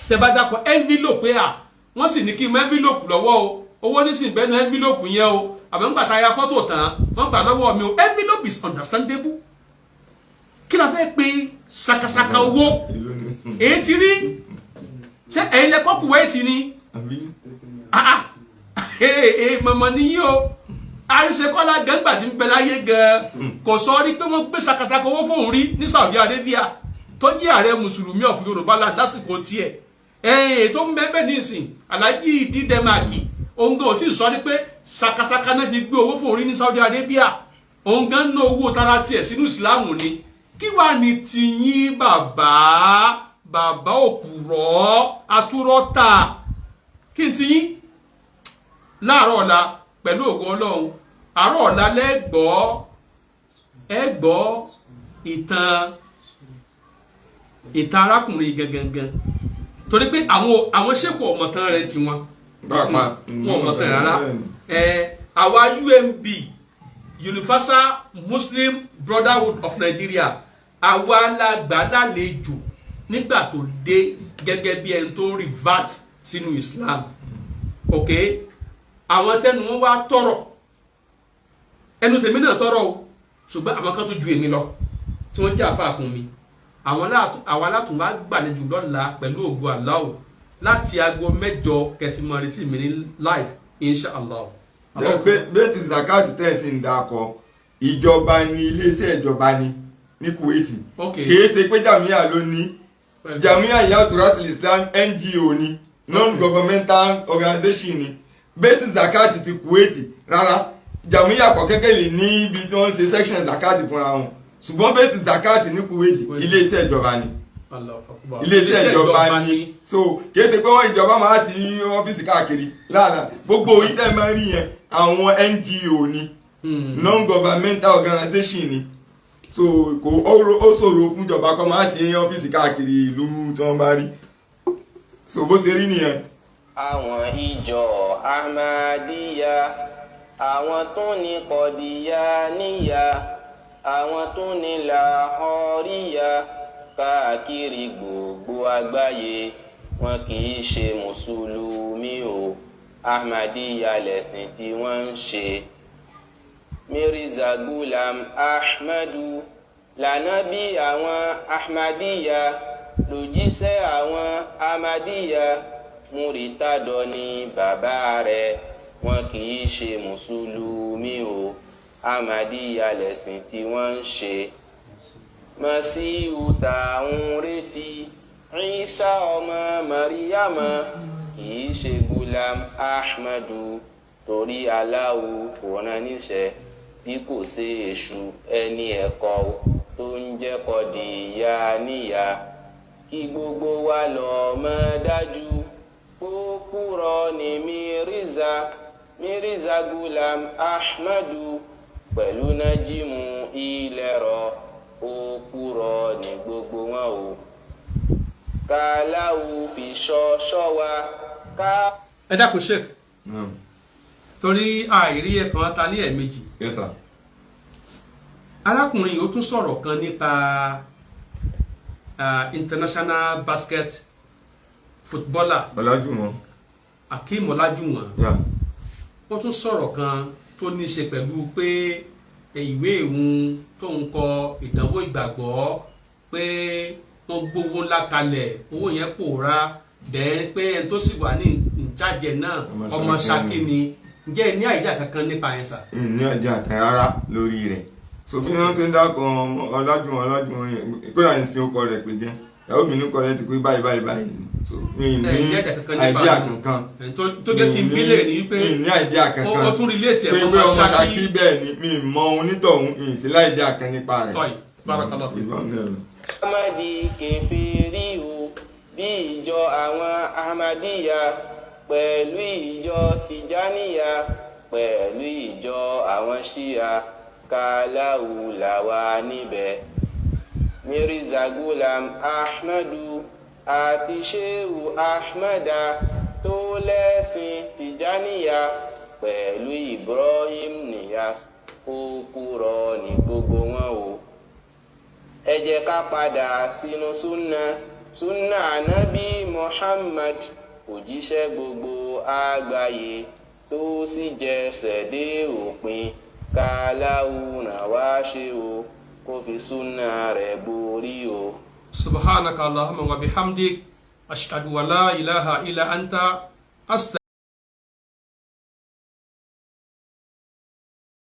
Tẹ́ ẹ bá dákọ̀ envelope pé à wọ́n sì ní kí n mú envelope lọ́wọ́ o, owó nísìnyí bẹ́ẹ̀ ní envelope yẹn o, àbẹ̀ ń gbà tá a ya fọ́tò tán, wọ́n gbà lọ́wọ́ mi o, envelope is understandable. Kí la fẹ́ pé sakasaka owó? Ìlú ni. Èyí ti rí, ṣé ẹ̀yin lẹ kọ́ Kuwait ni? Àbí. Ah ah, ee mọ̀mọ́ nìyí o. Àríṣekọ́lá gẹ́gbà tí ń bẹ láyé gan kò sọ rí pé wọ́n gbé sakasaka owó fóun rí ní Saudi Arabia, tó jẹ́ ààrẹ mùsùlùmí of Yorùbá land lásìkò tiẹ̀. Ẹ̀ẹ́n tó ń bẹ́ẹ̀ ní ìsìn, Alhaji dídẹ́màkì, òun gan ò tí ì sọ rí pé sakasaka náà fi gbé owó fóun rí ní Saudi Arabia. Òun gan ná owó tara tiẹ̀ sínú ìsìláàmù ni. Kí wàá ní tiyín, bàbá, bàbá òkùrọ̀ atúrọ́tà? Kí n tiyín láàárọ̀ ọ̀la pẹ̀lú ògo Ọlọ́run? Àárọ̀ ọ̀la lẹ́gbọ́ ẹ gbọ́ ìtàn arákùnrin gangan, torí pé àwọn sẹ́kù ọ̀mọ̀tán rẹ̀ tiwọn. Pàápàá. Wọn ọ̀mọ̀tán rárá. Ẹ àwa UMB, Universal Muslim Brotherhood of Nigeria, àwa la gbà lálejò nígbà tó dé gẹ́gẹ́ bí ẹni tó revert sínú Islam. Ok, àwọn tẹnu wọn wá tọrọ, ẹnu tèmi náà tọrọ o, ṣùgbọ́n àwọn kan tó ju èmi lọ tí wọ́n jẹ́ àfáà fún mi, àwọn alátùn wá gbàlejò lọ́la pẹ̀lú ògo Allah láti aago 8 kẹtìmọ̀ retí mi ní live, inshallah. Bẹ́ẹ̀ ti zakat tẹ̀ sí ń dakọ̀, ìjọba ni, iléeṣẹ́ ìjọba ni ní Kuwait. Kìí ṣe pé Jamia ló ní. Jamia Ihya Turasil Islam NGO ni, non-governmental organization ni. Bẹ́ẹ̀ ti zakat ti Kuwait rárá, Jamia kọ̀kẹ́kẹ́ lè ní ibi tí wọ́n ń ṣe section zakat fúnra wọn, ṣùgbọ́n bẹ́ẹ̀ ti zakat ní Kuwait, iléeṣẹ́ ìjọba ni. Allahu Akbar. Iléeṣẹ́ ìjọba ni. So kìí ṣe pé wọ́n ìjọba máa sí ọ́fíìsì káàkiri láàlá. Gbogbo yìí tẹ́ máa ń rí yẹn, àwọn NGO ni, non-governmental organization ni. So kò ó ṣòro fún ìjọba kó máa sí ọ́fíìsì káàkiri ìlú tí wọ́n bá rí. So bó ṣe rí nìyẹn. Àwọn ìjọ Ahmadiyya, àwọn tó ní Kọdíyà níyà, àwọn tó ní Làhọríyà káàkiri gbogbo àgbáyé, wọn kì í ṣe mùsùlùmí o. Ahmadiyya lẹ̀sìn tí wọ́n ń ṣe. Mirza Gulam Ahmadu lànábì àwọn Ahmadiyya, lòjíṣẹ́ àwọn Ahmadiyya. Múritádọ ni bàbá rẹ̀. Wọn kì í ṣe mùsùlùmí o, Ahmadiyya lẹ̀sìn tí wọ́n ń ṣe. Masihu tá ń retí, Isa ọmọ Mariama, kì í ṣe Gulam Ahmadu, torí Aláwo kò rán níṣẹ́ bí kò sí èṣù ẹni ẹ̀kọ́ tó ń jẹ́kọ̀ di ìyá níyà. Kí gbogbo wa lọ mọ̀ dájú, pópúrọ̀ ní Mirza, Mirza Gulam Ahmadu pẹ̀lú Nájímù Ilẹ̀rọ, òpùrọ̀ ní gbogbo wọn o. Kàláwù fi ṣọ́ ṣọ́ wa ká. Ẹ dákun, Sheikh, Naam. torí àìrí ẹ̀fọn ta ní ẹ̀ẹ̀mejì. Yes, sir. Arákùnrin yìí, ó tún sọ̀rọ̀ kan nípa international basket footballer Ọlájúwọ̀n. Akeem Ọlájúwọ̀n. Ó tún sọ̀rọ̀ kan tó ní í ṣe pẹ̀lú pé ìwé ìhun tó ń kọ ìdánwò ìgbàgbọ́, pé wọ́n gbówó ńlá kalẹ̀, owó yẹn pòórá dẹ́n, pé ẹni tó sì wà ní ìjájẹ náà, ọmọ ọmọ Ṣakí. Ṣakí ni. Ǹjẹ́ ẹ ní àìjà kankan nípa yẹn, sà? Ní ọjà kan rárá lórí rẹ̀. So bí wọ́n ṣe ń dákọ̀ ọmọ Ọlájúwọ̀n, Ọlájúwọ̀n yẹn, kódà ń sin ọkọ rẹ̀ pé jẹ́ ìyàwó mi ní kọ́ rẹ̀ ti pé báyìí báyìí báyìí ni. So mi ní Ẹ ní àìjà kankan nípa idea kankan. Ẹni tó jẹ́ kí n bílẹ̀ ni wípé Mi ní idea kankan ó tún relate ẹ̀ pé mọ́ pé ọmọ ọmọ Ṣakí. Ṣakí bẹ́ẹ̀ ni, mi mọ onítọ̀hún, mi sì láìdíà kan nípa rẹ̀. Tọ́yì, barakallahu fi. Ìbọn náà lọ. Ahmadi kèfèrí o, bí ìjọ àwọn Ahmadiyya pẹ̀lú ìjọ Tìjáníyà pẹ̀lú ìjọ àwọn Ṣíà, kàláwù làwà níbẹ̀. Mirza Gulam Ahmadu àti Sheu Ahmada tó lẹ́sìn Tìjáníyà pẹ̀lú Ibrahim Niyas, òpùrọ́ ní gbogbo wọn o. Ẹ jẹ́ ká padà sínú súnà, súnà ànábì Muhammad, òjíṣẹ́ gbogbo àgbáyé tó sì jẹsẹ̀ dé òpin. Káláwù ràn wá ṣe o, kó fi súnà rẹ̀ borí o. Subhanaka allahumma wa bihamdik, ashhadu wa la ilaha illa anta, astaghfiruka.